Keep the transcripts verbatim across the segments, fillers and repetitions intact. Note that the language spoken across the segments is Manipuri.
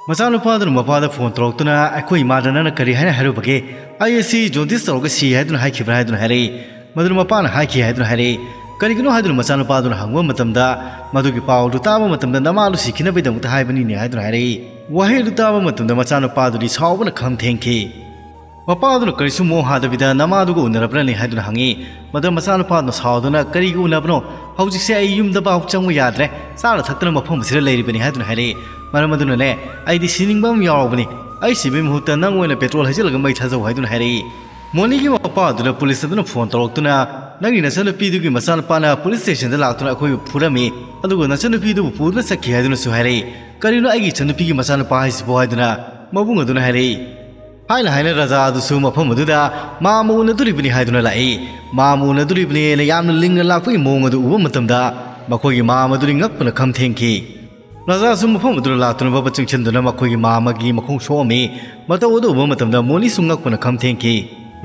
ꯃꯆꯥꯅꯨꯄꯥꯗꯨꯅ ꯃꯄꯥꯗ ꯐꯣꯟ ꯇꯧꯔꯛꯇꯨꯅ, "ꯑꯩꯈꯣꯏ ꯏꯃꯥꯗ ꯅꯪꯅ ꯀꯔꯤ ꯍꯥꯏꯅ ꯍꯥꯏꯔꯨꯕꯒꯦ? ꯑꯩ ꯑꯁꯤ ꯖꯣꯟꯗꯤꯁ ꯇꯧꯔꯒ ꯁꯤ ꯍꯥꯏꯗꯨꯅ ꯍꯥꯏꯈꯤꯕ꯭ꯔꯥ?" ꯍꯥꯏꯗꯨꯅ ꯍꯥꯏꯔꯛꯏ꯫ ꯃꯗꯨꯅ ꯃꯄꯥꯅ ꯍꯥꯏꯈꯤ ꯍꯥꯏꯗꯨꯅ ꯍꯥꯏꯔꯛꯏ꯫ ꯀꯔꯤꯒꯤꯅꯣ ꯍꯥꯏꯗꯨꯅ ꯃꯆꯥꯅꯨꯄꯥꯗꯨꯅ ꯍꯪꯕ ꯃꯇꯝꯗ, "ꯃꯗꯨꯒꯤ ꯄꯥꯎ ꯑꯗꯨ ꯇꯥꯕ ꯃꯇꯝꯗ ꯅꯃꯥꯗꯨ ꯁꯤꯈꯤꯅꯕꯒꯤꯗꯃꯛꯇ ꯍꯥꯏꯕꯅꯤꯅꯦ" ꯍꯥꯏꯗꯨꯅ ꯍꯥꯏꯔꯛꯏ꯫ ꯋꯥꯍꯩ ꯑꯗꯨ ꯇꯥꯕ ꯃꯇꯝꯗ ꯃꯆꯥꯅꯨꯄꯥꯗꯨꯗꯤ ꯁꯥꯎꯕꯅ ꯈꯝ ꯊꯦꯡꯈꯤ꯫ ꯃꯄꯥꯗꯨꯅ ꯀꯔꯤꯁꯨ ꯃꯣꯡ ꯍꯥꯗꯕꯤꯗ, "ꯅꯃꯥꯗꯨꯒ ꯎꯅꯔꯕ꯭ꯔꯅꯦ?" ꯍꯥꯏꯗꯨꯅ ꯍꯪꯉꯤ꯫ ꯃꯗꯨꯗ ꯃꯆꯥꯅꯨꯄꯥꯗꯨꯅ ꯁꯥꯎꯗꯨꯅ, "ꯀꯔꯤꯒꯤ ꯎꯅꯕꯅꯣ? ꯍꯧꯖꯤꯛꯁꯦ ꯑꯩ ꯌꯨꯝꯗ ꯐꯥꯎ ꯆꯪꯕ ꯌꯥꯗ꯭ꯔꯦ꯫ ꯆꯥꯅ ꯊꯛꯇꯅ ꯃꯐꯝ ꯑꯁꯤꯗ ꯂꯩꯔꯤꯕꯅꯤ" ꯍꯥꯏꯗꯨꯅ ꯍꯥꯏꯔꯛꯏ꯫ ꯃꯔꯝ ꯑꯗꯨꯅꯅꯦ, "ꯑꯩꯗꯤ ꯁꯤꯅꯤꯡꯕ ꯑꯃ ꯌꯥꯎꯔꯕꯅꯤ꯫ ꯑꯩ ꯁꯤꯕꯒꯤ ꯃꯍꯨꯠꯇ ꯅꯪ ꯑꯣꯏꯅ ꯄꯦꯇ꯭ꯔꯣꯜ ꯍꯩꯖꯤꯜꯂꯒ ꯃꯩ ꯊꯥꯖꯧ" ꯍꯥꯏꯗꯨꯅ ꯍꯥꯏꯔꯛꯏ꯫ ꯃꯣꯅꯤꯒꯤ ꯃꯄꯥ ꯑꯗꯨꯅ ꯄꯨꯂꯤꯁ ꯑꯗꯨꯅ ꯐꯣꯟ ꯇꯧꯔꯛꯇꯨꯅ, "ꯅꯪꯒꯤ ꯅꯆꯟꯅꯨꯄꯤꯗꯨꯒꯤ ꯃꯆꯥꯅꯨꯄꯥꯅ ꯄꯨꯂꯤꯁ ꯁ꯭ꯇꯦꯁꯟꯗ ꯂꯥꯛꯇꯨꯅ ꯑꯩꯈꯣꯏꯕꯨ ꯐꯨꯔꯝꯃꯤ, ꯑꯗꯨꯒ ꯅꯆꯟꯅꯨꯄꯤꯗꯨꯕꯨ ꯄꯨꯗꯨꯅ ꯆꯠꯈꯤ" ꯍꯥꯏꯗꯨꯅꯁꯨ ꯍꯥꯏꯔꯛꯏ꯫ "ꯀꯔꯤꯅꯣ ꯑꯩꯒꯤ ꯏꯆꯟꯅꯨꯄꯤꯒꯤ ꯃꯆꯥꯅꯨꯄꯥ ꯍꯥꯏꯁꯤꯕꯣ?" ꯍꯥꯏꯗꯨꯅ ꯃꯕꯨꯡ ꯑꯗꯨꯅ ꯍꯥꯏꯔꯛꯏ꯫ ꯍꯥꯏꯅ ꯍꯥꯏꯅ ꯔꯥꯖꯥ ꯑꯗꯨꯁꯨ ꯃꯐꯝ ꯑꯗꯨꯗ ꯃꯥ ꯑꯃ ꯎꯅꯗꯣꯔꯤꯕꯅꯤ ꯍꯥꯏꯗꯨꯅ ꯂꯥꯛꯏ꯫ ꯃꯥ ꯑꯃ ꯎꯅꯗꯣꯔꯤꯕꯅꯤ ꯍꯥꯏꯅ ꯌꯥꯝꯅ ꯂꯤꯡꯅ ꯂꯥꯛꯄꯒꯤ ꯃꯑꯣꯡ ꯑꯗꯨ ꯎꯕ ꯃꯇꯝꯗ, ꯃꯈꯣꯏꯒꯤ ꯃꯥ ꯑꯃ ꯑꯗꯨꯗꯤ ꯉꯛꯄꯅ ꯈꯝ ꯊꯦꯡꯈꯤ꯫ ꯔꯥꯖꯥꯁꯨ ꯃꯐꯝ ꯑꯗꯨꯗ ꯂꯥꯛꯇꯨꯅ ꯕꯕ ꯆꯪꯁꯤꯟꯗꯨꯅ ꯃꯈꯣꯏꯒꯤ ꯃꯥ ꯑꯃꯒꯤ ꯃꯈꯣꯡ ꯁꯣꯛꯑꯝꯃꯤ꯫ ꯃꯇꯧ ꯑꯗꯨ ꯎꯕ ꯃꯇꯝꯗ ꯃꯣꯅꯤꯁꯨ ꯉꯛꯄꯅ ꯈꯝ ꯊꯦꯡꯈꯤ꯫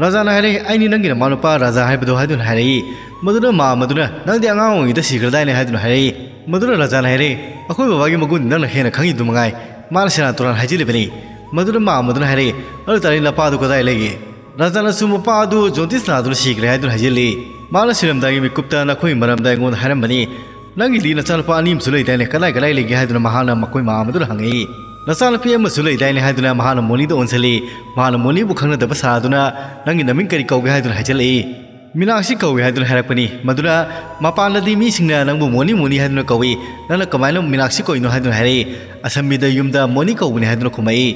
ꯔꯥꯖꯥꯅ ꯍꯥꯏꯔꯛꯏ, "ꯑꯩꯅꯤ ꯅꯪꯒꯤ ꯅꯃꯥꯅꯨꯄꯥ ꯔꯥꯖꯥ ꯍꯥꯏꯕꯗꯣ" ꯍꯥꯏꯗꯨꯅ ꯍꯥꯏꯔꯛꯏ꯫ ꯃꯗꯨꯅ ꯃꯥ ꯑꯃꯗꯨꯅ, "ꯅꯪꯗꯤ ꯑꯉꯥꯡ ꯑꯣꯏꯔꯤꯉꯩꯗ ꯁꯤꯈ꯭ꯔꯗꯥꯏꯅꯦ?" ꯍꯥꯏꯗꯨꯅ ꯍꯥꯏꯔꯛꯏ꯫ ꯃꯗꯨꯅ ꯔꯥꯖꯥꯅ ꯍꯥꯏꯔꯛꯏ, "ꯑꯩꯈꯣꯏ ꯕꯕꯥꯒꯤ ꯃꯒꯨꯟꯗꯤ ꯅꯪꯅ ꯍꯦꯟꯅ ꯈꯪꯉꯤꯗꯨ ꯃꯉꯥꯏ꯫ ꯃꯥꯅ ꯁꯦꯔꯥꯟ ꯇꯨꯔꯥꯟ ꯍꯥꯏꯖꯤꯜꯂꯤꯕꯅꯤ꯫" ꯃꯗꯨꯅ ꯃꯥ ꯑꯃꯗꯨꯅ ꯍꯥꯏꯔꯛꯏ, "ꯑꯗꯨ ꯇꯥꯔꯗꯤ ꯅꯄꯥꯗꯨ ꯀꯗꯥꯏ ꯂꯩꯒꯦ?" ꯔꯥꯖꯥꯅꯁꯨ ꯃꯄꯥ ꯑꯗꯨ ꯖꯣꯟꯗꯤꯁ ꯅꯥꯗꯨꯅ ꯁꯤꯈ꯭ꯔꯦ ꯍꯥꯏꯗꯨꯅ ꯍꯥꯏꯖꯤꯜꯂꯤ꯫ ꯃꯥꯅ ꯁꯤꯔꯝꯗꯥꯏꯒꯤ ꯃꯤꯀꯨꯞꯇ ꯅꯈꯣꯏꯒꯤ ꯃꯔꯝꯗ ꯑꯩꯉꯣꯟꯗ ꯍꯥꯏꯔꯝꯕꯅꯤ꯫ "ꯅꯪꯒꯤꯗꯤ ꯅꯆꯥꯅꯨꯄꯥ ꯑꯅꯤ ꯑꯃꯁꯨ ꯂꯩꯗꯥꯏꯅꯦ? ꯀꯗꯥꯏ ꯀꯗꯥꯏ ꯂꯩꯒꯦ?" ꯍꯥꯏꯗꯨꯅ ꯃꯍꯥꯛꯅ ꯃꯈꯣꯏ ꯃꯥ ꯑꯃꯗꯨꯗ ꯍꯪꯉꯛꯏ꯫ "ꯅꯆꯥꯅꯨꯄꯤ ꯑꯃꯁꯨ ꯂꯩꯗꯥꯏꯅꯦ?" ꯍꯥꯏꯗꯨꯅ ꯃꯍꯥꯛꯅ ꯃꯣꯅꯤꯗ ꯑꯣꯟꯁꯤꯜꯂꯤ꯫ ꯃꯍꯥꯛꯅ ꯃꯣꯅꯤꯕꯨ ꯈꯪꯅꯗꯕ ꯁꯥꯗꯨꯅ, "ꯅꯪꯒꯤ ꯅꯃꯤꯡ ꯀꯔꯤ ꯀꯧꯒꯦ?" ꯍꯥꯏꯗꯨꯅ ꯍꯥꯏꯖꯤꯜꯂꯛꯏ꯫ "ꯃꯤꯅꯥꯛꯁꯤ ꯀꯧꯏ" ꯍꯥꯏꯗꯨꯅ ꯍꯥꯏꯔꯛꯄꯅꯤ꯫ ꯃꯗꯨꯅ ꯃꯄꯥꯟꯗꯗꯤ ꯃꯤꯁꯤꯡꯅ ꯅꯪꯕꯨ ꯃꯣꯅꯤ ꯃꯣꯅꯤ ꯍꯥꯏꯗꯨꯅ ꯀꯧꯏ, ꯅꯪꯅ ꯀꯃꯥꯏꯅ ꯃꯤꯅꯥꯛꯁꯤ ꯀꯧꯏꯅꯣ ꯍꯥꯏꯗꯨꯅ ꯍꯥꯏꯔꯛꯏ꯫ ꯑꯁꯝꯕꯤꯗ ꯌꯨꯝꯗ ꯃꯣꯅꯤ ꯀꯧꯕꯅꯤ ꯍꯥꯏꯗꯨꯅ ꯈꯨꯝꯃꯛꯏ꯫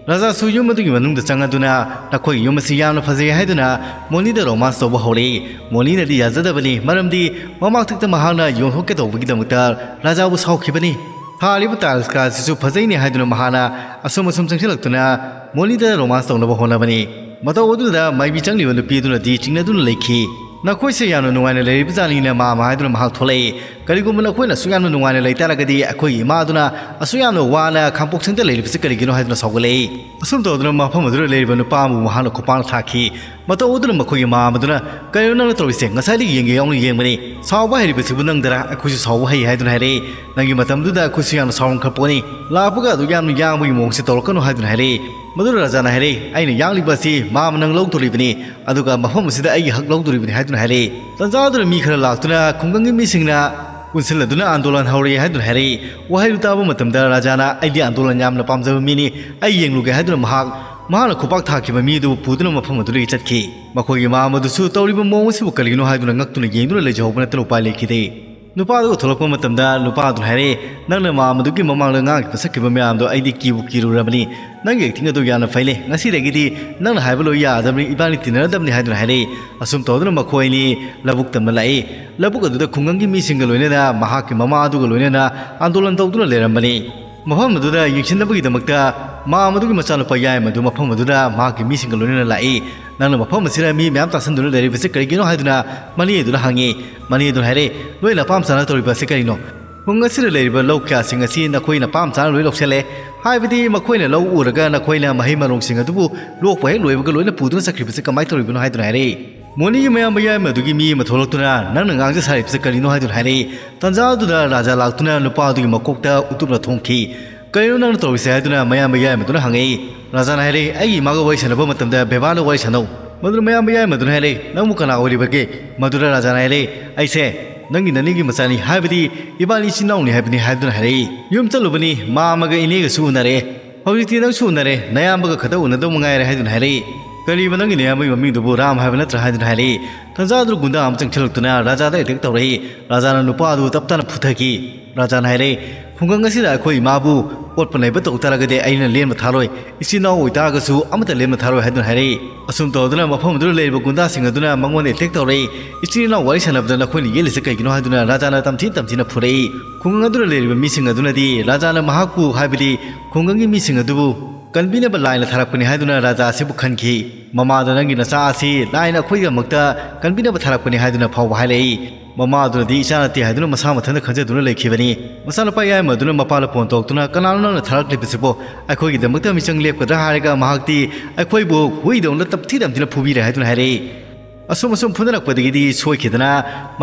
ꯔꯥꯖꯥꯁꯨ ꯌꯨꯝ ꯑꯗꯨꯒꯤ ꯃꯅꯨꯡꯗ ꯆꯪꯉꯗꯨꯅ, "ꯅꯈꯣꯏꯒꯤ ꯌꯨꯝ ꯑꯁꯤ ꯌꯥꯝꯅ ꯐꯖꯩ" ꯍꯥꯏꯗꯨꯅ ꯃꯣꯅꯤꯗ ꯔꯣꯃꯥꯟꯁ ꯇꯧꯕ ꯍꯧꯔꯛꯏ꯫ ꯃꯣꯅꯤꯅꯗꯤ ꯌꯥꯖꯗꯕꯅꯤ, ꯃꯔꯝꯗꯤ ꯃꯃꯥꯡꯊꯛꯇ ꯃꯍꯥꯛꯅ ꯌꯣꯟꯊꯣꯛꯀꯦ ꯇꯧꯕꯒꯤꯗꯃꯛꯇ ꯔꯥꯖꯥꯕꯨ ꯁꯥꯎꯈꯤꯕꯅꯤ꯫ "ꯊꯥꯔꯤꯕ ꯇꯥꯏꯜꯁ ꯀꯥꯁꯤꯁꯨ ꯐꯖꯩꯅꯦ" ꯍꯥꯏꯗꯨꯅ ꯃꯍꯥꯛꯅ ꯑꯁꯨꯝ ꯑꯁꯨꯝ ꯆꯪꯁꯤꯜꯂꯛꯇꯨꯅ ꯃꯣꯅꯤꯗ ꯔꯣꯃꯥꯟꯁ ꯇꯧꯅꯕ ꯍꯣꯠꯅꯕꯅꯤ꯫ ꯃꯇꯧ ꯑꯗꯨꯗ ꯃꯥꯏꯕꯤ ꯆꯪꯂꯤꯕ ꯅꯨꯄꯤ ꯑꯗꯨꯅꯗꯤ ꯆꯤꯡꯅꯗꯨꯅ ꯂꯩꯈꯤ꯫ "ꯅꯈꯣꯏꯁꯦ ꯌꯥꯝꯅ ꯅꯨꯡꯉꯥꯏꯅ ꯂꯩꯔꯤꯕ ꯖꯥꯠꯅꯤꯅ, ꯃꯥꯃ" ꯍꯥꯏꯗꯨꯅ ꯃꯍꯥꯛ ꯊꯣꯛꯂꯛꯏ꯫ "ꯀꯔꯤꯒꯨꯝꯕ ꯅꯈꯣꯏꯅ ꯑꯁꯨꯛ ꯌꯥꯝꯅ ꯅꯨꯡꯉꯥꯏꯅ ꯂꯩ ꯇꯥꯔꯒꯗꯤ, ꯑꯩꯈꯣꯏꯒꯤ ꯏꯃꯥ ꯑꯗꯨꯅ ꯑꯁꯨꯛ ꯌꯥꯝꯅ ꯋꯥꯅ ꯈꯥꯡꯄꯣꯛꯁꯪꯗ ꯂꯩꯔꯤꯕꯁꯤ ꯀꯔꯤꯒꯤꯅꯣ?" ꯍꯥꯏꯗꯨꯅ ꯁꯥꯎꯒꯠꯂꯛꯏ꯫ ꯑꯁꯨꯝ ꯇꯧꯗꯨꯅ ꯃꯐꯝ ꯑꯗꯨꯗ ꯂꯩꯔꯤꯕ ꯅꯨꯄꯥ ꯑꯃꯕꯨ ꯃꯍꯥꯛꯅ ꯈꯨꯄꯥꯛꯅ ꯊꯥꯈꯤ꯫ ꯃꯇꯧ ꯑꯗꯨꯅ ꯃꯈꯣꯏꯒꯤ ꯃꯃꯥ ꯑꯗꯨꯅ, "ꯀꯔꯤꯅꯣ ꯅꯪꯅ ꯇꯧꯔꯤꯁꯦ? ꯉꯁꯥꯏꯗꯒꯤ ꯌꯦꯡꯒꯦ ꯌꯥꯎꯅ ꯌꯦꯡꯕꯅꯤ꯫ ꯁꯥꯎꯕ ꯍꯩꯔꯤꯕꯁꯤꯕꯨ ꯅꯪꯗꯔꯥ? ꯑꯩꯈꯣꯏꯁꯨ ꯁꯥꯎꯕ ꯍꯩ" ꯍꯥꯏꯗꯨꯅ ꯍꯥꯏꯔꯛꯏ꯫ "ꯅꯪꯒꯤ ꯃꯇꯝꯗꯨꯗ ꯑꯩꯈꯣꯏꯁꯨ ꯌꯥꯝꯅ ꯁꯥꯎꯔꯝꯈ꯭ꯔ ꯄꯣꯠꯅꯤ꯫ ꯂꯥꯛꯄꯒ ꯑꯗꯨ ꯌꯥꯝꯅ ꯌꯥꯡꯕꯒꯤ ꯃꯑꯣꯡꯁꯦ ꯇꯧꯔꯛꯀꯅꯨ" ꯍꯥꯏꯗꯨꯅ ꯍꯥꯏꯔꯛꯏ꯫ ꯃꯗꯨꯗ ꯔꯥꯖꯥꯅ ꯍꯥꯏꯔꯛꯏ, "ꯑꯩꯅ ꯌꯥꯡꯂꯤꯕ ꯑꯁꯤ ꯃꯃꯥ ꯅꯪ ꯂꯧꯗꯣꯔꯤꯕꯅꯤ, ꯑꯗꯨꯒ ꯃꯐꯝ ꯑꯁꯤꯗ ꯑꯩꯒꯤ ꯍꯛ ꯂꯧꯗꯣꯔꯤꯕꯅꯤ" ꯍꯥꯏꯗꯨꯅ ꯍꯥꯏꯔꯛꯏ꯫ ꯇꯟꯖꯥ ꯑꯗꯨꯗ ꯃꯤ ꯈꯔ ꯂꯥꯛꯇꯨꯅ ꯈꯨꯡꯒꯪꯒꯤ ꯃꯤꯁꯤꯡꯅ ꯄꯨꯟꯁꯤꯜꯂꯗꯨꯅ ꯑꯥꯟꯗꯣꯂꯟ ꯍꯧꯔꯛꯏ ꯍꯥꯏꯗꯨꯅ ꯍꯥꯏꯔꯛꯏ꯫ ꯋꯥꯍꯩꯗꯨ ꯇꯥꯕ ꯃꯇꯝꯗ ꯔꯥꯖꯥꯅ, "ꯑꯩꯗꯤ ꯑꯥꯟꯗꯣꯂꯟ ꯌꯥꯝꯅ ꯄꯥꯝꯖꯕ ꯃꯤꯅꯤ, ꯑꯩ ꯌꯦꯡꯂꯨꯒꯦ" ꯍꯥꯏꯗꯨꯅ ꯃꯍꯥꯛ, ꯃꯍꯥꯛꯅ ꯈꯨꯄꯥꯛ ꯊꯥꯈꯤꯕ ꯃꯤ ꯑꯗꯨꯕꯨ ꯄꯨꯗꯨꯅ ꯃꯐꯝ ꯑꯗꯨꯗꯒꯤ ꯆꯠꯈꯤ꯫ ꯃꯈꯣꯏꯒꯤ ꯃꯃꯥ ꯑꯗꯨꯁꯨ ꯇꯧꯔꯤꯕ ꯃꯑꯣꯡ ꯑꯁꯤꯕꯨ ꯀꯔꯤꯒꯤꯅꯣ ꯍꯥꯏꯗꯨꯅ ꯉꯛꯇꯨꯅ ꯌꯦꯡꯗꯨꯅ ꯂꯩꯖꯍꯧꯕ ꯅꯠꯇꯅ ꯎꯄꯥꯏ ꯂꯩꯈꯤꯗꯦ꯫ ꯅꯨꯄꯥ ꯑꯗꯨꯒ ꯊꯣꯛꯂꯛꯄ ꯃꯇꯝꯗ ꯅꯨꯄꯥ ꯑꯗꯨꯅ ꯍꯥꯏꯔꯛꯏ, "ꯅꯪꯅ ꯃꯃꯥ ꯑꯗꯨꯒꯤ ꯃꯃꯥꯡꯗ ꯉꯥꯡꯈꯤꯕ ꯁꯛꯈꯤꯕ ꯃꯌꯥꯝꯗꯣ ꯑꯩꯗꯤ ꯀꯤꯕꯨ ꯀꯤꯔꯨꯔꯕꯅꯤ꯫ ꯅꯪꯒꯤ ꯑꯦꯛꯇꯤꯡ ꯑꯗꯨ ꯌꯥꯝꯅ ꯐꯩꯅꯦ꯫ ꯉꯁꯤꯗꯒꯤꯗꯤ ꯅꯪꯅ ꯍꯥꯏꯕ ꯂꯣꯏ ꯌꯥꯔꯗꯕꯅꯤ, ꯏꯕꯥꯅꯤ ꯇꯤꯟꯅꯔꯗꯕꯅꯤ" ꯍꯥꯏꯗꯨꯅ ꯍꯥꯏꯔꯛꯏ꯫ ꯑꯁꯨꯝ ꯇꯧꯗꯨꯅ ꯃꯈꯣꯏ ꯑꯅꯤ ꯂꯧꯕꯨꯛ ꯇꯝꯅ ꯂꯥꯛꯏ꯫ ꯂꯧꯕꯨꯛ ꯑꯗꯨꯗ ꯈꯨꯡꯒꯪꯒꯤ ꯃꯤꯁꯤꯡꯒ ꯂꯣꯏꯅꯅ ꯃꯍꯥꯛꯀꯤ ꯃꯃꯥ ꯑꯗꯨꯒ ꯂꯣꯏꯅꯅ ꯑꯥꯟꯗꯣꯂꯟ ꯇꯧꯗꯨꯅ ꯂꯩꯔꯝꯕꯅꯤ꯫ ꯃꯐꯝ ꯑꯗꯨꯗ ꯌꯦꯡꯁꯤꯟꯅꯕꯒꯤꯗꯃꯛꯇ ꯃꯥ ꯃꯗꯨꯒꯤ ꯃꯆꯥꯅꯨꯄꯥ ꯌꯥꯏꯃ ꯑꯗꯨ ꯃꯐꯝ ꯑꯗꯨꯗ ꯃꯍꯥꯛꯀꯤ ꯃꯤꯁꯤꯡꯒ ꯂꯣꯏꯅꯅ ꯂꯥꯛꯏ꯫ "ꯅꯪꯅ ꯃꯐꯝ ꯑꯁꯤꯗ ꯃꯤ ꯃꯌꯥꯝ ꯇꯥꯁꯟꯗꯨꯅ ꯂꯩꯔꯤꯕꯁꯤ ꯀꯔꯤꯒꯤꯅꯣ?" ꯍꯥꯏꯗꯨꯅ ꯃꯅꯦ ꯑꯗꯨꯅ ꯍꯪꯉꯤ꯫ ꯃꯅꯦ ꯑꯗꯨꯅ ꯍꯥꯏꯔꯦ, "ꯅꯣꯏꯅ ꯑꯄꯥꯝ ꯆꯥꯅ ꯇꯧꯔꯤꯕ ꯑꯁꯤ ꯀꯔꯤꯅꯣ? ꯈꯨꯡꯒꯪ ꯑꯁꯤꯗ ꯂꯩꯔꯤꯕ ꯂꯧ ꯀꯌꯥꯁꯤꯡ ꯑꯁꯤ ꯅꯈꯣꯏꯅ ꯑꯄꯥꯝ ꯆꯥꯅ ꯂꯣꯏ ꯂꯧꯁꯤꯜꯂꯦ꯫ ꯍꯥꯏꯕꯗꯤ ꯃꯈꯣꯏꯅ ꯂꯧ ꯎꯔꯒ ꯅꯈꯣꯏꯅ ꯃꯍꯩ ꯃꯔꯣꯡꯁꯤꯡ ꯑꯗꯨꯕꯨ ꯂꯣꯛꯄ ꯍꯦꯛ ꯂꯣꯏꯕꯒ ꯂꯣꯏꯅ ꯄꯨꯗꯨꯅ ꯆꯠꯈ꯭ꯔꯤꯕꯁꯤ ꯀꯃꯥꯏꯅ ꯇꯧꯔꯤꯕꯅꯣ?" ꯍꯥꯏꯗꯨꯅ ꯍꯥꯏꯔꯛꯏ꯫ ꯃꯣꯅꯤꯒꯤ ꯃꯌꯥꯝꯕ ꯌꯥꯏꯃ ꯑꯗꯨꯒꯤ ꯃꯤ ꯑꯃ ꯊꯣꯛꯂꯛꯇꯨꯅ, "ꯅꯪꯅ ꯉꯥꯡꯖ ꯁꯥꯔꯤꯕꯁꯤ ꯀꯔꯤꯅꯣ?" ꯍꯥꯏꯗꯨꯅ ꯍꯥꯏꯔꯛꯏ꯫ ꯇꯟꯖꯥ ꯑꯗꯨꯗ ꯔꯥꯖꯥ ꯂꯥꯛꯇꯨꯅ ꯅꯨꯄꯥ ꯑꯗꯨꯒꯤ ꯃꯀꯣꯛꯇ ꯎꯇꯨꯞꯅ ꯊꯣꯝꯈꯤ꯫ "ꯀꯔꯤꯅꯣ ꯅꯪꯅ ꯇꯧꯔꯤꯁꯦ?" ꯍꯥꯏꯗꯨꯅ ꯃꯌꯥꯝꯕ ꯌꯥꯏꯃꯗꯨꯅ ꯍꯪꯉꯛꯏ꯫ ꯔꯥꯖꯥꯅ ꯍꯥꯏꯔꯛꯏ, "ꯑꯩꯒꯤ ꯏꯃꯥꯒ ꯋꯥꯔꯤ ꯁꯥꯟꯅꯕ ꯃꯇꯝꯗ ꯕꯦꯕꯥꯔꯗ ꯋꯥꯔꯤ ꯁꯥꯟꯅꯧ"꯫ ꯃꯗꯨꯗ ꯃꯌꯥꯝꯕ ꯌꯥꯏꯃꯗꯨꯅ ꯍꯥꯏꯔꯛꯏ, "ꯅꯪꯕꯨ ꯀꯅꯥ ꯑꯣꯏꯔꯤꯕꯒꯦ?" ꯃꯗꯨꯗ ꯔꯥꯖꯥꯅ ꯍꯥꯏꯔꯛꯏ, "ꯑꯩꯁꯦ ꯅꯪꯒꯤ ꯅꯅꯦꯒꯤ ꯃꯆꯥꯅꯤ, ꯍꯥꯏꯕꯗꯤ ꯏꯕꯥꯅꯤ ꯏꯆꯤꯟ ꯏꯅꯥꯎꯅꯤ ꯍꯥꯏꯕꯅꯤ" ꯍꯥꯏꯗꯨꯅ ꯍꯥꯏꯔꯛꯏ꯫ "ꯌꯨꯝ ꯆꯠꯂꯨꯕꯅꯤ, ꯃꯥꯃꯒ ꯏꯅꯦꯒꯁꯨ ꯎꯅꯔꯦ꯫ ꯍꯧꯖꯤꯛꯇꯤ ꯅꯪꯁꯨ ꯎꯅꯔꯦ, ꯅꯌꯥꯝꯕꯒ ꯈꯛꯇ ꯎꯅꯗꯧ ꯃꯉꯥꯏꯔꯦ" ꯍꯥꯏꯗꯨꯅ ꯍꯥꯏꯔꯛꯏ꯫ "ꯀꯔꯤꯕ, ꯅꯪꯒꯤ ꯅꯌꯥꯝꯕꯒꯤ ꯃꯃꯤꯡꯗꯨꯕꯨ ꯔꯥꯝ ꯍꯥꯏꯕ ꯅꯠꯇ꯭ꯔꯥ?" ꯍꯥꯏꯗꯨꯅ ꯍꯥꯏꯔꯛꯏ꯫ ꯇꯟꯖꯥ ꯑꯗꯨꯗ ꯒꯨꯟꯗꯥ ꯑꯃ ꯆꯪꯁꯤꯜꯂꯛꯇꯨꯅ ꯔꯥꯖꯥꯗ ꯑꯦꯇꯦꯛ ꯇꯧꯔꯛꯏ꯫ ꯔꯥꯖꯥꯅ ꯅꯨꯄꯥ ꯑꯗꯨ ꯇꯞ ꯇꯥꯅ ꯐꯨꯊꯈꯤ꯫ ꯔꯥꯖꯥꯅ ꯍꯥꯏꯔꯛꯏ, "ꯈꯨꯡꯒꯪ ꯑꯁꯤꯗ ꯑꯩꯈꯣꯏ ꯏꯃꯥꯕꯨ ꯑꯣꯠꯄ ꯅꯩꯕ ꯇꯧ ꯇꯥꯔꯒꯗꯤ ꯑꯩꯅ ꯂꯦꯝꯅ ꯊꯥꯔꯣꯏ꯫ ꯏꯆꯤꯟ ꯏꯅꯥꯎ ꯑꯣꯏꯇꯥꯔꯒꯁꯨ ꯑꯃꯠꯇ ꯂꯦꯝꯅ ꯊꯥꯔꯣꯏ" ꯍꯥꯏꯗꯨꯅ ꯍꯥꯏꯔꯛꯏ꯫ ꯑꯁꯨꯝ ꯇꯧꯗꯨꯅ ꯃꯐꯝ ꯑꯗꯨꯗ ꯂꯩꯔꯤꯕ ꯒꯨꯟꯗꯥꯁꯤꯡ ꯑꯗꯨꯅ ꯃꯉꯣꯟꯗ ꯑꯦꯇꯦꯛ ꯇꯧꯔꯛꯏ꯫ "ꯏꯆꯤꯟ ꯏꯅꯥꯎ ꯋꯥꯔꯤ ꯁꯥꯟꯅꯕꯗ ꯅꯈꯣꯏꯅ ꯌꯦꯠꯂꯤꯁꯦ ꯀꯩꯒꯤꯅꯣ?" ꯍꯥꯏꯗꯨꯅ ꯔꯥꯖꯥꯅ ꯇꯝꯊꯤ ꯇꯝꯊꯤꯅ ꯐꯨꯔꯛꯏ꯫ ꯈꯨꯡꯒꯪ ꯑꯗꯨꯗ ꯂꯩꯔꯤꯕ ꯃꯤꯁꯤꯡ ꯑꯗꯨꯅꯗꯤ ꯔꯥꯖꯥꯅ ꯃꯍꯥꯛꯄꯨ, ꯍꯥꯏꯕꯗꯤ ꯈꯨꯡꯒꯪꯒꯤ ꯃꯤꯁꯤꯡ ꯑꯗꯨꯕꯨ ꯀꯟꯕꯤꯅꯕ ꯂꯥꯏꯅ ꯊꯥꯔꯛꯄꯅꯤ ꯍꯥꯏꯗꯨꯅ ꯔꯥꯖꯥ ꯑꯁꯤꯕꯨ ꯈꯟꯈꯤ꯫ ꯃꯃꯥꯗ ꯅꯪꯒꯤ ꯅꯆꯥ ꯑꯁꯤ ꯂꯥꯏꯅ ꯑꯩꯈꯣꯏꯒꯤꯗꯃꯛꯇ ꯀꯟꯕꯤꯅꯕ ꯊꯥꯔꯛꯄꯅꯤ ꯍꯥꯏꯗꯨꯅ ꯐꯥꯎꯕ ꯍꯥꯏꯔꯛꯏ꯫ ꯃꯃꯥꯗꯨꯅꯗꯤ ꯏꯆꯥ ꯅꯠꯇꯦ ꯍꯥꯏꯗꯨꯅ ꯃꯁꯥ ꯃꯊꯟꯇ ꯈꯟꯖꯗꯨꯅ ꯂꯩꯈꯤꯕꯅꯤ꯫ ꯃꯆꯥꯅꯨꯄꯥ ꯌꯥꯏꯃꯗꯨꯅ ꯃꯄꯥꯗ ꯐꯣꯟ ꯇꯧꯔꯛꯇꯨꯅ, "ꯀꯅꯥꯅꯣ ꯅꯪꯅ ꯊꯥꯔꯛꯂꯤꯕꯁꯤꯕꯣ? ꯑꯩꯈꯣꯏꯒꯤꯗꯃꯛꯇ ꯃꯤꯆꯪ ꯂꯦꯞꯀꯗ꯭ꯔꯥ?" ꯍꯥꯏꯔꯒ ꯃꯍꯥꯛꯇꯤ ꯑꯩꯈꯣꯏꯕꯨ ꯍꯨꯏꯗꯧꯅ ꯇꯝꯊꯤ ꯇꯝꯊꯤꯅ ꯐꯨꯕꯤꯔꯦ ꯍꯥꯏꯗꯨꯅ ꯍꯥꯏꯔꯛꯏ꯫ ꯑꯁꯨꯝ ꯑꯁꯨꯝ ꯐꯨꯅꯔꯛꯄꯗꯒꯤꯗꯤ ꯁꯣꯏꯈꯤꯗꯅ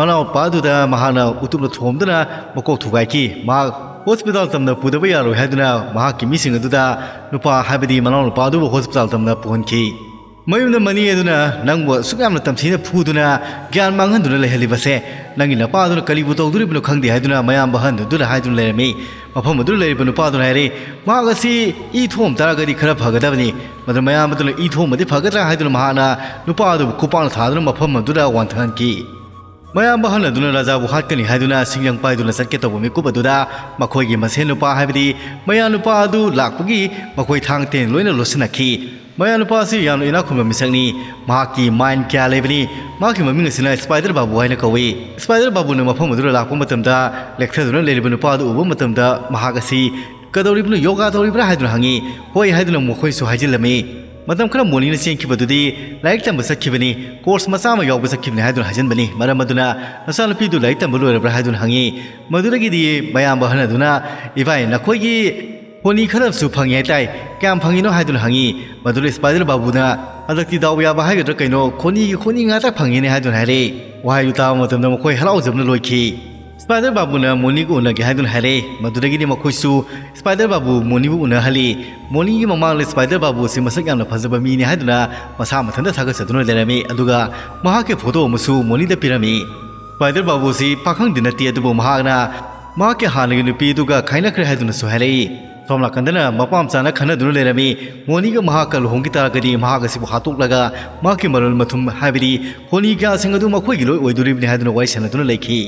ꯃꯅꯥꯎꯄꯥꯗꯨꯗ ꯃꯍꯥꯛꯅ ꯎꯇꯨꯞꯅ ꯊꯣꯝꯗꯨꯅ ꯃꯀꯣꯛ ꯊꯨꯒꯥꯏꯈꯤ꯫ ꯃꯍꯥꯛ ꯍꯣꯁꯄꯤꯇꯥꯜ ꯇꯝꯅ ꯄꯨꯗꯕ ꯌꯥꯔꯣꯏ ꯍꯥꯏꯗꯨꯅ ꯃꯍꯥꯛꯀꯤ ꯃꯤꯁꯤꯡ ꯑꯗꯨꯗ ꯅꯨꯄꯥ, ꯍꯥꯏꯕꯗꯤ ꯃꯅꯥꯎꯅꯨꯄꯥ ꯑꯗꯨꯕꯨ ꯍꯣꯁꯄꯤꯇꯥꯜ ꯇꯝꯅ ꯄꯨꯍꯟꯈꯤ꯫ ꯃꯌꯨꯝꯗ ꯃꯅꯤ ꯑꯗꯨꯅ ꯅꯪꯕꯨ ꯑꯁꯨꯛ ꯌꯥꯝꯅ ꯇꯝꯊꯤꯅ ꯐꯨꯗꯨꯅ ꯒ꯭ꯌꯥꯟ ꯃꯥꯡꯍꯟꯗꯨꯅ ꯂꯩꯍꯜꯂꯤꯕꯁꯦ, ꯅꯪꯒꯤ ꯅꯄꯥ ꯑꯗꯨꯅ ꯀꯔꯤꯕꯨ ꯇꯧꯗꯣꯔꯤꯕꯅꯣ ꯈꯪꯗꯦ ꯍꯥꯏꯗꯨꯅ ꯃꯌꯥꯝꯕ ꯑꯍꯟ ꯑꯗꯨꯗ ꯍꯥꯏꯗꯨꯅ ꯂꯩꯔꯝꯃꯤ꯫ ꯃꯐꯝ ꯑꯗꯨꯗ ꯂꯩꯔꯤꯕ ꯅꯨꯄꯥꯗꯨꯅ ꯍꯥꯏꯔꯦ, "ꯃꯍꯥꯛ ꯑꯁꯤ ꯏ ꯊꯣꯝ ꯇꯥꯔꯒꯗꯤ ꯈꯔ ꯐꯒꯗꯕꯅꯤ, ꯃꯗꯨ ꯃꯌꯥꯝ ꯑꯗꯨꯅ ꯏ ꯊꯣꯝꯕꯗꯤ ꯐꯒꯗ꯭ꯔꯥ?" ꯍꯥꯏꯗꯨꯅ ꯃꯍꯥꯛꯅ ꯅꯨꯄꯥ ꯑꯗꯨꯕꯨ ꯈꯨꯄꯥꯛꯅ ꯊꯥꯗꯨꯅ ꯃꯐꯝ ꯑꯗꯨꯗ ꯋꯥꯟꯊꯍꯟꯈꯤ꯫ ꯃꯌꯥꯝꯕ ꯑꯍꯜ ꯑꯗꯨꯅ ꯔꯥꯖꯥꯕꯨ ꯍꯥꯠꯀꯅꯤ ꯍꯥꯏꯗꯨꯅ ꯁꯤꯡꯖꯪ ꯄꯥꯏꯗꯨꯅ ꯆꯠꯀꯦ ꯇꯧꯕ ꯃꯤꯀꯨꯞ ꯑꯗꯨꯗ ꯃꯈꯣꯏꯒꯤ ꯃꯁꯦꯟ ꯅꯨꯄꯥ, ꯍꯥꯏꯕꯗꯤ ꯃꯌꯥ ꯅꯨꯄꯥ ꯑꯗꯨ ꯂꯥꯛꯄꯒꯤ ꯃꯈꯣꯏ ꯊꯥꯡ ꯇꯦꯟ ꯂꯣꯏꯅ ꯂꯣꯠꯁꯤꯟꯅꯈꯤ꯫ ꯃꯌꯥ ꯅꯨꯄꯥ ꯑꯁꯤ ꯌꯥꯝꯅ ꯏꯅꯥꯛ ꯈꯨꯟꯕ ꯃꯤꯁꯛꯅꯤ꯫ ꯃꯍꯥꯛꯀꯤ ꯃꯥꯏꯟ ꯀꯌꯥ ꯂꯩꯕꯅꯤ꯫ ꯃꯍꯥꯛꯀꯤ ꯃꯃꯤꯡ ꯑꯁꯤꯅ ꯁ꯭ꯄꯥꯏꯗꯔ ꯕꯥꯕꯨ ꯍꯥꯏꯅ ꯀꯧꯏ꯫ ꯁ꯭ꯄꯥꯏꯗꯔ ꯕꯥꯕꯨꯅ ꯃꯐꯝ ꯑꯗꯨꯗ ꯂꯥꯛꯄ ꯃꯇꯝꯗ ꯂꯦꯛꯊꯗꯨꯅ ꯂꯩꯔꯤꯕ ꯅꯨꯄꯥ ꯑꯗꯨ ꯎꯕ ꯃꯇꯝꯗ ꯃꯍꯥꯛ ꯑꯁꯤ, "ꯀꯗꯧꯔꯤꯕꯅꯣ, ꯌꯣꯒꯥ ꯇꯧꯔꯤꯕ꯭ꯔꯥ?" ꯍꯥꯏꯗꯨꯅ ꯍꯪꯉꯤ꯫ "ꯍꯣꯏ" ꯍꯥꯏꯗꯨꯅ ꯃꯈꯣꯏꯁꯨ ꯍꯥꯏꯖꯤꯜꯂꯝꯃꯤ꯫ ꯃꯇꯝ ꯈꯔ ꯃꯣꯅꯤꯅ ꯆꯦꯟꯈꯤꯕꯗꯨꯗꯤ ꯂꯥꯏꯔꯤꯛ ꯇꯝꯕ ꯆꯠꯈꯤꯕꯅꯤ꯫ ꯀꯣꯔꯁ ꯃꯆꯥ ꯑꯃ ꯌꯥꯎꯕ ꯆꯠꯈꯤꯕꯅꯤ ꯍꯥꯏꯗꯨꯅ ꯍꯥꯏꯖꯤꯟꯕꯅꯤ꯫ ꯃꯔꯝ ꯑꯗꯨꯅ ꯅꯆꯥꯅꯨꯄꯤꯗꯨ ꯂꯥꯏꯔꯤꯛ ꯇꯝꯕ ꯂꯣꯏꯔꯕ꯭ꯔꯥ ꯍꯥꯏꯗꯨꯅ ꯍꯪꯉꯤ꯫ ꯃꯗꯨꯗꯒꯤꯗꯤ ꯃꯌꯥꯝꯕ ꯑꯍꯟ ꯑꯗꯨꯅ, "ꯏꯕꯥꯏ, ꯅꯈꯣꯏꯒꯤ ꯍꯣꯅꯤ ꯈꯔꯁꯨ ꯐꯪꯉꯦ ꯍꯥꯏꯇꯥꯏ꯫ ꯀꯌꯥꯝ ꯐꯪꯉꯤꯅꯣ?" ꯍꯥꯏꯗꯨꯅ ꯍꯪꯉꯤ꯫ ꯃꯗꯨꯗ ꯁ꯭ꯄꯥꯏꯗꯔ ꯕꯥꯕꯨꯅ, "ꯍꯟꯗꯛꯇꯤ ꯗꯥꯎ ꯌꯥꯕ ꯍꯥꯏꯒꯗ꯭ꯔꯥ ꯀꯩꯅꯣ, ꯈꯣꯅꯤꯒꯤ ꯈꯣꯅꯤ ꯉꯥꯛꯇ ꯐꯪꯉꯤꯅꯦ" ꯍꯥꯏꯗꯨꯅ ꯍꯥꯏꯔꯛꯏ꯫ ꯋꯥꯍꯩꯗꯨ ꯇꯥꯕ ꯃꯇꯝꯗ ꯃꯈꯣꯏ ꯍꯔꯥꯎꯖꯕꯅ ꯂꯣꯏꯈꯤ꯫ ꯁ꯭ꯄꯥꯏꯗꯔ ꯕꯥꯕꯨꯅ ꯃꯣꯅꯤꯒ ꯎꯅꯒꯦ ꯍꯥꯏꯗꯨꯅ ꯍꯥꯏꯔꯛꯏ꯫ ꯃꯗꯨꯗꯒꯤꯗꯤ ꯃꯈꯣꯏꯁꯨ ꯁ꯭ꯄꯥꯏꯗꯔ ꯕꯥꯕꯨ ꯃꯣꯅꯤꯕꯨ ꯎꯅꯍꯜꯂꯤ꯫ ꯃꯣꯅꯤꯒꯤ ꯃꯃꯥꯡꯗ ꯁ꯭ꯄꯥꯏꯗꯔ ꯕꯥꯕꯨ ꯑꯁꯤ ꯃꯁꯛ ꯌꯥꯝꯅ ꯐꯖꯕ ꯃꯤꯅꯤ ꯍꯥꯏꯗꯨꯅ ꯃꯁꯥ ꯃꯊꯟꯇ ꯊꯥꯒꯠꯆꯗꯨꯅ ꯂꯩꯔꯝꯃꯤ꯫ ꯑꯗꯨꯒ ꯃꯍꯥꯛꯀꯤ ꯐꯣꯇꯣ ꯑꯃꯁꯨ ꯃꯣꯅꯤꯗ ꯄꯤꯔꯝꯃꯤ꯫ ꯁ꯭ꯄꯥꯏꯗꯔ ꯕꯥꯕꯨ ꯑꯁꯤ ꯄꯥꯈꯪꯗꯤ ꯅꯠꯇꯦ, ꯑꯗꯨꯕꯨ ꯃꯍꯥꯛꯅ ꯃꯍꯥꯛꯀꯤ ꯍꯥꯟꯅꯒꯤ ꯅꯨꯄꯤ ꯑꯗꯨꯒ ꯈꯥꯏꯅꯈ꯭ꯔꯦ ꯍꯥꯏꯗꯨꯅꯁꯨ ꯍꯥꯏꯔꯛꯏ꯫ ꯁꯣꯝ ꯅꯥꯀꯟꯗꯅ ꯃꯄꯥ ꯃꯆꯥꯅ ꯈꯟꯅꯗꯨꯅ ꯂꯩꯔꯝꯃꯤ꯫ ꯃꯣꯅꯤꯒ ꯃꯍꯥꯛꯀ ꯂꯨꯍꯣꯡꯈꯤ ꯇꯥꯔꯒꯗꯤ ꯃꯍꯥꯛ ꯑꯁꯤꯕꯨ ꯍꯥꯠꯇꯣꯛꯂꯒ ꯃꯍꯥꯛꯀꯤ ꯃꯔꯜ ꯃꯊꯨꯝ, ꯍꯥꯏꯕꯗꯤ ꯈꯣꯅꯤ ꯀꯌꯥꯁꯤꯡ ꯑꯗꯨ ꯃꯈꯣꯏꯒꯤ ꯂꯣꯏ ꯑꯣꯏꯗꯣꯔꯤꯕꯅꯤ ꯍꯥꯏꯗꯨꯅ ꯋꯥꯔꯤ ꯁꯥꯟꯅꯗꯨꯅ ꯂꯩꯈꯤ꯫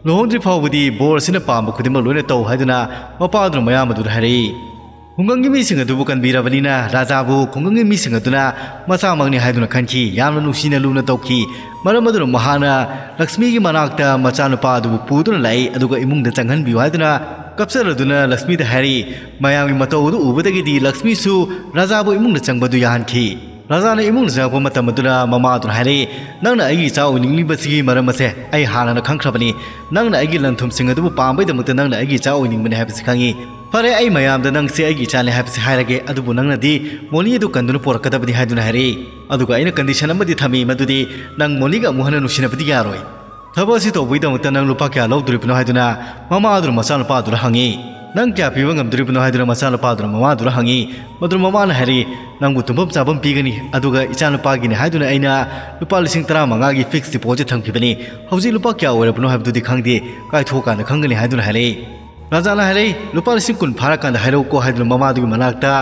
ꯂꯨꯍꯣꯡꯗ꯭ꯔꯤ ꯐꯥꯎꯕꯗꯤ ꯕꯣꯔ ꯑꯁꯤꯅ ꯄꯥꯝꯕ ꯈꯨꯗꯤꯡꯃꯛ ꯂꯣꯏꯅ ꯇꯧ ꯍꯥꯏꯗꯨꯅ ꯃꯄꯥ ꯑꯗꯨꯅ ꯃꯌꯥꯝ ꯑꯗꯨꯗ ꯍꯥꯏꯔꯛꯏ꯫ ꯈꯨꯡꯒꯪꯒꯤ ꯃꯤꯁꯤꯡ ꯑꯗꯨꯕꯨ ꯀꯟꯕꯤꯔꯕꯅꯤꯅ ꯔꯥꯖꯥꯕꯨ ꯈꯨꯡꯒꯪꯒꯤ ꯃꯤꯁꯤꯡ ꯑꯗꯨꯅ ꯃꯆꯥꯃꯛꯅꯤ ꯍꯥꯏꯗꯨꯅ ꯈꯟꯈꯤ꯫ ꯌꯥꯝꯅ ꯅꯨꯡꯁꯤꯅ ꯂꯨꯅ ꯇꯧꯈꯤ꯫ ꯃꯔꯝ ꯑꯗꯨꯅ ꯃꯍꯥꯛꯅ ꯂꯛꯁꯃꯤꯒꯤ ꯃꯅꯥꯛꯇ ꯃꯆꯥꯅꯨꯄꯥ ꯑꯗꯨꯕꯨ ꯄꯨꯗꯨꯅ ꯂꯥꯛꯏ, ꯑꯗꯨꯒ ꯏꯃꯨꯡꯗ ꯆꯪꯍꯟꯕꯤꯌꯨ ꯍꯥꯏꯗꯨꯅ ꯀꯞꯆꯔꯗꯨꯅ ꯂꯛꯁꯃꯤꯗ ꯍꯥꯏꯔꯛꯏ꯫ ꯃꯌꯥꯝꯒꯤ ꯃꯇꯧ ꯑꯗꯨ ꯎꯕꯗꯒꯤꯗꯤ ꯂꯛꯁꯃꯤꯁꯨ ꯔꯥꯖꯥꯕꯨ ꯏꯃꯨꯡꯗ ꯆꯪꯕꯗꯨ ꯌꯥꯍꯟꯈꯤ꯫ ꯔꯥꯖꯥꯅ ꯏꯃꯨꯡꯗ ꯆꯪꯉꯛꯄ ꯃꯇꯝ ꯑꯗꯨꯗ ꯃꯃꯥ ꯑꯗꯨꯅ ꯍꯥꯏꯔꯛꯏ, "ꯅꯪꯅ ꯑꯩꯒꯤ ꯏꯆꯥ ꯑꯣꯏꯅꯤꯡꯂꯤꯕꯁꯤꯒꯤ ꯃꯔꯝ ꯑꯁꯦ ꯑꯩ ꯍꯥꯟꯅꯅ ꯈꯪꯈ꯭ꯔꯕꯅꯤ꯫ ꯅꯪꯅ ꯑꯩꯒꯤ ꯂꯟ ꯊꯨꯝꯁꯤꯡ ꯑꯗꯨꯕꯨ ꯄꯥꯝꯕꯩꯗꯃꯛꯇ ꯅꯪꯅ ꯑꯩꯒꯤ ꯏꯆꯥ ꯑꯣꯏꯅꯤꯡꯕꯅꯤ ꯍꯥꯏꯕꯁꯤ ꯈꯪꯉꯤ꯫ ꯐꯔꯦ, ꯑꯩ ꯃꯌꯥꯝꯗ ꯅꯪꯁꯦ ꯑꯩꯒꯤ ꯏꯆꯥꯅꯤ ꯍꯥꯏꯕꯁꯤ ꯍꯥꯏꯔꯒꯦ, ꯑꯗꯨꯕꯨ ꯅꯪꯅꯗꯤ ꯃꯣꯂꯤ ꯑꯗꯨ ꯀꯟꯗꯨꯅ ꯄꯣꯔꯛꯀꯗꯕꯅꯤ" ꯍꯥꯏꯗꯨꯅ ꯍꯥꯏꯔꯛꯏ꯫ ꯑꯗꯨꯒ ꯑꯩꯅ ꯀꯟꯗꯤꯁꯟ ꯑꯃꯗꯤ ꯊꯝꯃꯤ, ꯃꯗꯨꯗꯤ ꯅꯪ ꯃꯣꯂꯤꯒ ꯑꯃꯨꯛ ꯍꯟꯅ ꯅꯨꯡꯁꯤꯅꯕꯗꯤ ꯌꯥꯔꯣꯏ꯫ "ꯊꯕꯛ ꯑꯁꯤ ꯇꯧꯕꯒꯤꯗꯃꯛꯇ ꯅꯪ ꯂꯨꯄꯥ ꯀꯌꯥ ꯂꯧꯗꯣꯔꯤꯕꯅꯣ?" ꯍꯥꯏꯗꯨꯅ ꯃꯃꯥ ꯑꯗꯨꯅ ꯃꯆꯥꯅꯨꯄꯥ ꯑꯗꯨꯗ ꯍꯪꯉꯤ꯫ "ꯅꯪ ꯀꯌꯥ ꯄꯤꯕ ꯉꯝꯗꯣꯔꯤꯕꯅꯣ?" ꯍꯥꯏꯗꯨꯅ ꯃꯆꯥꯅꯨꯄꯥ ꯑꯗꯨꯅ ꯃꯃꯥ ꯑꯗꯨꯗ ꯍꯪꯉꯤ꯫ ꯃꯗꯨ ꯃꯃꯥꯅ ꯍꯥꯏꯔꯛꯏ, "ꯅꯪꯕꯨ ꯇꯨꯝꯐꯝ ꯆꯥꯐꯝ ꯄꯤꯒꯅꯤ, ꯑꯗꯨꯒ ꯏꯆꯥꯅꯨꯄꯥꯒꯤꯅꯤ ꯍꯥꯏꯗꯨꯅ ꯑꯩꯅ ꯂꯨꯄꯥ ꯂꯤꯁꯤꯡ ꯇꯔꯥꯃꯉꯥꯒꯤ ꯐꯤꯛꯁ ꯗꯤꯄꯣꯖꯤꯠ ꯊꯝꯈꯤꯕꯅꯤ꯫ ꯍꯧꯖꯤꯛ ꯂꯨꯄꯥ ꯀꯌꯥ ꯑꯣꯏꯔꯕꯅꯣ ꯍꯥꯏꯕꯗꯨꯗꯤ ꯈꯪꯗꯦ, ꯀꯥꯏꯊꯣꯛꯑꯀꯥꯟꯗ ꯈꯪꯒꯅꯤ" ꯍꯥꯏꯗꯨꯅ ꯍꯥꯏꯔꯛꯏ꯫ ꯔꯥꯖꯥꯅ ꯍꯥꯏꯔꯛꯏ, "ꯂꯨꯄꯥ ꯂꯤꯁꯤꯡ ꯀꯨꯟ ꯐꯥꯔꯀꯥꯟꯗ ꯍꯥꯏꯔꯛꯎꯀꯣ" ꯍꯥꯏꯗꯨꯅ ꯃꯃꯥꯗꯨꯒꯤ ꯃꯅꯥꯛꯇ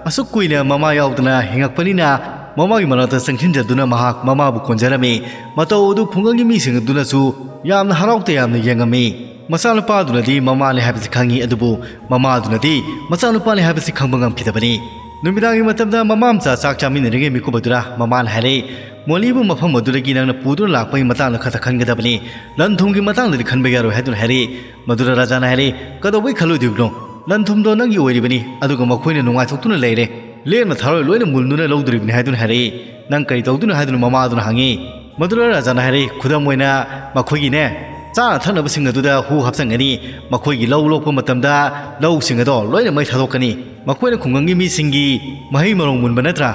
ꯑꯁꯨꯛ ꯀꯨꯏꯅ ꯃꯃꯥ ꯌꯥꯎꯗꯅ ꯍꯤꯡꯉꯛꯄꯅꯤꯅ, ꯃꯃꯥꯒꯤ ꯃꯅꯥꯛꯇ ꯆꯪꯁꯤꯟꯖꯗꯨꯅ ꯃꯍꯥꯛ ꯃꯃꯥꯕꯨ ꯀꯣꯟꯖꯔꯝꯃꯤ꯫ ꯃꯇꯧ ꯑꯗꯨ ꯈꯨꯡꯒꯪꯒꯤ ꯃꯤꯁꯤꯡ ꯑꯗꯨꯅꯁꯨ ꯌꯥꯝꯅ ꯍꯔꯥꯎ ꯇꯌꯥꯝꯅ ꯌꯦꯡꯉꯝꯃꯤ꯫ ꯃꯆꯥꯅꯨꯄꯥ ꯑꯗꯨꯅꯗꯤ ꯃꯃꯥꯅꯤ ꯍꯥꯏꯕꯁꯤ ꯈꯪꯉꯤ, ꯑꯗꯨꯕꯨ ꯃꯃꯥ ꯑꯗꯨꯅꯗꯤ ꯃꯆꯥꯅꯨꯄꯥꯅꯤ ꯍꯥꯏꯕꯁꯤ ꯈꯪꯕ ꯉꯝꯈꯤꯗꯕꯅꯤ꯫ ꯅꯨꯃꯤꯗꯥꯡꯒꯤ ꯃꯇꯝꯗ ꯃꯃꯥ ꯃꯆꯥ ꯆꯥꯛ ꯆꯥꯃꯤꯟꯅꯔꯤꯉꯩ ꯃꯤꯀꯨꯞ ꯑꯗꯨꯗ ꯃꯃꯥꯅ ꯍꯥꯏꯔꯛꯏ, "ꯃꯣꯂꯤꯕꯨ ꯃꯐꯝ ꯑꯗꯨꯗꯒꯤ ꯅꯪꯅ ꯄꯨꯗꯨꯅ ꯂꯥꯛꯄꯒꯤ ꯃꯇꯥꯡꯗ ꯈꯛꯇ ꯈꯟꯒꯗꯕꯅꯤ, ꯂꯟ ꯊꯨꯝꯒꯤ ꯃꯇꯥꯡꯗꯗꯤ ꯈꯟꯕ ꯌꯥꯔꯣꯏ" ꯍꯥꯏꯗꯨꯅ ꯍꯥꯏꯔꯛꯏ꯫ ꯃꯗꯨꯗ ꯔꯥꯖꯥꯅ ꯍꯥꯏꯔꯛꯏ, "ꯀꯩꯗꯧꯕꯩ ꯈꯜꯂꯣꯏꯗꯣꯏꯕꯅꯣ? ꯂꯟ ꯊꯨꯝꯗꯣ ꯅꯪꯒꯤ ꯑꯣꯏꯔꯤꯕꯅꯤ, ꯑꯗꯨꯒ ꯃꯈꯣꯏꯅ ꯅꯨꯡꯉꯥꯏꯊꯣꯛꯇꯨꯅ ꯂꯩꯔꯦ꯫ ꯂꯦꯝꯅ ꯊꯥꯔꯣꯏ ꯂꯣꯏꯅ ꯃꯨꯟꯗꯨꯅ ꯂꯧꯗꯣꯔꯤꯕꯅꯤ" ꯍꯥꯏꯗꯨꯅ ꯍꯥꯏꯔꯛꯏ꯫ "ꯅꯪ ꯀꯔꯤ ꯇꯧꯗꯣꯏꯅꯣ?" ꯍꯥꯏꯗꯨꯅ ꯃꯃꯥ ꯑꯗꯨꯅ ꯍꯪꯉꯤ꯫ ꯃꯗꯨꯗ ꯔꯥꯖꯥꯅ ꯍꯥꯏꯔꯛꯏ, "ꯈꯨꯗꯝ ꯑꯣꯏꯅ ꯃꯈꯣꯏꯒꯤꯅꯦ, ꯆꯥꯅ ꯊꯛꯅꯕꯁꯤꯡ ꯑꯗꯨꯗ ꯍꯨ ꯍꯥꯞꯆꯟꯒꯅꯤ꯫ ꯃꯈꯣꯏꯒꯤ ꯂꯧ ꯂꯣꯛꯄ ꯃꯇꯝꯗ ꯂꯧꯁꯤꯡ ꯑꯗꯣ ꯂꯣꯏꯅ ꯃꯩ ꯊꯥꯗꯣꯛꯀꯅꯤ꯫ ꯃꯈꯣꯏꯅ ꯈꯨꯡꯒꯪꯒꯤ ꯃꯤꯁꯤꯡꯒꯤ ꯃꯍꯩ ꯃꯔꯣꯡ ꯃꯨꯟꯕ ꯅꯠꯇ꯭ꯔꯥ?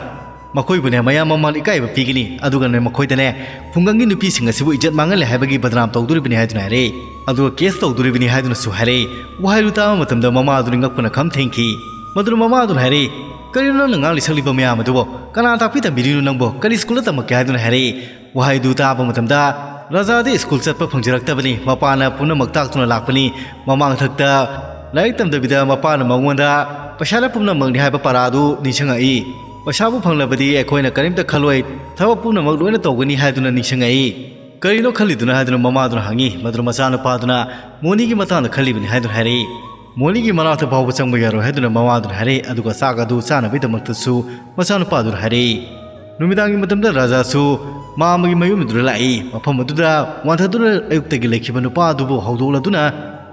ꯃꯈꯣꯏꯕꯨꯅꯦ, ꯃꯌꯥꯝ ꯃꯃꯥꯡꯗ ꯏꯀꯥꯏꯕ ꯄꯤꯒꯅꯤ꯫ ꯑꯗꯨꯒꯅꯦ, ꯃꯈꯣꯏꯗꯅꯦ, ꯈꯨꯡꯒꯪꯒꯤ ꯅꯨꯄꯤꯁꯤꯡ ꯑꯁꯤꯕꯨ ꯏꯖꯠ ꯃꯥꯡꯍꯜꯂꯦ ꯍꯥꯏꯕꯒꯤ ꯕꯗꯅꯥꯝ ꯇꯧꯗꯣꯔꯤꯕꯅꯤ" ꯍꯥꯏꯗꯨꯅ ꯍꯥꯏꯔꯛꯏ꯫ ꯑꯗꯨꯒ ꯀꯦꯁ ꯇꯧꯗꯣꯔꯤꯕꯅꯤ ꯍꯥꯏꯗꯨꯅꯁꯨ ꯍꯥꯏꯔꯛꯏ꯫ ꯋꯥꯍꯩꯗꯨ ꯇꯥꯕ ꯃꯇꯝꯗ ꯃꯃꯥ ꯑꯗꯨꯅ ꯉꯛꯄꯅ ꯈꯝ ꯊꯦꯡꯈꯤ꯫ ꯃꯗꯨꯅ ꯃꯃꯥ ꯑꯗꯨꯅ ꯍꯥꯏꯔꯛꯏ, "ꯀꯔꯤꯅꯣ ꯅꯪꯅ ꯉꯥꯡꯂꯤ ꯁꯛꯂꯤꯕ ꯃꯌꯥꯝ ꯑꯗꯨꯕꯨ? ꯀꯅꯥ ꯇꯥꯛꯄꯤ ꯇꯝꯕꯤꯔꯤꯅꯣ ꯅꯪꯕꯨ? ꯀꯔꯤ ꯁ꯭ꯀꯨꯜꯗ ꯇꯝꯃꯛꯀꯦ?" ꯍꯥꯏꯗꯨꯅ ꯍꯥꯏꯔꯛꯏ꯫ ꯋꯥꯍꯩꯗꯨ ꯇꯥꯕ ꯃꯇꯝꯗꯗ ꯔꯥꯖꯥꯗꯤ ꯁ꯭ꯀꯨꯜ ꯆꯠꯄ ꯐꯪꯖꯔꯛꯇꯕꯅꯤ꯫ ꯃꯄꯥꯅ ꯄꯨꯝꯅꯃꯛ ꯇꯥꯛꯇꯨꯅ ꯂꯥꯛꯄꯅꯤ꯫ ꯃꯃꯥꯡꯊꯛꯇ ꯂꯥꯏꯔꯤꯛ ꯇꯝꯗꯕꯤꯗ ꯃꯄꯥꯅ ꯃꯉꯣꯟꯗ "ꯄꯩꯁꯥꯅ ꯄꯨꯝꯅꯃꯛꯅꯤ" ꯍꯥꯏꯕ ꯄꯔꯥꯗꯨ ꯅꯤꯡꯁꯤꯡꯉꯛꯏ꯫ "ꯄꯩꯁꯥꯕꯨ ꯐꯪꯂꯕꯗꯤ ꯑꯩꯈꯣꯏꯅ ꯀꯔꯤꯝꯇ ꯈꯜꯂꯣꯏ, ꯊꯕꯛ ꯄꯨꯝꯅꯃꯛ ꯂꯣꯏꯅ ꯇꯧꯒꯅꯤ" ꯍꯥꯏꯗꯨꯅ ꯅꯤꯡꯁꯤꯡꯉꯛꯏ꯫ "ꯀꯔꯤꯅꯣ ꯈꯜꯂꯤꯗꯨꯅ?" ꯍꯥꯏꯗꯨꯅ ꯃꯃꯥꯗꯨꯅ ꯍꯪꯉꯤ꯫ ꯃꯗꯨꯗ ꯃꯆꯥꯅꯨꯄꯥꯗꯨꯅ "ꯃꯣꯅꯤꯒꯤ ꯃꯇꯥꯡꯗ ꯈꯜꯂꯤꯕꯅꯤ" ꯍꯥꯏꯗꯨꯅ ꯍꯥꯏꯔꯛꯏ꯫ "ꯃꯣꯅꯤꯒꯤ ꯃꯅꯥꯛꯇ ꯐꯥꯎꯕ ꯆꯪꯕ ꯌꯥꯔꯣꯏ" ꯍꯥꯏꯗꯨꯅ ꯃꯃꯥꯗꯨꯅ ꯍꯥꯏꯔꯛꯏ꯫ ꯑꯗꯨꯒ ꯆꯥꯛ ꯑꯗꯨ ꯆꯥꯅꯕꯒꯤꯗꯃꯛꯇꯁꯨ ꯃꯆꯥꯅꯨꯄꯥꯗꯨꯅ ꯍꯥꯏꯔꯛꯏ꯫ ꯅꯨꯃꯤꯗꯥꯡꯒꯤ ꯃꯇꯝꯗ ꯔꯥꯖꯥꯁꯨ ꯃꯥꯃꯒꯤ ꯃꯌꯨꯝ ꯑꯗꯨꯗ ꯂꯥꯛꯏ꯫ ꯃꯐꯝ ꯑꯗꯨꯗ ꯋꯥꯟꯊꯗꯨꯅ ꯑꯌꯨꯛꯇꯒꯤ ꯂꯩꯈꯤꯕ ꯅꯨꯄꯥ ꯑꯗꯨꯕꯨ ꯍꯧꯗꯣꯛꯂꯗꯨꯅ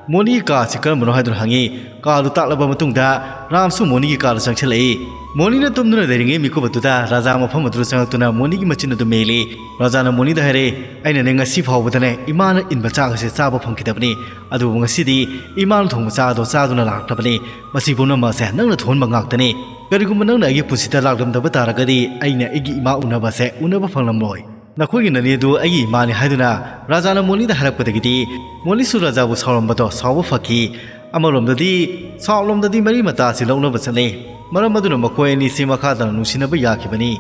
ꯃꯣꯅꯤꯒꯤ ꯀꯥꯁꯤ ꯀꯔꯝꯕꯅꯣ ꯍꯥꯏꯗꯨꯅ ꯍꯪꯉꯤ꯫ ꯀꯥꯗꯨ ꯇꯥꯛꯂꯕ ꯃꯇꯨꯡꯗ ꯔꯥꯝꯁꯨ ꯃꯣꯅꯤꯒꯤ ꯀꯥꯗ ꯆꯪꯁꯤꯜꯂꯛꯏ꯫ ꯃꯣꯅꯤꯅ ꯇꯨꯝꯗꯨꯅ ꯂꯩꯔꯤꯉꯩ ꯃꯤꯀꯨꯞ ꯑꯗꯨꯗ ꯔꯥꯖꯥ ꯃꯐꯝ ꯑꯗꯨꯗ ꯆꯪꯂꯛꯇꯨꯅ ꯃꯣꯅꯤꯒꯤ ꯃꯆꯤꯟ ꯑꯗꯨ ꯃꯦꯜꯂꯤ꯫ ꯔꯥꯖꯥꯅ ꯃꯣꯅꯤꯗ ꯍꯥꯏꯔꯦ, "ꯑꯩꯅꯅꯦ ꯉꯁꯤ ꯐꯥꯎꯕꯗꯅꯦ ꯏꯃꯥꯅ ꯏꯟꯕ ꯆꯥꯛ ꯑꯁꯦ ꯆꯥꯕ ꯐꯪꯈꯤꯗꯕꯅꯤ, ꯑꯗꯨꯕꯨ ꯉꯁꯤꯗꯤ ꯏꯃꯥꯅ ꯊꯣꯡꯕ ꯆꯥꯛ ꯑꯗꯣ ꯆꯥꯗꯨꯅ ꯂꯥꯛꯂꯕꯅꯤ꯫ ꯃꯁꯤ ꯄꯨꯝꯅꯃꯛ ꯑꯁꯦ ꯅꯪꯅ ꯊꯣꯡꯍꯟꯕ ꯉꯥꯛꯇꯅꯤ꯫ ꯀꯔꯤꯒꯨꯝꯕ ꯅꯪꯅ ꯑꯩꯒꯤ ꯄꯨꯟꯁꯤꯗ ꯂꯥꯛꯂꯝꯗꯕ ꯇꯥꯔꯒꯗꯤ ꯑꯩꯅ ꯑꯩꯒꯤ ꯏꯃꯥ ꯎꯅꯕ ꯑꯁꯦ ꯎꯅꯕ ꯐꯪꯂꯝꯂꯣꯏ꯫ ꯅꯈꯣꯏꯒꯤ ꯅꯅꯦ ꯑꯗꯨ ꯑꯩꯒꯤ ꯏꯃꯥꯅꯤ" ꯍꯥꯏꯗꯨꯅ ꯔꯥꯖꯥꯅ ꯃꯣꯅꯤꯗ ꯍꯥꯏꯔꯛꯄꯗꯒꯤꯗꯤ ꯃꯣꯅꯤꯁꯨ ꯔꯥꯖꯥꯕꯨ ꯁꯥꯎꯔꯝꯕꯗꯣ ꯁꯥꯎꯕ ꯐꯈꯤ꯫ ꯑꯃꯔꯣꯝꯗꯗꯤ ꯁꯥꯎꯠꯂꯣꯝꯗꯗꯤ ꯃꯔꯤ ꯃꯇꯥꯁꯤ ꯂꯧꯅꯕ ꯆꯠꯅꯩ꯫ ꯃꯔꯝ ꯑꯗꯨꯅ ꯃꯈꯣꯏ ꯑꯅꯤꯁꯤ ꯃꯈꯥ ꯇꯥꯅ ꯅꯨꯡꯁꯤꯅꯕ ꯌꯥꯈꯤꯕꯅꯤ꯫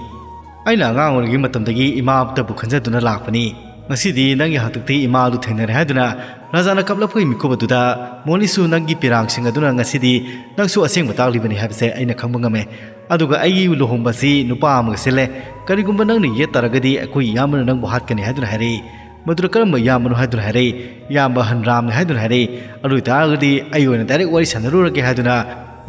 ꯑꯩꯅ ꯑꯉꯥꯡ ꯑꯣꯏꯔꯤꯉꯩ ꯃꯇꯝꯗꯒꯤ ꯏꯃꯥꯇꯕꯨ ꯈꯟꯖꯗꯨꯅ ꯂꯥꯛꯄꯅꯤ꯫ ꯉꯁꯤꯗꯤ ꯅꯪꯒꯤ ꯍꯥꯛꯇꯛꯇꯒꯤ ꯏꯃꯥ ꯑꯗꯨ ꯊꯦꯡꯅꯔꯦ ꯍꯥꯏꯗꯨꯅ ꯔꯥꯖꯥꯅ ꯀꯞꯂꯛꯄꯒꯤ ꯃꯤꯀꯨꯞ ꯑꯗꯨꯗ ꯃꯣꯅꯤꯁꯨ ꯅꯪꯒꯤ ꯄꯤꯔꯥꯡꯁꯤꯡ ꯑꯗꯨꯅ ꯉꯁꯤꯗꯤ ꯅꯪꯁꯨ ꯑꯁꯦꯡꯕ ꯇꯥꯛꯂꯤꯕꯅꯤ ꯍꯥꯏꯕꯁꯦ ꯑꯩꯅ ꯈꯪꯕ ꯉꯝꯃꯦ꯫ ꯑꯗꯨꯒ ꯑꯩꯒꯤ ꯂꯨꯍꯣꯡꯕꯁꯤ ꯅꯨꯄꯥ ꯑꯃꯒ ꯁꯤꯜꯂꯦ꯫ ꯀꯔꯤꯒꯨꯝꯕ ꯅꯪꯅ ꯌꯦꯠ ꯇꯥꯔꯒꯗꯤ ꯑꯩꯈꯣꯏ ꯏꯌꯥꯝꯕꯅ ꯅꯪꯕꯨ ꯍꯥꯠꯀꯅꯤ ꯍꯥꯏꯗꯨꯅ ꯍꯥꯏꯔꯛꯏ꯫ ꯃꯗꯨꯗ ꯀꯔꯝꯕ ꯏꯌꯥꯝꯕꯅꯣ ꯍꯥꯏꯗꯨꯅ ꯍꯥꯏꯔꯛꯏ꯫ "ꯏꯌꯥꯝꯕ ꯑꯍꯟ ꯔꯥꯝꯅꯤ" ꯍꯥꯏꯗꯨꯅ ꯍꯥꯏꯔꯛꯏ꯫ "ꯑꯗꯨ ꯑꯣꯏꯇꯥꯔꯒꯗꯤ ꯑꯩ ꯑꯣꯏꯅ ꯗꯥꯏꯔꯦꯛ ꯋꯥꯔꯤ ꯁꯥꯟꯅꯔꯨꯔꯒꯦ" ꯍꯥꯏꯗꯨꯅ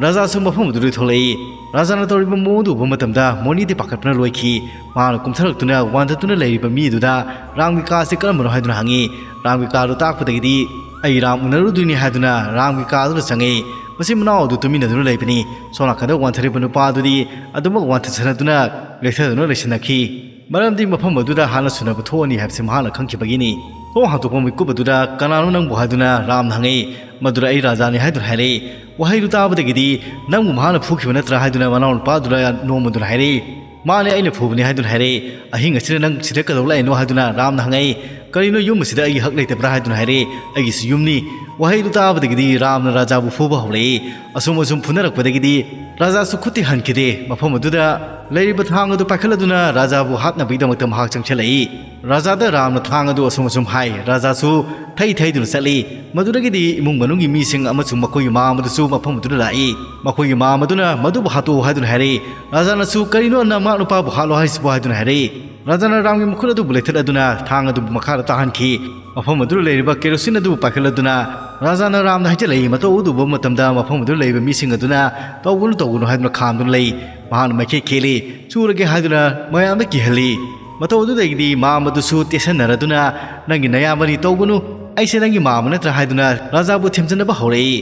ꯔꯥꯖꯥꯁꯨ ꯃꯐꯝ ꯑꯗꯨꯗꯒꯤ ꯊꯣꯛꯂꯛꯏ꯫ ꯔꯥꯖꯥꯅ ꯇꯧꯔꯤꯕ ꯃꯑꯣꯡꯗꯨ ꯎꯕ ꯃꯇꯝꯗ ꯃꯣꯅꯤꯗꯤ ꯄꯥꯈꯠꯄꯅ ꯂꯣꯏꯈꯤ꯫ ꯃꯍꯥꯛꯅ ꯀꯨꯝꯊꯔꯛꯇꯨꯅ ꯋꯥꯟꯊꯗꯨꯅ ꯂꯩꯔꯤꯕ ꯃꯤ ꯑꯗꯨꯗ ꯔꯥꯝꯒꯤ ꯀꯥ ꯑꯁꯤ ꯀꯔꯝꯕꯅꯣ ꯍꯥꯏꯗꯨꯅ ꯍꯪꯉꯤ꯫ ꯔꯥꯝꯒꯤ ꯀꯥ ꯑꯗꯨ ꯇꯥꯛꯄꯗꯒꯤꯗꯤ "ꯑꯩ ꯔꯥꯝ ꯎꯅꯔꯨꯗꯣꯏꯅꯤ" ꯍꯥꯏꯗꯨꯅ ꯔꯥꯝꯒꯤ ꯀꯥ ꯑꯗꯨꯗ ꯆꯪꯉꯤ꯫ ꯃꯆꯤꯟ ꯃꯅꯥꯎ ꯑꯗꯨ ꯇꯨꯃꯤꯟꯅꯗꯨꯅ ꯂꯩꯕꯅꯤ꯫ ꯁꯣꯝ ꯅꯥꯀꯟꯗ ꯋꯥꯟꯊꯔꯤꯕ ꯅꯨꯄꯥ ꯑꯗꯨꯗꯤ ꯑꯗꯨꯃꯛ ꯋꯥꯟꯊꯖꯅꯗꯨꯅ ꯂꯦꯛꯊꯗꯨꯅ ꯂꯩꯁꯤꯟꯅꯈꯤ꯫ ꯃꯔꯝꯗꯤ ꯃꯐꯝ ꯑꯗꯨꯗ ꯍꯥꯟꯅ ꯁꯨꯅꯕ ꯊꯣꯛꯑꯅꯤ ꯍꯥꯏꯕꯁꯤ ꯃꯍꯥꯛꯅ ꯈꯪꯈꯤꯕꯒꯤꯅꯤ꯫ ꯊꯣꯡ ꯍꯥꯡꯗꯣꯛꯄ ꯃꯤꯀꯨꯞ ꯑꯗꯨꯗ "ꯀꯅꯥꯅꯣ ꯅꯪꯕꯨ?" ꯍꯥꯏꯗꯨꯅ ꯔꯥꯝꯅ ꯍꯪꯉꯛꯏ꯫ ꯃꯗꯨꯗ "ꯑꯩ ꯔꯥꯖꯥꯅꯤ" ꯍꯥꯏꯗꯨꯅ ꯍꯥꯏꯔꯛꯏ꯫ ꯋꯥꯍꯩꯗꯨ ꯇꯥꯕꯗꯒꯤꯗꯤ "ꯅꯪꯕꯨ ꯃꯍꯥꯛꯅ ꯐꯨꯈꯤꯕ ꯅꯠꯇ꯭ꯔꯥ?" ꯍꯥꯏꯗꯨꯅ ꯃꯅꯥꯎꯅꯨꯄꯥꯗꯨꯗ ꯅꯣꯡꯃꯗꯨꯅ ꯍꯥꯏꯔꯛꯏ꯫ "ꯃꯥꯅꯦ, ꯑꯩꯅ ꯐꯨꯕꯅꯤ" ꯍꯥꯏꯗꯨꯅ ꯍꯥꯏꯔꯛꯏ꯫ "ꯑꯍꯤꯡ ꯑꯁꯤꯗ ꯅꯪ ꯁꯤꯗ ꯀꯩꯗꯧ ꯂꯥꯛꯏꯅꯣ?" ꯍꯥꯏꯗꯨꯅ ꯔꯥꯝꯅ ꯍꯪꯉꯛꯏ꯫ "ꯀꯔꯤꯅꯣ, ꯌꯨꯝ ꯑꯁꯤꯗ ꯑꯩꯒꯤ ꯍꯛ ꯂꯩꯇꯕ꯭ꯔꯥ?" ꯍꯥꯏꯗꯨꯅ ꯍꯥꯏꯔꯛꯏ꯫ "ꯑꯩꯒꯤꯁꯨ ꯌꯨꯝꯅꯤ"꯫ ꯋꯥꯍꯩꯗꯨ ꯇꯥꯕꯗꯒꯤꯗꯤ ꯔꯥꯝꯅ ꯔꯥꯖꯥꯕꯨ ꯐꯨꯕ ꯍꯧꯔꯛꯏ꯫ ꯑꯁꯨꯝ ꯑꯁꯨꯝ ꯐꯨꯅꯔꯛꯄꯗꯒꯤꯗꯤ ꯔꯥꯖꯥꯁꯨ ꯈꯨꯠꯇꯤ ꯍꯟꯈꯤꯗꯦ꯫ ꯃꯐꯝ ꯑꯗꯨꯗ ꯂꯩꯔꯤꯕ ꯊꯥꯡ ꯑꯗꯨ ꯄꯥꯏꯈꯠꯂꯗꯨꯅ ꯔꯥꯖꯥꯕꯨ ꯍꯥꯠꯅꯕꯒꯤꯗꯃꯛꯇ ꯃꯍꯥꯛ ꯆꯪꯁꯤꯜꯂꯛꯏ꯫ ꯔꯥꯖꯥꯗ ꯔꯥꯝꯅ ꯊꯥꯡ ꯑꯗꯨ ꯑꯁꯨꯝ ꯑꯁꯨꯝ ꯍꯥꯏ꯫ ꯔꯥꯖꯥꯁꯨ ꯊꯩ ꯊꯩꯗꯨꯅ ꯆꯠꯂꯤ꯫ ꯃꯗꯨꯗꯒꯤꯗꯤ ꯏꯃꯨꯡ ꯃꯅꯨꯡꯒꯤ ꯃꯤꯁꯤꯡ ꯑꯃꯁꯨꯡ ꯃꯈꯣꯏꯒꯤ ꯃꯃꯥ ꯑꯗꯨꯁꯨ ꯃꯐꯝ ꯑꯗꯨꯗ ꯂꯥꯛꯏ꯫ ꯃꯈꯣꯏꯒꯤ ꯃꯃꯥ ꯑꯗꯨꯅ ꯃꯗꯨꯕꯨ ꯍꯥꯠꯇꯣꯛꯎ ꯍꯥꯏꯗꯨꯅ ꯍꯥꯏꯔꯛꯏ꯫ ꯔꯥꯖꯥꯅꯁꯨ "ꯀꯔꯤꯅꯣ ꯅꯃꯥ ꯅꯨꯄꯥꯕꯨ ꯍꯥꯠꯂꯣ ꯍꯥꯏꯁꯤꯕꯨ?" ꯍꯥꯏꯗꯨꯅ ꯍꯥꯏꯔꯛꯏ꯫ ꯔꯥꯖꯥꯅ ꯔꯥꯝꯒꯤ ꯃꯈꯨꯠ ꯑꯗꯨꯕꯨ ꯂꯩꯊꯠꯂꯗꯨꯅ ꯊꯥꯡ ꯑꯗꯨꯕꯨ ꯃꯈꯥꯗ ꯇꯥꯍꯟꯈꯤ꯫ ꯃꯐꯝ ꯑꯗꯨꯗ ꯂꯩꯔꯤꯕ ꯀꯦꯔꯣꯁꯤꯟ ꯑꯗꯨꯕꯨ ꯄꯥꯏꯈꯠꯂꯗꯨꯅ ꯔꯥꯖꯥꯅ ꯔꯥꯝꯅ ꯍꯥꯏꯖꯤꯜꯂꯛꯏ꯫ ꯃꯇꯧ ꯑꯗꯨ ꯎꯕ ꯃꯇꯝꯗ ꯃꯐꯝ ꯑꯗꯨꯗ ꯂꯩꯔꯤꯕ ꯃꯤꯁꯤꯡ ꯑꯗꯨꯅ "ꯇꯧꯒꯅꯨ, ꯇꯧꯒꯅꯨ" ꯍꯥꯏꯗꯨꯅ ꯈꯥꯝꯗꯨꯅ ꯂꯩ꯫ ꯃꯍꯥꯛꯅ ꯃꯥꯏꯀꯩ ꯈꯦꯠꯂꯤ꯫ "ꯆꯨꯔꯒꯦ" ꯍꯥꯏꯗꯨꯅ ꯃꯌꯥꯝꯗ ꯀꯤꯍꯜꯂꯤ꯫ ꯃꯇꯧ ꯑꯗꯨꯗꯒꯤꯗꯤ ꯃꯥꯝ ꯑꯗꯨꯁꯨ ꯇꯦꯁꯟꯅꯔꯗꯨꯅ "ꯅꯪꯒꯤ ꯅꯌꯥꯝꯕꯅꯤ, ꯇꯧꯒꯅꯨ, "ꯑꯩꯁꯦ ꯅꯪꯒꯤ ꯃꯥꯝꯃ ꯅꯠꯇ꯭ꯔꯥ?" ꯍꯥꯏꯗꯨꯅ ꯔꯥꯖꯥꯕꯨ ꯊꯦꯝꯖꯤꯟꯅꯕ ꯍꯧꯔꯛꯏ꯫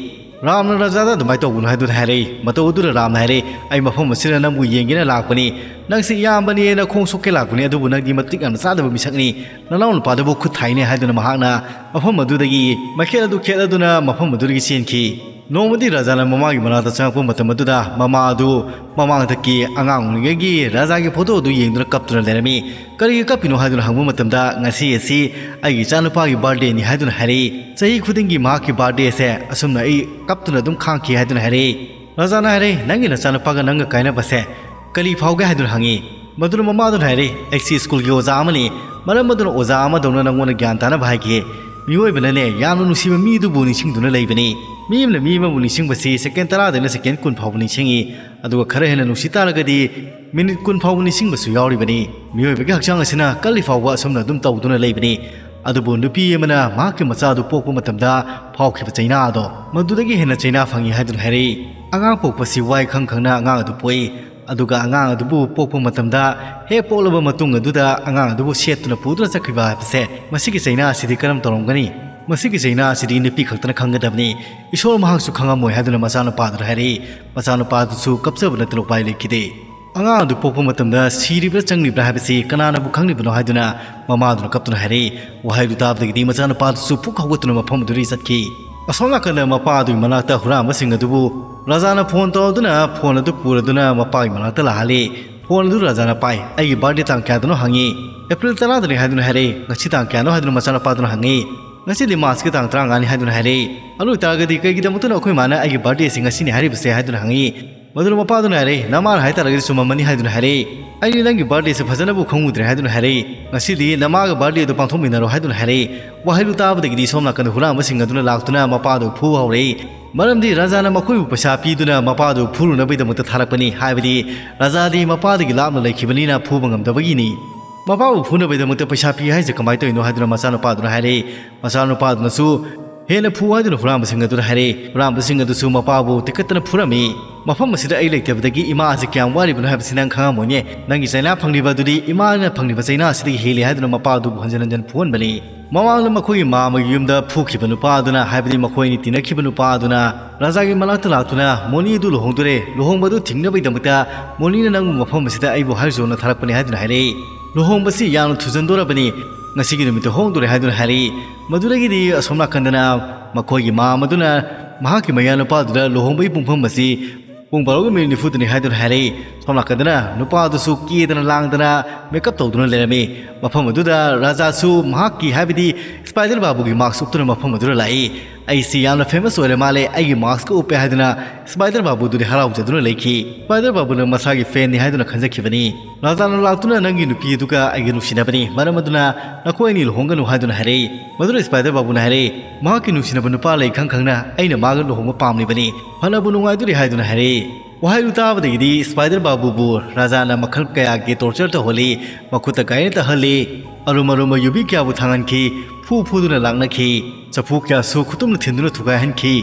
ꯔꯥꯝꯅ ꯔꯥꯖꯥꯗ ꯑꯗꯨꯃꯥꯏꯅ ꯇꯧꯒꯅꯨ ꯍꯥꯏꯗꯨꯅ ꯍꯥꯏꯔꯛꯏ꯫ ꯃꯇꯧ ꯑꯗꯨꯗ ꯔꯥꯝꯅ ꯍꯥꯏꯔꯛꯏ, "ꯑꯩ ꯃꯐꯝ ꯑꯁꯤꯗ ꯅꯪꯕꯨ ꯌꯦꯡꯒꯦꯅ ꯂꯥꯛꯄꯅꯤ꯫ ꯅꯪꯁꯦ ꯏꯌꯥꯝꯕꯅꯦꯅ ꯈꯣꯡ ꯁꯣꯛꯀꯦ ꯂꯥꯛꯄꯅꯤ, ꯑꯗꯨꯕꯨ ꯅꯪꯗꯤ ꯃꯇꯤꯛ ꯌꯥꯝꯅ ꯆꯥꯗꯕ ꯃꯤꯁꯛꯅꯤ꯫ ꯅꯅꯥꯎ ꯅꯨꯄꯥꯗꯕꯨ ꯈꯨꯠ ꯊꯥꯏꯅꯦ" ꯍꯥꯏꯗꯨꯅ ꯃꯍꯥꯛꯅ ꯃꯐꯝ ꯑꯗꯨꯗꯒꯤ ꯃꯩꯈꯦꯠ ꯑꯗꯨ ꯈꯦꯠꯂꯗꯨꯅ ꯃꯐꯝ ꯑꯗꯨꯗꯒꯤ ꯆꯦꯟꯈꯤ꯫ ꯅꯣꯡꯃꯗꯤ ꯔꯥꯖꯥꯅ ꯃꯃꯥꯒꯤ ꯃꯅꯥꯛꯇ ꯆꯪꯉꯛꯄ ꯃꯇꯝ ꯑꯗꯨꯗ ꯃꯃꯥ ꯑꯗꯨ ꯃꯃꯥꯡꯊꯛꯀꯤ ꯑꯉꯥꯡ ꯑꯣꯏꯔꯤꯉꯩꯒꯤ ꯔꯥꯖꯥꯒꯤ ꯐꯣꯇꯣ ꯑꯗꯨ ꯌꯦꯡꯗꯨꯅ ꯀꯞꯇꯨꯅ ꯂꯩꯔꯝꯃꯤ꯫ "ꯀꯔꯤꯒꯤ ꯀꯞꯄꯤꯅꯣ?" ꯍꯥꯏꯗꯨꯅ ꯍꯪꯕ ꯃꯇꯝꯗ, "ꯉꯁꯤ ꯑꯁꯤ ꯑꯩꯒꯤ ꯏꯆꯥꯅꯨꯄꯥꯒꯤ ꯕꯥꯔꯗꯦꯅꯤ" ꯍꯥꯏꯗꯨꯅ ꯍꯥꯏꯔꯛꯏ꯫ "ꯆꯍꯤ ꯈꯨꯗꯤꯡꯒꯤ ꯃꯍꯥꯛꯀꯤ ꯕꯥꯔꯗꯦꯁꯦ ꯑꯁꯨꯝꯅ ꯑꯩ ꯀꯞꯇꯨꯅ ꯑꯗꯨꯝ ꯈꯥꯡꯈꯤ" ꯍꯥꯏꯗꯨꯅ ꯍꯥꯏꯔꯛꯏ꯫ ꯔꯥꯖꯥꯅ ꯍꯥꯏꯔꯛꯏ, "ꯅꯪꯒꯤ ꯅꯆꯥꯅꯨꯄꯥꯒ ꯅꯪꯒ ꯀꯥꯏꯅꯕꯁꯦ ꯀꯔꯤ ꯐꯥꯎꯒꯦ?" ꯍꯥꯏꯗꯨꯅ ꯍꯪꯉꯤ꯫ ꯃꯗꯨꯅ ꯃꯃꯥꯗꯨꯅ ꯍꯥꯏꯔꯛꯏ, "ꯑꯩꯁꯤ ꯁ꯭ꯀꯨꯜꯒꯤ ꯑꯣꯖꯥ ꯑꯃꯅꯤ, ꯃꯔꯝ ꯑꯗꯨꯅ ꯑꯣꯖꯥ ꯑꯃꯗꯧꯅ ꯅꯪꯉꯣꯟꯗ ꯒ꯭ꯌꯥꯟ ꯇꯥꯅꯕ ꯍꯥꯏꯒꯦ꯫ ꯃꯤꯑꯣꯏꯕꯅꯅꯦ, ꯌꯥꯝꯅ ꯅꯨꯡꯁꯤꯕ ꯃꯤꯗꯨꯕꯨ ꯅꯤꯡꯁꯤꯡꯗꯨꯅ ꯂꯩꯕꯅꯤ꯫ ꯃꯤ ꯑꯃꯅ ꯃꯤ ꯑꯃꯕꯨ ꯅꯤꯡꯁꯤꯡꯕꯁꯤ ꯁꯦꯀꯦꯟ ꯇꯔꯥꯗꯩꯅ ꯁꯦꯀꯦꯟ ꯀꯨꯟ ꯐꯥꯎꯕ ꯅꯤꯡꯁꯤꯡꯉꯤ, ꯑꯗꯨꯒ ꯈꯔ ꯍꯦꯟꯅ ꯅꯨꯡꯁꯤ ꯇꯥꯔꯒꯗꯤ ꯃꯤꯅꯤꯠ ꯀꯨꯟ ꯐꯥꯎꯕ ꯅꯤꯡꯁꯤꯡꯕꯁꯨ ꯌꯥꯎꯔꯤꯕꯅꯤ꯫ ꯃꯤꯑꯣꯏꯕꯒꯤ ꯍꯛꯆꯥꯡ ꯑꯁꯤꯅ ꯀꯜꯂꯤ ꯐꯥꯎꯕ ꯑꯁꯨꯝꯅ ꯑꯗꯨꯝ ꯇꯧꯗꯨꯅ ꯂꯩꯕꯅꯤ꯫ ꯑꯗꯨꯕꯨ ꯅꯨꯄꯤ ꯑꯃꯅ ꯃꯍꯥꯛꯀꯤ ꯃꯆꯥ ꯑꯗꯨ ꯄꯣꯛꯄ ꯃꯇꯝꯗ ꯐꯥꯎꯈꯤꯕ ꯆꯩꯅꯥ ꯑꯗꯣ, ꯃꯗꯨꯗꯒꯤ ꯍꯦꯟꯅ ꯆꯩꯅꯥ ꯐꯪꯉꯤ" ꯍꯥꯏꯗꯨꯅ ꯍꯥꯏꯔꯛꯏ꯫ ꯑꯉꯥꯡ ꯄꯣꯛꯄꯁꯤ ꯋꯥꯏ ꯈꯪ ꯈꯪꯅ ꯑꯉꯥꯡ ꯑꯗꯨ ꯄꯣꯛꯏ꯫ ꯑꯗꯨꯒ ꯑꯉꯥꯡ ꯑꯗꯨꯕꯨ ꯄꯣꯛꯄ ꯃꯇꯝꯗ ꯍꯦꯛ ꯄꯣꯛꯂꯕ ꯃꯇꯨꯡ ꯑꯗꯨꯗ ꯑꯉꯥꯡ ꯑꯗꯨꯕꯨ ꯁꯦꯠꯇꯨꯅ ꯄꯨꯗꯨꯅ ꯆꯠꯈꯤꯕ ꯍꯥꯏꯕꯁꯦ, ꯃꯁꯤꯒꯤ ꯆꯩꯅꯥ ꯑꯁꯤꯗꯤ ꯀꯔꯝ ꯇꯧꯔꯝꯒꯅꯤ? ꯃꯁꯤꯒꯤ ꯆꯩꯅꯥ ꯑꯁꯤꯗꯤ ꯅꯨꯄꯤ ꯈꯛꯇꯅ ꯈꯪꯒꯗꯕꯅꯤ꯫ ꯏꯁꯣꯔ ꯃꯍꯥꯛꯁꯨ ꯈꯪꯉꯝꯃꯣꯏ ꯍꯥꯏꯗꯨꯅ ꯃꯆꯥꯅꯨꯄꯥꯗꯨꯗ ꯍꯥꯏꯔꯛꯏ꯫ ꯃꯆꯥꯅꯨꯄꯥꯗꯨꯁꯨ ꯀꯞꯆꯕ ꯅꯠꯇꯅ ꯎꯄꯥꯏ ꯂꯩꯈꯤꯗꯦ꯫ ꯑꯉꯥꯡ ꯑꯗꯨ ꯄꯣꯛꯄ ꯃꯇꯝꯗ ꯁꯤꯔꯤꯕ꯭ꯔꯥ ꯆꯪꯂꯤꯕ꯭ꯔꯥ ꯍꯥꯏꯕꯁꯤ ꯀꯅꯥꯅꯕꯨ ꯈꯪꯂꯤꯕꯅꯣ ꯍꯥꯏꯗꯨꯅ ꯃꯃꯥꯗꯨꯅ ꯀꯞꯇꯨꯅ ꯍꯥꯏꯔꯛꯏ꯫ ꯋꯥꯍꯩꯗꯨ ꯇꯥꯕꯗꯒꯤꯗꯤ ꯃꯆꯥꯅꯨꯄꯥꯗꯨꯁꯨ ꯐꯨꯛ ꯍꯧꯒꯠꯇꯨꯅ ꯃꯐꯝ ꯑꯗꯨꯗꯒꯤ ꯆꯠꯈꯤ꯫ ꯑꯁꯣꯝ ꯅꯥꯀꯟꯗ ꯃꯄꯥ ꯑꯗꯨꯒꯤ ꯃꯅꯥꯛꯇ ꯍꯨꯔꯥꯟꯕꯁꯤꯡ ꯑꯗꯨꯕꯨ ꯔꯥꯖꯥꯅ ꯐꯣꯟ ꯇꯧꯗꯨꯅ ꯐꯣꯟ ꯑꯗꯨ ꯄꯨꯔꯗꯨꯅ ꯃꯄꯥꯒꯤ ꯃꯅꯥꯛꯇ ꯂꯥꯛꯍꯜꯂꯤ꯫ ꯐꯣꯟ ꯑꯗꯨ ꯔꯥꯖꯥꯅ ꯄꯥꯏ꯫ "ꯑꯩꯒꯤ ꯕꯥꯔꯗꯦ ꯇꯥꯡ ꯀꯌꯥꯗꯅꯣ?" ꯍꯪꯉꯤ꯫ "ꯑꯦꯄ꯭ꯔꯤꯜ ꯇꯔꯥꯗꯅꯤ" ꯍꯥꯏꯗꯨꯅ ꯍꯥꯏꯔꯛꯏ꯫ "ꯉꯁꯤ ꯇꯥꯡ ꯀꯌꯥꯅꯣ?" ꯍꯥꯏꯗꯨꯅ ꯃꯆꯥꯅꯨꯄꯥꯗꯨꯅ ꯍꯪꯉꯤ꯫ "ꯉꯁꯤꯗꯤ ꯃꯥꯔꯆꯀꯤ ꯇꯥꯡ ꯇꯔꯥꯃꯉꯥꯅꯤ" ꯍꯥꯏꯗꯨꯅ ꯍꯥꯏꯔꯛꯏ꯫ "ꯑꯗꯨ ꯑꯣꯏꯇꯥꯔꯒꯗꯤ ꯀꯩꯒꯤꯗꯃꯛꯇꯅꯣ ꯑꯩꯈꯣꯏ ꯃꯥꯅ ꯑꯩꯒꯤ ꯕꯥꯔꯗꯦ ꯑꯁꯤ ꯉꯁꯤꯅꯤ ꯍꯥꯏꯔꯤꯕꯁꯦ?" ꯍꯥꯏꯗꯨꯅ ꯍꯪꯉꯤ꯫ ꯃꯗꯨꯅ ꯃꯄꯥꯗꯨꯅ ꯍꯥꯏꯔꯛꯏ, "ꯅꯃꯥꯅ ꯍꯥꯏꯇꯥꯔꯒꯗꯤ ꯆꯨꯝꯃꯝꯃꯅꯤ" ꯍꯥꯏꯗꯨꯅ ꯍꯥꯏꯔꯛꯏ꯫ "ꯑꯩꯗꯤ ꯅꯪꯒꯤ ꯕꯥꯔꯗꯦꯁꯦ ꯐꯖꯅꯕꯨ ꯈꯪꯉꯨꯗ꯭ꯔꯦ" ꯍꯥꯏꯗꯨꯅ ꯍꯥꯏꯔꯛꯏ꯫ "ꯉꯁꯤꯗꯤ ꯅꯃꯥꯒ ꯕꯥꯔꯗꯦꯗꯣ ꯄꯥꯡꯊꯣꯛꯃꯤꯟꯅꯔꯣ" ꯍꯥꯏꯗꯨꯅ ꯍꯥꯏꯔꯛꯏ꯫ ꯋꯥꯍꯩꯗꯨ ꯇꯥꯕꯗꯒꯤꯗꯤ ꯁꯣꯝ ꯅꯥꯀꯟꯗ ꯍꯨꯔꯥꯟꯕꯁꯤꯡ ꯑꯗꯨꯅ ꯂꯥꯛꯇꯨꯅ ꯃꯄꯥꯗꯨ ꯐꯨꯕ ꯍꯧꯔꯛꯏ꯫ ꯃꯔꯝꯗꯤ ꯔꯥꯖꯥꯅ ꯃꯈꯣꯏꯕꯨ ꯄꯩꯁꯥ ꯄꯤꯗꯨꯅ ꯃꯄꯥꯗꯨ ꯐꯨꯔꯨꯅꯕꯒꯤꯗꯃꯛꯇ ꯊꯥꯔꯛꯄꯅꯤ, ꯍꯥꯏꯕꯗꯤ ꯔꯥꯖꯥꯗꯤ ꯃꯄꯥꯗꯒꯤ ꯂꯥꯞꯅ ꯂꯩꯈꯤꯕꯅꯤꯅ ꯐꯨꯕ ꯉꯝꯗꯕꯒꯤꯅꯤ꯫ "ꯃꯄꯥꯕꯨ ꯐꯨꯅꯕꯒꯤꯗꯃꯛꯇ ꯄꯩꯁꯥ ꯄꯤ ꯍꯥꯏꯁꯦ ꯀꯃꯥꯏꯅ ꯇꯧꯔꯤꯅꯣ?" ꯍꯥꯏꯗꯨꯅ ꯃꯆꯥꯅꯨꯄꯥꯗꯨꯅ ꯍꯥꯏꯔꯛꯏ꯫ ꯃꯆꯥꯅꯨꯄꯥꯗꯨꯅꯁꯨ ꯍꯦꯟꯅ ꯐꯨ ꯍꯥꯏꯗꯨꯅ ꯍꯨꯔꯥꯟꯕꯁꯤꯡ ꯑꯗꯨꯗ ꯍꯥꯏꯔꯛꯏ꯫ ꯍꯨꯔꯥꯟꯕꯁꯤꯡ ꯑꯗꯨꯁꯨ ꯃꯄꯥꯕꯨ ꯇꯤꯀꯠꯇꯅ ꯐꯨꯔꯝꯃꯤ꯫ "ꯃꯐꯝ ꯑꯁꯤꯗ ꯑꯩ ꯂꯩꯇꯕꯗꯒꯤ ꯏꯃꯥ ꯑꯁꯤ ꯀꯌꯥꯝ ꯋꯥꯔꯤꯕꯅꯣ ꯍꯥꯏꯕꯁꯤ ꯅꯪ ꯈꯪꯉꯝꯃꯣꯏꯅꯦ꯫ ꯅꯪꯒꯤ ꯆꯩꯅꯥ ꯐꯪꯂꯤꯕ ꯑꯗꯨꯗꯤ ꯏꯃꯥꯅ ꯐꯪꯂꯤꯕ ꯆꯩꯅꯥ ꯑꯁꯤꯗꯒꯤ ꯍꯦꯜꯂꯤ" ꯍꯥꯏꯗꯨꯅ ꯃꯄꯥ ꯑꯗꯨꯕꯨ ꯍꯟꯖꯤꯟ ꯍꯟꯖꯤꯟ ꯐꯨꯍꯟꯕꯅꯤ꯫ ꯃꯃꯥꯡꯗ ꯃꯈꯣꯏꯒꯤ ꯃꯥꯝꯃꯒꯤ ꯌꯨꯝꯗ ꯐꯨꯈꯤꯕ ꯅꯨꯄꯥ ꯑꯗꯨꯅ, ꯍꯥꯏꯕꯗꯤ ꯃꯈꯣꯏ ꯑꯅꯤ ꯇꯤꯟꯅꯈꯤꯕ ꯅꯨꯄꯥ ꯑꯗꯨꯅ, ꯔꯥꯖꯥꯒꯤ ꯃꯅꯥꯛꯇ ꯂꯥꯛꯇꯨꯅ, "ꯃꯣꯅꯤ ꯑꯗꯨ ꯂꯨꯍꯣꯡꯗꯣꯔꯦ, ꯂꯨꯍꯣꯡꯕ ꯑꯗꯨ ꯊꯤꯡꯅꯕꯒꯤꯗꯃꯛꯇ ꯃꯣꯅꯤꯅ ꯅꯪꯕꯨ ꯃꯐꯝ ꯑꯁꯤꯗ ꯑꯩꯕꯨ ꯍꯥꯏꯔꯨꯆꯣꯅ ꯊꯥꯔꯛꯄꯅꯤ" ꯍꯥꯏꯗꯨꯅ ꯍꯥꯏꯔꯛꯏ꯫ "ꯂꯨꯍꯣꯡꯕꯁꯤ ꯌꯥꯝꯅ ꯊꯨꯖꯟꯗꯣꯔꯕꯅꯤ, ꯉꯁꯤꯒꯤ ꯅꯨꯃꯤꯠꯇ ꯍꯣꯡꯗꯣꯔꯦ" ꯍꯥꯏꯗꯨꯅ ꯍꯥꯏꯔꯛꯏ꯫ ꯃꯗꯨꯗꯒꯤꯗꯤ ꯑꯁꯣꯝ ꯅꯥꯀꯟꯗꯅ ꯃꯈꯣꯏꯒꯤ ꯃꯥꯝꯃ ꯑꯗꯨꯅ ꯃꯍꯥꯛꯀꯤ ꯃꯌꯥ ꯅꯨꯄꯥꯗꯨꯗ ꯂꯨꯍꯣꯡꯕꯒꯤ ꯄꯨꯡꯐꯝ ꯑꯁꯤ ꯄꯨꯡ ꯕꯥꯔꯣꯒꯤ ꯃꯤꯅꯤꯠ ꯅꯤꯐꯨꯗꯅꯤ ꯍꯥꯏꯗꯨꯅ ꯍꯥꯏꯔꯛꯏ꯫ ꯁꯣꯝ ꯅꯥꯀꯟꯗꯅ ꯅꯨꯄꯥ ꯑꯗꯨꯁꯨ ꯀꯦꯗꯅ ꯂꯥꯡꯗꯅ ꯃꯦꯀꯞ ꯇꯧꯗꯨꯅ ꯂꯩꯔꯝꯃꯤ꯫ ꯃꯐꯝ ꯑꯗꯨꯗ ꯔꯥꯖꯥꯁꯨ ꯃꯍꯥꯛꯀꯤ, ꯍꯥꯏꯕꯗꯤ ꯁ꯭ꯄꯥꯏꯗꯔ ꯕꯥꯕꯨꯒꯤ ꯃꯥꯛꯁ ꯎꯞꯇꯨꯅ ꯃꯐꯝ ꯑꯗꯨꯗ ꯂꯥꯛꯏ꯫ "ꯑꯩꯁꯤ ꯌꯥꯝꯅ ꯐꯦꯃꯁ ꯑꯣꯏꯔ ꯃꯥꯜꯂꯦ, ꯑꯩꯒꯤ ꯃꯥꯛꯁꯀ ꯎꯞꯄꯦ" ꯍꯥꯏꯗꯨꯅ ꯁ꯭ꯄꯥꯏꯗꯔ ꯕꯥꯕꯨꯗꯨꯗꯤ ꯍꯔꯥꯎꯖꯗꯨꯅ ꯂꯩꯈꯤ꯫ ꯁ꯭ꯄꯥꯏꯗꯔ ꯕꯥꯕꯨꯅ ꯃꯁꯥꯒꯤ ꯐꯦꯟꯅꯤ ꯍꯥꯏꯗꯨꯅ ꯈꯟꯖꯈꯤꯕꯅꯤ꯫ ꯔꯥꯖꯥꯅ ꯂꯥꯛꯇꯨꯅ, "ꯅꯪꯒꯤ ꯅꯨꯄꯤ ꯑꯗꯨꯒ ꯑꯩꯒ ꯅꯨꯡꯁꯤꯅꯕꯅꯤ, ꯃꯔꯝ ꯑꯗꯨꯅ ꯅꯈꯣꯏ ꯑꯅꯤ ꯂꯨꯍꯣꯡꯒꯅꯨ" ꯍꯥꯏꯗꯨꯅ ꯍꯥꯏꯔꯛꯏ꯫ ꯃꯗꯨꯗ ꯁ꯭ꯄꯥꯏꯗꯔ ꯕꯥꯕꯨꯅ ꯍꯥꯏꯔꯛꯏ, "ꯃꯍꯥꯛꯀꯤ ꯅꯨꯡꯁꯤꯅꯕ ꯅꯨꯄꯥ ꯂꯩ ꯈꯪ ꯈꯪꯅ ꯑꯩꯅ ꯃꯥꯒ ꯂꯨꯍꯣꯡꯕ ꯄꯥꯝꯂꯤꯕꯅꯤ, ꯐꯅꯕꯨ ꯅꯨꯡꯉꯥꯏꯗꯣꯔꯤ" ꯍꯥꯏꯗꯨꯅ ꯍꯥꯏꯔꯛꯏ꯫ ꯋꯥꯍꯩꯗꯨ ꯇꯥꯕꯗꯒꯤꯗꯤ ꯁ꯭ꯄꯥꯏꯗꯔ ꯕꯥꯕꯨꯕꯨ ꯔꯥꯖꯥꯅ ꯃꯈꯜ ꯀꯌꯥꯒꯤ ꯇꯣꯔꯆꯔ ꯇꯧꯍꯜꯂꯤ, ꯃꯈꯨꯠꯇ ꯒꯥꯏꯅ ꯇꯛꯍꯜꯂꯤ, ꯑꯔꯨꯝ ꯑꯔꯨꯝꯕ ꯌꯨꯕꯤ ꯀꯌꯥꯕꯨ ꯊꯥꯡꯍꯟꯈꯤ, ꯐꯨ ꯐꯨꯗꯨꯅ ꯂꯥꯛꯅꯈꯤ, ꯆꯐꯨ ꯀꯌꯥꯁꯨ ꯈꯨꯇꯨꯝꯅ ꯊꯤꯟꯗꯨꯅ ꯊꯨꯒꯥꯏꯍꯟꯈꯤ,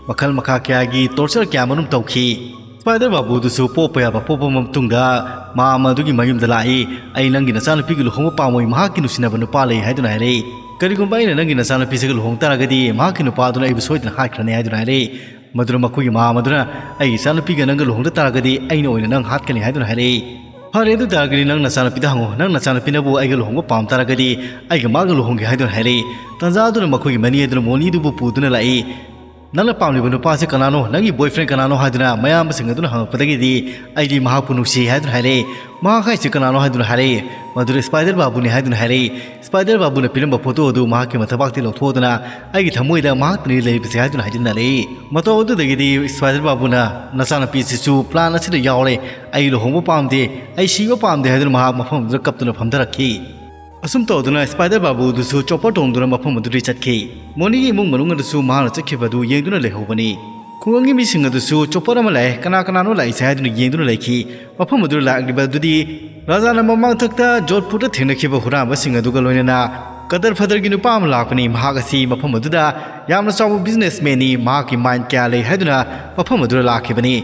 ꯃꯈꯜ ꯃꯈꯥ ꯀꯌꯥꯒꯤ ꯇꯣꯔꯆꯔ ꯀꯌꯥ ꯃꯔꯨꯝ ꯇꯧꯈꯤ꯫ ꯁ꯭ꯄꯥꯏꯗꯔ ꯕꯥꯕꯨꯗꯨꯁꯨ ꯄꯣꯛꯄ ꯌꯥꯕ ꯄꯣꯛꯄ ꯃꯇꯨꯡꯗ ꯃꯥꯝꯃ ꯑꯗꯨꯒꯤ ꯃꯌꯨꯝꯗ ꯂꯥꯛꯏ꯫ "ꯑꯩ ꯅꯪꯒꯤ ꯅꯆꯥꯅꯨꯄꯤꯒ ꯂꯨꯍꯣꯡꯕ ꯄꯥꯝꯃꯣꯏ, ꯃꯍꯥꯛꯀꯤ ꯅꯨꯡꯁꯤꯅꯕ ꯅꯨꯄꯥ ꯂꯩ" ꯍꯥꯏꯗꯨꯅ ꯍꯥꯏꯔꯛꯏ꯫ "ꯀꯔꯤꯒꯨꯝꯕ ꯑꯩꯅ ꯅꯪꯒꯤ ꯅꯆꯥꯅꯨꯄꯤꯁꯤꯒ ꯂꯨꯍꯣꯡ ꯇꯥꯔꯒꯗꯤ ꯃꯍꯥꯛꯀꯤ ꯅꯨꯄꯥꯗꯨꯅ ꯑꯩꯕꯨ ꯁꯣꯏꯗꯅ ꯍꯥꯠꯈ꯭ꯔꯅꯤ" ꯍꯥꯏꯗꯨꯅ ꯍꯥꯏꯔꯛꯏ꯫ ꯃꯗꯨꯅ ꯃꯈꯣꯏꯒꯤ ꯃꯥꯝꯃ ꯑꯗꯨꯅ, "ꯑꯩꯒꯤ ꯏꯆꯥꯅꯨꯄꯤꯒ ꯅꯪꯒ ꯂꯨꯍꯣꯡꯗ ꯇꯥꯔꯒꯗꯤ ꯑꯩꯅ ꯑꯣꯏꯅ ꯅꯪ ꯍꯥꯠꯀꯅꯤ" ꯍꯥꯏꯗꯨꯅ ꯍꯥꯏꯔꯛꯏ꯫ "ꯐꯔꯦ, ꯑꯗꯨ ꯇꯥꯔꯒꯗꯤ ꯅꯪ ꯅꯆꯥꯅꯨꯄꯤꯗ ꯍꯪꯉꯨ, ꯅꯪ ꯅꯆꯥꯅꯨꯄꯤꯅꯕꯨ ꯑꯩꯒ ꯂꯨꯍꯣꯡꯕ ꯄꯥꯝ ꯇꯥꯔꯒꯗꯤ ꯑꯩꯒ ꯃꯥꯒ ꯂꯨꯍꯣꯡꯒꯦ" ꯍꯥꯏꯗꯨꯅ ꯍꯥꯏꯔꯛꯏ꯫ ꯇꯥꯟꯖꯥ ꯑꯗꯨꯅ ꯃꯈꯣꯏꯒꯤ ꯃꯅꯦ ꯑꯗꯨꯅ ꯃꯣꯅꯤꯗꯨꯕꯨ ꯄꯨꯗꯨꯅ ꯂꯥꯛꯏ꯫ "ꯅꯪꯅ ꯄꯥꯝꯂꯤꯕ ꯅꯨꯄꯥꯁꯤ ꯀꯅꯥꯅꯣ? ꯅꯪꯒꯤ ꯕꯣꯏꯐ꯭ꯔꯦꯟ ꯀꯅꯥꯅꯣ?" ꯍꯥꯏꯗꯨꯅ ꯃꯌꯥꯝꯕꯁꯤꯡ ꯑꯗꯨꯅ ꯍꯪꯉꯛꯄꯗꯒꯤꯗꯤ, "ꯑꯩꯗꯤ ꯃꯍꯥꯛꯄꯨ ꯅꯨꯡꯁꯤ" ꯍꯥꯏꯗꯨꯅ ꯍꯥꯏꯔꯛꯏ꯫ "ꯃꯍꯥꯛ ꯍꯥꯏꯁꯤ ꯀꯅꯥꯅꯣ?" ꯍꯥꯏꯗꯨꯅ ꯍꯥꯏꯔꯛꯏ꯫ ꯃꯗꯨꯗ ꯁ꯭ꯄꯥꯏꯗꯔ ꯕꯥꯕꯨꯅꯤ ꯍꯥꯏꯗꯨꯅ ꯍꯥꯏꯔꯛꯏ꯫ ꯁ꯭ꯄꯥꯏꯗꯔ ꯕꯥꯕꯨꯅ ꯄꯤꯔꯝꯕ ꯐꯣꯇꯣ ꯑꯗꯨ ꯃꯍꯥꯛꯀꯤ ꯃꯊꯕꯥꯛꯇꯒꯤ ꯂꯧꯊꯣꯛꯇꯨꯅ, "ꯑꯩꯒꯤ ꯊꯃꯣꯏꯗ ꯃꯍꯥꯛꯇꯅꯤ ꯂꯩꯔꯤꯕꯁꯦ" ꯍꯥꯏꯗꯨꯅ ꯍꯥꯏꯖꯤꯟꯅꯔꯛꯏ꯫ ꯃꯇꯧ ꯑꯗꯨꯗꯒꯤꯗꯤ ꯁ꯭ꯄꯥꯏꯗꯔ ꯕꯥꯕꯨꯅ, "ꯅꯆꯥꯅꯨꯄꯤꯁꯤꯁꯨ ꯄ꯭ꯂꯥꯟ ꯑꯁꯤꯗ ꯌꯥꯎꯔꯦ, ꯑꯩ ꯂꯨꯍꯣꯡꯕ ꯄꯥꯝꯗꯦ, ꯑꯩ ꯁꯤꯕ ꯄꯥꯝꯗꯦ" ꯍꯥꯏꯗꯨꯅ ꯃꯍꯥꯛ ꯃꯐꯝ ꯑꯗꯨꯗ ꯀꯞꯇꯨꯅ ꯐꯝꯊꯔꯛꯈꯤ꯫ ꯑꯁꯨꯝ ꯇꯧꯗꯨꯅ ꯁ꯭ꯄꯥꯏꯗꯔ ꯕꯥꯕꯨꯗꯨꯁꯨ ꯆꯣꯄꯔ ꯇꯣꯡꯗꯨꯅ ꯃꯐꯝ ꯑꯗꯨꯗꯒꯤ ꯆꯠꯈꯤ꯫ ꯃꯣꯅꯤꯒꯤ ꯏꯃꯨꯡ ꯃꯅꯨꯡ ꯑꯗꯨꯁꯨ ꯃꯍꯥꯛꯅ ꯆꯠꯈꯤꯕ ꯑꯗꯨ ꯌꯦꯡꯗꯨꯅ ꯂꯩꯍꯧꯕꯅꯤ꯫ ꯈꯨꯡꯒꯪꯒꯤ ꯃꯤꯁꯤꯡ ꯑꯗꯨꯁꯨ, "ꯆꯣꯄꯔ ꯑꯃ ꯂꯥꯛꯑꯦ, ꯀꯅꯥ ꯀꯅꯥꯅꯣ ꯂꯥꯛꯏꯁꯦ?" ꯍꯥꯏꯗꯨꯅ ꯌꯦꯡꯗꯨꯅ ꯂꯩꯈꯤ꯫ ꯃꯐꯝ ꯑꯗꯨꯗ ꯂꯥꯛꯂꯤꯕ ꯑꯗꯨꯗꯤ ꯔꯥꯖꯥꯅ ꯃꯃꯥꯡꯊꯛꯇ ꯖꯣꯙꯄꯨꯔꯗ ꯊꯦꯡꯅꯈꯤꯕ ꯍꯨꯔꯥꯟꯕꯁꯤꯡ ꯑꯗꯨꯒ ꯂꯣꯏꯅꯅ ꯀꯗꯔ ꯐꯗꯔꯒꯤ ꯅꯨꯄꯥ ꯑꯃ ꯂꯥꯛꯄꯅꯤ꯫ ꯃꯍꯥꯛ ꯑꯁꯤ ꯃꯐꯝ ꯑꯗꯨꯗ ꯌꯥꯝꯅ ꯆꯥꯎꯕ ꯕꯤꯖꯤꯅꯦꯁꯃꯦꯟꯅꯤ, ꯃꯍꯥꯛꯀꯤ ꯃꯥꯏꯟ ꯀꯌꯥ ꯂꯩ ꯍꯥꯏꯗꯨꯅ ꯃꯐꯝ ꯑꯗꯨꯗ ꯂꯥꯛꯈꯤꯕꯅꯤ꯫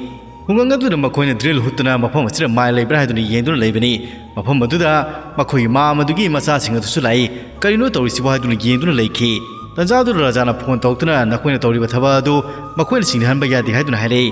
ꯈꯨꯡꯒꯪ ꯑꯗꯨꯗ ꯃꯈꯣꯏꯅ ꯗ꯭ꯔꯤꯜ ꯍꯨꯠꯇꯨꯅ ꯃꯐꯝ ꯑꯁꯤꯗ ꯃꯥꯏꯟ ꯂꯩꯕ꯭ꯔꯥ ꯍꯥꯏꯗꯨꯅ ꯌꯦꯡꯗꯨꯅ ꯂꯩꯕꯅꯤ꯫ ꯃꯐꯝ ꯑꯗꯨꯗ ꯃꯈꯣꯏꯒꯤ ꯃꯥꯝ ꯑꯗꯨꯒꯤ ꯃꯆꯥꯁꯤꯡ ꯑꯗꯨꯁꯨ ꯂꯥꯛꯏ꯫ ꯀꯔꯤꯅꯣ ꯇꯧꯔꯤꯁꯤꯕꯣ ꯍꯥꯏꯗꯨꯅ ꯌꯦꯡꯗꯨꯅ ꯂꯩꯈꯤ꯫ ꯇꯟꯖꯥ ꯑꯗꯨꯗ ꯔꯥꯖꯥꯅ ꯐꯣꯟ ꯇꯧꯔꯛꯇꯨꯅ ꯅꯈꯣꯏꯅ ꯇꯧꯔꯤꯕ ꯊꯕꯛ ꯑꯗꯨ ꯃꯈꯣꯏꯅ ꯁꯤꯡꯅꯍꯟꯕ ꯌꯥꯗꯦ ꯍꯥꯏꯗꯨꯅ ꯍꯥꯏꯔꯛꯏ꯫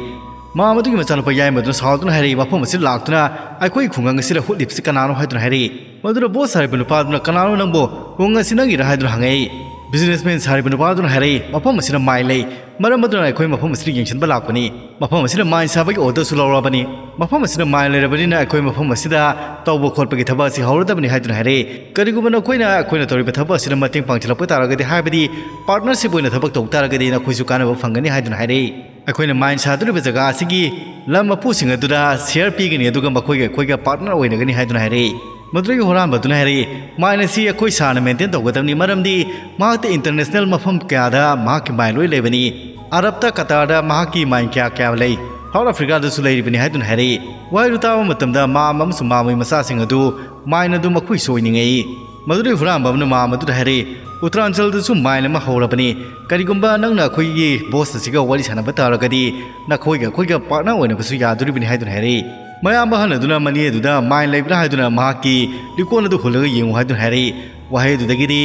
ꯃꯥꯝ ꯑꯗꯨꯒꯤ ꯃꯆꯥꯅꯨꯄꯥ ꯌꯥꯏꯃꯗꯨꯅ ꯁꯥꯎꯗꯨꯅ ꯍꯥꯏꯔꯛꯏ, "ꯃꯐꯝ ꯑꯁꯤꯗ ꯂꯥꯛꯇꯨꯅ ꯑꯩꯈꯣꯏꯒꯤ ꯈꯨꯡꯒꯪ ꯑꯁꯤꯗ ꯍꯨꯠꯂꯤꯕꯁꯤ ꯀꯅꯥꯅꯣ?" ꯍꯥꯏꯗꯨꯅ ꯍꯥꯏꯔꯛꯏ꯫ ꯃꯗꯨꯗ ꯕꯣꯁ ꯁꯥꯔꯤꯕ ꯅꯨꯄꯥꯗꯨꯅ, "ꯀꯅꯥꯅꯣ ꯅꯪꯕꯨ? ꯈꯨꯡꯒꯪ ꯑꯁꯤ ꯅꯪꯒꯤꯔꯥ?" ꯍꯥꯏꯗꯨꯅ ꯍꯪꯉꯛꯏ꯫ ꯕꯤꯖꯤꯅꯦꯁꯃꯦꯟ ꯁꯥꯔꯤꯕ ꯅꯨꯄꯥꯗꯨꯅ ꯍꯥꯏꯔꯛꯏ, "ꯃꯐꯝ ꯑꯁꯤꯗ ꯃꯥꯏꯟ ꯂꯩ, ꯃꯔꯝ ꯑꯗꯨꯅ ꯑꯩꯈꯣꯏ ꯃꯐꯝ ꯑꯁꯤꯗ ꯌꯦꯡꯁꯤꯟꯕ ꯂꯥꯛꯄꯅꯤ꯫ ꯃꯐꯝ ꯑꯁꯤꯗ ꯃꯥꯏꯟ ꯁꯥꯕꯒꯤ ꯑꯣꯔꯗꯔꯁꯨ ꯂꯧꯔꯕꯅꯤ꯫ ꯃꯐꯝ ꯑꯁꯤꯗ ꯃꯥꯏꯟ ꯂꯩꯔꯕꯅꯤꯅ ꯑꯩꯈꯣꯏ ꯃꯐꯝ ꯑꯁꯤꯗ ꯇꯧꯕ ꯈꯣꯠꯄꯒꯤ ꯊꯕꯛ ꯑꯁꯤ ꯍꯧꯔꯗꯕꯅꯤ" ꯍꯥꯏꯗꯨꯅ ꯍꯥꯏꯔꯛꯏ꯫ "ꯀꯔꯤꯒꯨꯝꯕ ꯅꯈꯣꯏꯅ ꯑꯩꯈꯣꯏꯅ ꯇꯧꯔꯤꯕ ꯊꯕꯛ ꯑꯁꯤꯗ ꯃꯇꯦꯡ ꯄꯥꯡꯁꯤꯜꯂꯛꯄ ꯇꯥꯔꯒꯗꯤ, ꯍꯥꯏꯕꯗꯤ ꯄꯥꯔꯠꯅꯔꯁꯤꯞ ꯑꯣꯏꯅ ꯊꯕꯛ ꯇꯧꯕ ꯇꯥꯔꯒꯗꯤ, ꯅꯈꯣꯏꯁꯨ ꯀꯥꯟꯅꯕ ꯐꯪꯒꯅꯤ" ꯍꯥꯏꯗꯨꯅ ꯍꯥꯏꯔꯛꯏ꯫ "ꯑꯩꯈꯣꯏꯅ ꯃꯥꯏꯟ ꯁꯥꯗꯧꯔꯤꯕ ꯖꯒꯥ ꯑꯁꯤꯒꯤ ꯂꯝ ꯃꯄꯨꯁꯤꯡ ꯑꯗꯨꯗ ꯁꯤꯌꯔ ꯄꯤꯒꯅꯤ, ꯑꯗꯨꯒ ꯃꯈꯣꯏꯒ ꯑꯩꯈꯣꯏꯒ ꯄꯥꯔꯠꯅꯔ ꯑꯣꯏꯅꯒꯅꯤ" ꯍꯥꯏꯗꯨꯅ ꯍꯥꯏꯔꯛꯏ꯫ ꯃꯗꯨꯗꯒꯤ ꯍꯨꯔꯥꯟꯕꯗꯨꯅ ꯍꯥꯏꯔꯛꯏ, "ꯃꯥꯏꯟ ꯑꯁꯤ ꯑꯩꯈꯣꯏ ꯁꯥꯔꯅ ꯃꯦꯟꯇꯦꯟ ꯇꯧꯒꯗꯕꯅꯤ, ꯃꯔꯝꯗꯤ ꯃꯍꯥꯛꯇ ꯏꯟꯇꯔꯅꯦꯁꯅꯦꯜ ꯃꯐꯝ ꯀꯌꯥꯗ ꯃꯍꯥꯛꯀꯤ ꯃꯥꯏꯟ ꯂꯣꯏ ꯂꯩꯕꯅꯤ꯫ ꯑꯔꯕꯇ, ꯀꯇꯥꯔꯗ ꯃꯍꯥꯛꯀꯤ ꯃꯥꯏꯟ ꯀꯌꯥ ꯀꯌꯥ ꯂꯩ, ꯁꯥꯎꯠ ꯑꯐ꯭ꯔꯤꯀꯥꯗꯁꯨ ꯂꯩꯔꯤꯕꯅꯤ" ꯍꯥꯏꯗꯨꯅ ꯍꯥꯏꯔꯛꯏ꯫ ꯋꯥꯍꯩꯗꯨ ꯇꯥꯕ ꯃꯇꯝꯗ ꯃꯥꯝ ꯑꯃꯁꯨꯡ ꯃꯥꯝꯒꯤ ꯃꯆꯥꯁꯤꯡ ꯑꯗꯨ ꯃꯥꯏꯟ ꯑꯗꯨ ꯃꯈꯣꯏꯁꯨ ꯑꯣꯏꯅꯤꯡꯉꯛꯏ꯫ ꯃꯗꯨꯗꯒꯤ ꯍꯨꯔꯥꯟꯕ ꯑꯃꯅ ꯃꯥꯝ ꯑꯗꯨꯗ ꯍꯥꯏꯔꯛꯏ, "ꯎꯠꯇꯔꯥꯟꯆꯜꯗꯁꯨ ꯃꯥꯏꯟ ꯑꯃ ꯍꯧꯔꯕꯅꯤ꯫ ꯀꯔꯤꯒꯨꯝꯕ ꯅꯪꯅ ꯑꯩꯈꯣꯏꯒꯤ ꯕꯣꯁ ꯑꯁꯤꯒ ꯋꯥꯔꯤ ꯁꯥꯟꯅꯕ ꯇꯥꯔꯒꯗꯤ, ꯅꯈꯣꯏꯒ ꯑꯩꯈꯣꯏꯒ ꯄꯥꯔꯠꯅꯔ ꯑꯣꯏꯅꯕꯁꯨ ꯌꯥꯗꯣꯔꯤꯕꯅꯤ" ꯍꯥꯏꯗꯨꯅ ꯍꯥꯏꯔꯛꯏ꯫ ꯃꯌꯥꯝꯕ ꯑꯍꯜ ꯑꯗꯨꯅ ꯃꯅꯦ ꯑꯗꯨꯗ ꯃꯥꯏꯟ ꯂꯩꯕ꯭ꯔꯥ ꯍꯥꯏꯗꯨꯅ ꯃꯍꯥꯛꯀꯤ ꯂꯤꯛꯀꯣꯟ ꯑꯗꯨ ꯍꯨꯜꯂꯒ ꯌꯦꯡꯉꯨ ꯍꯥꯏꯗꯨꯅ ꯍꯥꯏꯔꯛꯏ꯫ ꯋꯥꯍꯩ ꯑꯗꯨꯗꯒꯤꯗꯤ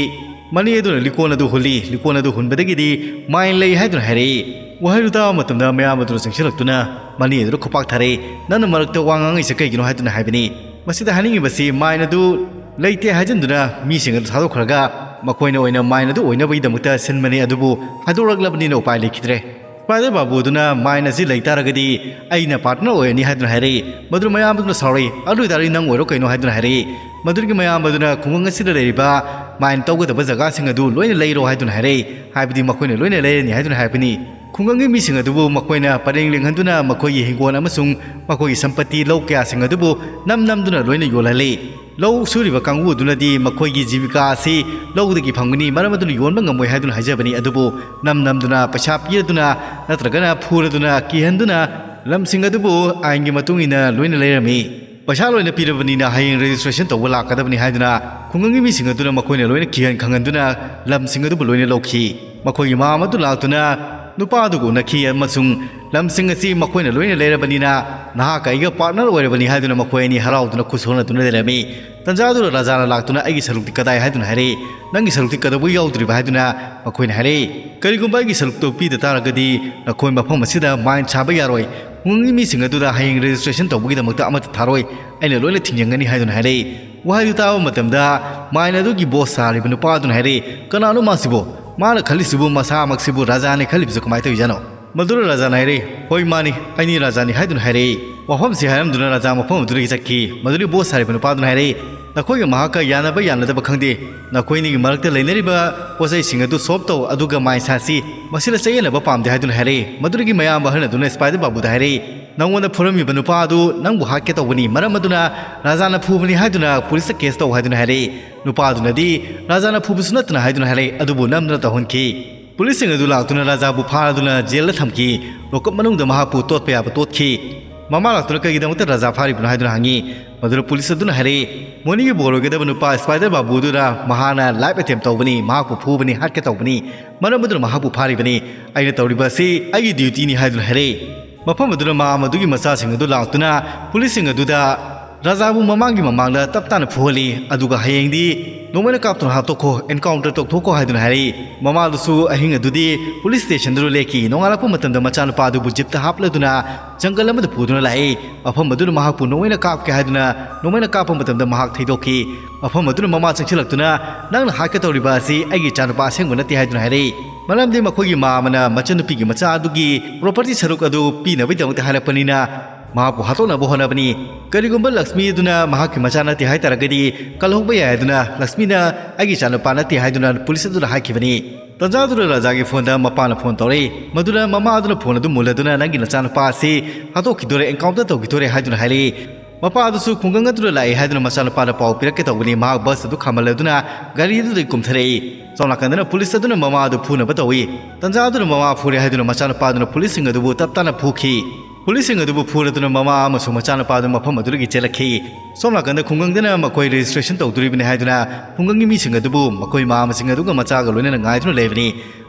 ꯃꯅꯦ ꯑꯗꯨꯅ ꯂꯤꯛꯀꯣꯟ ꯑꯗꯨ ꯍꯨꯜꯂꯤ꯫ ꯂꯤꯛꯀꯣꯟ ꯑꯗꯨ ꯍꯨꯟꯕꯗꯒꯤꯗꯤ ꯃꯥꯏꯟ ꯂꯩ ꯍꯥꯏꯗꯨꯅ ꯍꯥꯏꯔꯛꯏ꯫ ꯋꯥꯍꯩꯗꯨ ꯇꯥꯕ ꯃꯇꯝꯗ ꯃꯌꯥꯝꯕ ꯑꯗꯨꯅ ꯆꯪꯁꯤꯜꯂꯛꯇꯨꯅ ꯃꯅꯦ ꯑꯗꯨꯗ ꯈꯨꯄꯥꯛ ꯊꯥꯔꯛꯏ꯫ "ꯅꯪꯅ ꯃꯔꯛꯇ ꯋꯥ ꯉꯥꯡꯉꯛꯏꯁꯦ ꯀꯩꯒꯤꯅꯣ?" ꯍꯥꯏꯗꯨꯅ ꯍꯥꯏꯕꯅꯤ꯫ ꯃꯁꯤꯗ ꯍꯥꯏꯅꯤꯡꯉꯤꯕꯁꯤ, ꯃꯥꯏꯟ ꯑꯗꯨ ꯂꯩꯇꯦ ꯍꯥꯏꯖꯤꯟꯗꯨꯅ ꯃꯤꯁꯤꯡ ꯑꯗꯨ ꯊꯥꯗꯣꯛꯈ꯭ꯔꯒ ꯃꯈꯣꯏꯅ ꯑꯣꯏꯅ ꯃꯥꯏꯟ ꯑꯗꯨ ꯑꯣꯏꯅꯕꯒꯤꯗꯃꯛꯇ ꯁꯤꯟꯕꯅꯤ, ꯑꯗꯨꯕꯨ ꯍꯥꯏꯗꯣꯔꯛꯂꯕꯅꯤꯅ ꯎꯄꯥꯏ ꯂꯩꯈꯤꯗ꯭ꯔꯦ꯫ ꯁ꯭ꯄꯥꯏꯗꯔ ꯕꯥꯕꯨ ꯑꯗꯨꯅ ꯃꯥꯏꯟ ꯑꯁꯤ ꯂꯩ ꯇꯥꯔꯒꯗꯤ ꯑꯩꯅ ꯄꯥꯔꯠꯅꯔ ꯑꯣꯏꯔꯅꯤ ꯍꯥꯏꯗꯨꯅ ꯍꯥꯏꯔꯛꯏ꯫ ꯃꯗꯨꯗ ꯃꯌꯥꯝ ꯑꯗꯨꯅ ꯁꯥꯎꯔꯛꯏ, "ꯑꯗꯨ ꯑꯣꯏꯇꯥꯔꯗꯤ ꯅꯪ ꯑꯣꯏꯔꯣ ꯀꯩꯅꯣ?" ꯍꯥꯏꯗꯨꯅ ꯍꯥꯏꯔꯛꯏ꯫ ꯃꯗꯨꯗꯒꯤ ꯃꯌꯥꯝ ꯑꯗꯨꯅ ꯈꯨꯡꯒꯪ ꯑꯁꯤꯗ ꯂꯩꯔꯤꯕ ꯃꯥꯏꯟ ꯇꯧꯒꯗꯕ ꯖꯒꯥꯁꯤꯡ ꯑꯗꯨ ꯂꯣꯏꯅ ꯂꯩꯔꯣ ꯍꯥꯏꯗꯨꯅ ꯍꯥꯏꯔꯛꯏ, ꯍꯥꯏꯕꯗꯤ ꯃꯈꯣꯏꯅ ꯂꯣꯏꯅ ꯂꯩꯔꯅꯤ ꯍꯥꯏꯗꯨꯅ ꯍꯥꯏꯔꯛꯄꯅꯤ꯫ ꯈꯨꯡꯒꯪꯒꯤ ꯃꯤꯁꯤꯡ ꯑꯗꯨꯕꯨ ꯃꯈꯣꯏꯅ ꯄꯔꯦꯡ ꯂꯦꯡꯍꯟꯗꯨꯅ ꯃꯈꯣꯏꯒꯤ ꯍꯤꯡꯒꯣꯜ ꯑꯃꯁꯨꯡ ꯃꯈꯣꯏꯒꯤ ꯁꯝꯄꯇꯤ, ꯂꯧ ꯀꯌꯥꯁꯤꯡ ꯑꯗꯨꯕꯨ ꯅꯝ ꯅꯝꯗꯨꯅ ꯂꯣꯏꯅ ꯌꯣꯜꯍꯜꯂꯤ꯫ ꯂꯧ ꯁꯨꯔꯤꯕ ꯀꯥꯡꯕꯨ ꯑꯗꯨꯅꯗꯤ ꯃꯈꯣꯏꯒꯤ ꯖꯤꯕꯤꯀꯥ ꯑꯁꯤ ꯂꯧꯗꯒꯤ ꯐꯪꯒꯅꯤ, ꯃꯔꯝ ꯑꯗꯨꯅ ꯌꯣꯟꯕ ꯉꯝꯃꯣꯏ ꯍꯥꯏꯗꯨꯅ ꯍꯥꯏꯖꯕꯅꯤ꯫ ꯑꯗꯨꯕꯨ ꯅꯝ ꯅꯝꯗꯨꯅ, ꯄꯩꯁꯥ ꯄꯤꯔꯗꯨꯅ ꯅꯠꯇ꯭ꯔꯒꯅ ꯐꯨꯔꯗꯨꯅ ꯀꯤꯍꯟꯗꯨꯅ ꯂꯝꯁꯤꯡ ꯑꯗꯨꯕꯨ ꯑꯥꯏꯟꯒꯤ ꯃꯇꯨꯡ ꯏꯟꯅ ꯂꯣꯏꯅ ꯂꯩꯔꯝꯃꯤ꯫ ꯄꯩꯁꯥ ꯂꯣꯏꯅ ꯄꯤꯔꯕꯅꯤꯅ ꯍꯌꯦꯡ ꯔꯦꯖꯤꯁꯇ꯭ꯔꯦꯁꯟ ꯇꯧꯕ ꯂꯥꯛꯀꯗꯕꯅꯤ ꯍꯥꯏꯗꯨꯅ ꯈꯨꯡꯒꯪꯒꯤ ꯃꯤꯁꯤꯡ ꯑꯗꯨꯅ ꯃꯈꯣꯏꯅ ꯂꯣꯏꯅ ꯀꯤꯍꯟ ꯈꯪꯍꯟꯗꯨꯅ ꯂꯝꯁꯤꯡ ꯑꯗꯨꯕꯨ ꯂꯣꯏꯅ ꯂꯧꯈꯤ꯫ ꯃꯈꯣꯏꯒꯤ ꯃꯥꯝ ꯑꯗꯨ ꯂꯥꯛꯇꯨꯅ ꯅꯨꯄꯥ ꯑꯗꯨꯒ ꯎꯅꯈꯤ ꯑꯃꯁꯨꯡ ꯂꯝꯁꯤꯡ ꯑꯁꯤ ꯃꯈꯣꯏꯅ ꯂꯣꯏꯅ ꯂꯩꯔꯕꯅꯤꯅ, "ꯅꯍꯥꯛꯀ ꯑꯩꯒ ꯄꯥꯔꯠꯅꯔ ꯑꯣꯏꯔꯕꯅꯤ" ꯍꯥꯏꯗꯨꯅ ꯃꯈꯣꯏ ꯑꯅꯤ ꯍꯔꯥꯎꯗꯨꯅ ꯈꯨꯠꯁꯣꯟꯅꯗꯨꯅ ꯂꯩꯔꯝꯃꯤ꯫ ꯇꯟꯖꯥꯗꯨꯗ ꯔꯥꯖꯥꯅ ꯂꯥꯛꯇꯨꯅ, "ꯑꯩꯒꯤ ꯁꯔꯨꯛꯇꯤ ꯀꯗꯥꯏ?" ꯍꯥꯏꯗꯨꯅ ꯍꯥꯏꯔꯛꯏ꯫ "ꯅꯪꯒꯤ ꯁꯔꯨꯛꯇꯤ ꯀꯩꯗꯧꯕ ꯌꯥꯎꯗ꯭ꯔꯤꯕ?" ꯍꯥꯏꯗꯨꯅ ꯃꯈꯣꯏꯅ ꯍꯥꯏꯔꯛꯏ꯫ "ꯀꯔꯤꯒꯨꯝꯕ ꯑꯩꯒꯤ ꯁꯔꯨꯛꯇꯨ ꯄꯤꯗ ꯇꯥꯔꯒꯗꯤ ꯅꯈꯣꯏ ꯃꯐꯝ ꯑꯁꯤꯗ ꯃꯥꯏꯟ ꯁꯥꯕ ꯌꯥꯔꯣꯏ꯫ ꯈꯨꯡꯒꯪꯒꯤ ꯃꯤꯁꯤꯡ ꯑꯗꯨꯗ ꯍꯌꯦꯡ ꯔꯦꯖꯤꯁꯇ꯭ꯔꯦꯁꯟ ꯇꯧꯕꯒꯤꯗꯃꯛꯇ ꯑꯃꯠꯇ ꯊꯥꯔꯣꯏ꯫ ꯑꯩꯅ ꯂꯣꯏꯅ ꯊꯤꯡꯖꯤꯟꯒꯅꯤ" ꯍꯥꯏꯗꯨꯅ ꯍꯥꯏꯔꯛꯏ꯫ ꯋꯥꯍꯩꯗꯨ ꯇꯥꯕ ꯃꯇꯝꯗ ꯃꯥꯏꯟ ꯑꯗꯨꯒꯤ ꯕꯣꯁ ꯁꯥꯔꯤꯕ ꯅꯨꯄꯥ ꯑꯗꯨꯅ ꯍꯥꯏꯔꯛꯏ, "ꯀꯅꯥꯅꯣ ꯃꯥꯁꯤꯕꯨ? ꯃꯥꯅ ꯈꯜꯂꯤꯁꯤꯕꯨ ꯃꯁꯥꯃꯛꯁꯤꯕꯨ ꯔꯥꯖꯥꯅꯤ ꯈꯜꯂꯤꯕꯁꯦ ꯀꯃꯥꯏꯅ ꯇꯧꯔꯤꯖꯥꯠꯅꯣ?" ꯃꯗꯨꯗ ꯔꯥꯖꯥꯅ ꯍꯥꯏꯔꯛꯏ, "ꯍꯣꯏ, ꯃꯥꯅꯤ, ꯑꯩꯅꯤ ꯔꯥꯖꯥꯅꯤ" ꯍꯥꯏꯗꯨꯅ ꯍꯥꯏꯔꯛꯏ꯫ ꯋꯥꯐꯝꯁꯤ ꯍꯥꯏꯔꯝꯗꯨꯅ ꯔꯥꯖꯥ ꯃꯐꯝ ꯑꯗꯨꯗꯒꯤ ꯆꯠꯈꯤ꯫ ꯃꯗꯨꯗꯤ ꯕꯣꯁ ꯁꯥꯔꯤꯕ ꯅꯨꯄꯥꯗꯨꯅ ꯍꯥꯏꯔꯛꯏ, "ꯅꯈꯣꯏꯒ ꯃꯍꯥꯛꯀ ꯌꯥꯅꯕ ꯌꯥꯅꯗꯕ ꯈꯪꯗꯦ꯫ ꯅꯈꯣꯏꯅꯤꯒꯤ ꯃꯔꯛꯇ ꯂꯩꯅꯔꯤꯕ ꯄꯣꯠꯆꯩꯁꯤꯡ ꯑꯗꯨ ꯁꯣꯞ ꯇꯧ, ꯑꯗꯨꯒ ꯃꯥꯏꯟ ꯁꯥꯁꯤ꯫ ꯃꯁꯤꯗ ꯆꯌꯦꯠꯅꯕ ꯄꯥꯝꯗꯦ" ꯍꯥꯏꯗꯨꯅ ꯍꯥꯏꯔꯛꯏ꯫ ꯃꯗꯨꯗꯒꯤ ꯃꯌꯥꯝꯕ ꯑꯍꯜ ꯑꯗꯨꯅ ꯏꯁꯄꯥꯏꯗꯔ ꯕꯥꯕꯨꯗ ꯍꯥꯏꯔꯛꯏ, "ꯅꯪꯉꯣꯟꯗ ꯐꯨꯔꯝꯃꯤꯕ ꯅꯨꯄꯥ ꯑꯗꯨ ꯅꯪꯕꯨ ꯍꯥꯠꯀꯦ ꯇꯧꯕꯅꯤ, ꯃꯔꯝ ꯑꯗꯨꯅ ꯔꯥꯖꯥꯅ ꯐꯨꯕꯅꯤ ꯍꯥꯏꯗꯨꯅ ꯄꯨꯂꯤꯁꯇ ꯀꯦꯁ ꯇꯧ" ꯍꯥꯏꯗꯨꯅ ꯍꯥꯏꯔꯛꯏ꯫ ꯅꯨꯄꯥ ꯑꯗꯨꯅꯗꯤ ꯔꯥꯖꯥꯅ ꯐꯨꯕꯁꯨ ꯅꯠꯇꯅ ꯍꯥꯏꯗꯨꯅ ꯍꯥꯏꯔꯛꯏ, ꯑꯗꯨꯕꯨ ꯅꯝꯗꯅ ꯇꯧꯍꯟꯈꯤ꯫ ꯄꯨꯂꯤꯁꯁꯤꯡ ꯑꯗꯨ ꯂꯥꯛꯇꯨꯅ ꯔꯥꯖꯥꯕꯨ ꯐꯥꯗꯨꯅ ꯖꯦꯜꯗ ꯊꯝꯈꯤ꯫ ꯂꯣꯀꯞ ꯃꯅꯨꯡꯗ ꯃꯍꯥꯛꯄꯨ ꯇꯣꯠꯄ ꯌꯥꯕ ꯇꯣꯠꯈꯤ꯫ ꯃꯃꯥ ꯂꯥꯛꯇꯨꯅ "ꯀꯔꯤꯒꯤꯗꯃꯛꯇ ꯔꯥꯖꯥ ꯐꯥꯔꯤꯕꯅꯣ?" ꯍꯥꯏꯗꯨꯅ ꯍꯪꯉꯤ꯫ ꯃꯗꯨꯗ ꯄꯨꯂꯤꯁ ꯑꯗꯨꯅ ꯍꯥꯏꯔꯛꯏ, "ꯃꯣꯅꯤꯒꯤ ꯕꯣꯜ ꯑꯣꯏꯒꯗꯕ ꯅꯨꯄꯥ ꯏꯁꯄꯥꯏꯗꯔ ꯕꯥꯕꯨꯗꯨꯅ ꯃꯍꯥꯛꯅ ꯔꯦꯞ ꯑꯦꯇꯦꯝ ꯇꯧꯕꯅꯤ, ꯃꯍꯥꯛꯄꯨ ꯐꯨꯕꯅꯤ, ꯍꯥꯠꯀꯦ ꯇꯧꯕꯅꯤ, ꯃꯔꯝ ꯑꯗꯨꯅ ꯃꯍꯥꯛꯄꯨ ꯐꯥꯔꯤꯕꯅꯤ꯫ ꯑꯩꯅ ꯇꯧꯔꯤꯕ ꯑꯁꯤ ꯑꯩꯒꯤ ꯗ꯭ꯌꯨꯇꯤꯅꯤ" ꯍꯥꯏꯗꯨꯅ ꯍꯥꯏꯔꯛꯏ꯫ ꯃꯐꯝ ꯑꯗꯨꯗ ꯃꯥ ꯃꯗꯨꯒꯤ ꯃꯆꯥꯁꯤꯡ ꯑꯗꯨ ꯂꯥꯛꯇꯨꯅ ꯄꯨꯂꯤꯁꯁꯤꯡ ꯑꯗꯨꯗ ꯔꯥꯖꯥꯕꯨ ꯃꯃꯥꯒꯤ ꯃꯃꯥꯡꯗ ꯇꯞ ꯇꯥꯅ ꯐꯨꯍꯜꯂꯤ, ꯑꯗꯨꯒ "ꯍꯌꯦꯡꯗꯤ ꯅꯣꯡꯃꯩꯅ ꯀꯥꯞꯇꯨꯅ ꯍꯥꯠꯇꯣꯛꯈꯣ, ꯑꯦꯟꯀꯥꯎꯟꯇꯔ ꯇꯧꯊꯣꯛꯈꯣ" ꯍꯥꯏꯗꯨꯅ ꯍꯥꯏꯔꯛꯏ꯫ ꯃꯃꯥꯗꯨꯁꯨ ꯑꯍꯤꯡ ꯑꯗꯨꯗꯤ ꯄꯨꯂꯤꯁ ꯁ꯭ꯇꯦꯁꯟꯗꯨꯗ ꯂꯦꯛꯈꯤ꯫ ꯅꯣꯡꯉꯥꯜꯂꯛꯄ ꯃꯇꯝꯗ ꯃꯆꯥꯅꯨꯄꯥ ꯑꯗꯨꯕꯨ ꯖꯤꯞꯇ ꯍꯥꯞꯂꯗꯨꯅ ꯖꯪꯒꯜ ꯑꯃꯗ ꯄꯨꯗꯨꯅ ꯂꯥꯛꯏ꯫ ꯃꯐꯝ ꯑꯗꯨꯅ ꯃꯍꯥꯛꯄꯨ ꯅꯣꯡꯃꯩꯅ ꯀꯥꯞꯀꯦ ꯍꯥꯏꯗꯨꯅ ꯅꯣꯡꯃꯩꯅ ꯀꯥꯞꯄ ꯃꯇꯝꯗ ꯃꯍꯥꯛ ꯊꯩꯗꯣꯛꯈꯤ꯫ ꯃꯐꯝ ꯑꯗꯨꯅ ꯃꯃꯥ ꯆꯪꯁꯤꯜꯂꯛꯇꯨꯅ, "ꯅꯪꯅ ꯍꯥꯠꯀꯗꯧꯔꯤꯕ ꯑꯁꯤ ꯑꯩꯒꯤ ꯏꯆꯥꯅꯨꯄꯥ ꯑꯁꯦꯡꯕ ꯅꯠꯇꯦ" ꯍꯥꯏꯗꯨꯅ ꯍꯥꯏꯔꯛꯏ꯫ ꯃꯔꯝꯗꯤ ꯃꯈꯣꯏꯒꯤ ꯃꯥꯃꯅ ꯃꯆꯟꯅꯨꯄꯤꯒꯤ ꯃꯆꯥ ꯑꯗꯨꯒꯤ ꯄ꯭ꯔꯣꯄꯔꯇꯤ ꯁꯔꯨꯛ ꯑꯗꯨ ꯄꯤꯅꯕꯒꯤꯗꯃꯛꯇ ꯍꯥꯏꯔꯛꯄꯅꯤꯅ, ꯃꯍꯥꯛꯄꯨ ꯍꯥꯠꯇꯣꯛꯅꯕ ꯍꯣꯠꯅꯕꯅꯤ꯫ ꯀꯔꯤꯒꯨꯝꯕ ꯂꯛꯁꯃꯤ ꯑꯗꯨꯅ ꯃꯍꯥꯛꯀꯤ ꯃꯆꯥ ꯅꯠꯇꯦ ꯍꯥꯏ ꯇꯥꯔꯒꯗꯤ, ꯀꯜꯍꯧꯕ ꯌꯥꯏ ꯍꯥꯏꯗꯨꯅ ꯂꯛꯁꯃꯤꯅ "ꯑꯩꯒꯤ ꯏꯆꯥꯅꯨꯄꯥ ꯅꯠꯇꯦ" ꯍꯥꯏꯗꯨꯅ ꯄꯨꯂꯤꯁ ꯑꯗꯨꯗ ꯍꯥꯏꯈꯤꯕꯅꯤ꯫ ꯇꯟꯖꯥꯗꯨꯗ ꯔꯥꯖꯥꯒꯤ ꯐꯣꯟꯗ ꯃꯄꯥꯅ ꯐꯣꯟ ꯇꯧꯔꯛꯏ꯫ ꯃꯗꯨꯗ ꯃꯃꯥ ꯑꯗꯨꯅ ꯐꯣꯟ ꯑꯗꯨ ꯃꯨꯜꯂꯗꯨꯅ, "ꯅꯪꯒꯤ ꯅꯆꯥꯅꯨꯄꯥ ꯑꯁꯤ ꯍꯥꯠꯇꯣꯛꯈꯤꯗꯣꯔꯦ, ꯑꯦꯟꯀꯥꯎꯟꯇꯔ ꯇꯧꯈꯤꯗꯣꯔꯦ" ꯍꯥꯏꯗꯨꯅ ꯍꯥꯏꯔꯛꯏ꯫ ꯃꯄꯥ ꯑꯗꯨꯁꯨ ꯈꯨꯡꯒꯪ ꯑꯗꯨꯗ ꯂꯥꯛꯏ ꯍꯥꯏꯗꯨꯅ ꯃꯆꯥꯅꯨꯄꯥꯗ ꯄꯥꯎ ꯄꯤꯔꯛꯀꯦ ꯇꯧꯕꯅꯤ꯫ ꯃꯍꯥꯛ ꯕꯁ ꯑꯗꯨ ꯈꯥꯝꯍꯜꯂꯗꯨꯅ ꯒꯥꯔꯤ ꯑꯗꯨꯗꯒꯤ ꯀꯨꯝꯊꯔꯛꯏ꯫ ꯁꯣꯝ ꯅꯥꯀꯟꯗꯅ ꯄꯨꯂꯤꯁ ꯑꯗꯨꯅ ꯃꯃꯥ ꯑꯗꯨ ꯐꯨꯅꯕ ꯇꯧꯏ꯫ ꯇꯟꯖꯥ ꯑꯗꯨꯅ ꯃꯃꯥ ꯐꯨꯔꯦ ꯍꯥꯏꯗꯨꯅ ꯃꯆꯥꯅꯨꯄꯥ ꯑꯗꯨꯅ ꯄꯨꯂꯤꯁꯁꯤꯡ ꯑꯗꯨꯕꯨ ꯇꯞ ꯇꯥꯅ ꯐꯨꯈꯤ꯫ ꯄꯨꯂꯤꯁꯁꯤꯡ ꯑꯗꯨꯕꯨ ꯐꯨꯔꯗꯨꯅ ꯃꯃꯥ ꯑꯃꯁꯨꯡ ꯃꯆꯥꯅꯨꯄꯥ ꯑꯗꯨ ꯃꯐꯝ ꯑꯗꯨꯗꯒꯤ ꯆꯦꯜꯂꯛꯈꯤ꯫ ꯁꯣꯝ ꯅꯥꯀꯟꯗ ꯈꯨꯡꯒꯪꯗꯅ ꯃꯈꯣꯏ ꯔꯦꯖꯤꯁꯇ꯭ꯔꯦꯁꯟ ꯇꯧꯗꯣꯔꯤꯕꯅꯤ ꯍꯥꯏꯗꯨꯅ ꯈꯨꯡꯒꯪꯒꯤ ꯃꯤꯁꯤꯡ ꯑꯗꯨꯕꯨ ꯃꯈꯣꯏ ꯃꯃꯥ ꯑꯃꯁꯤꯡ ꯑꯗꯨꯒ ꯃꯆꯥꯒ ꯂꯣꯏꯅꯅ ꯉꯥꯏꯗꯨꯅ ꯂꯩꯕꯅꯤ꯫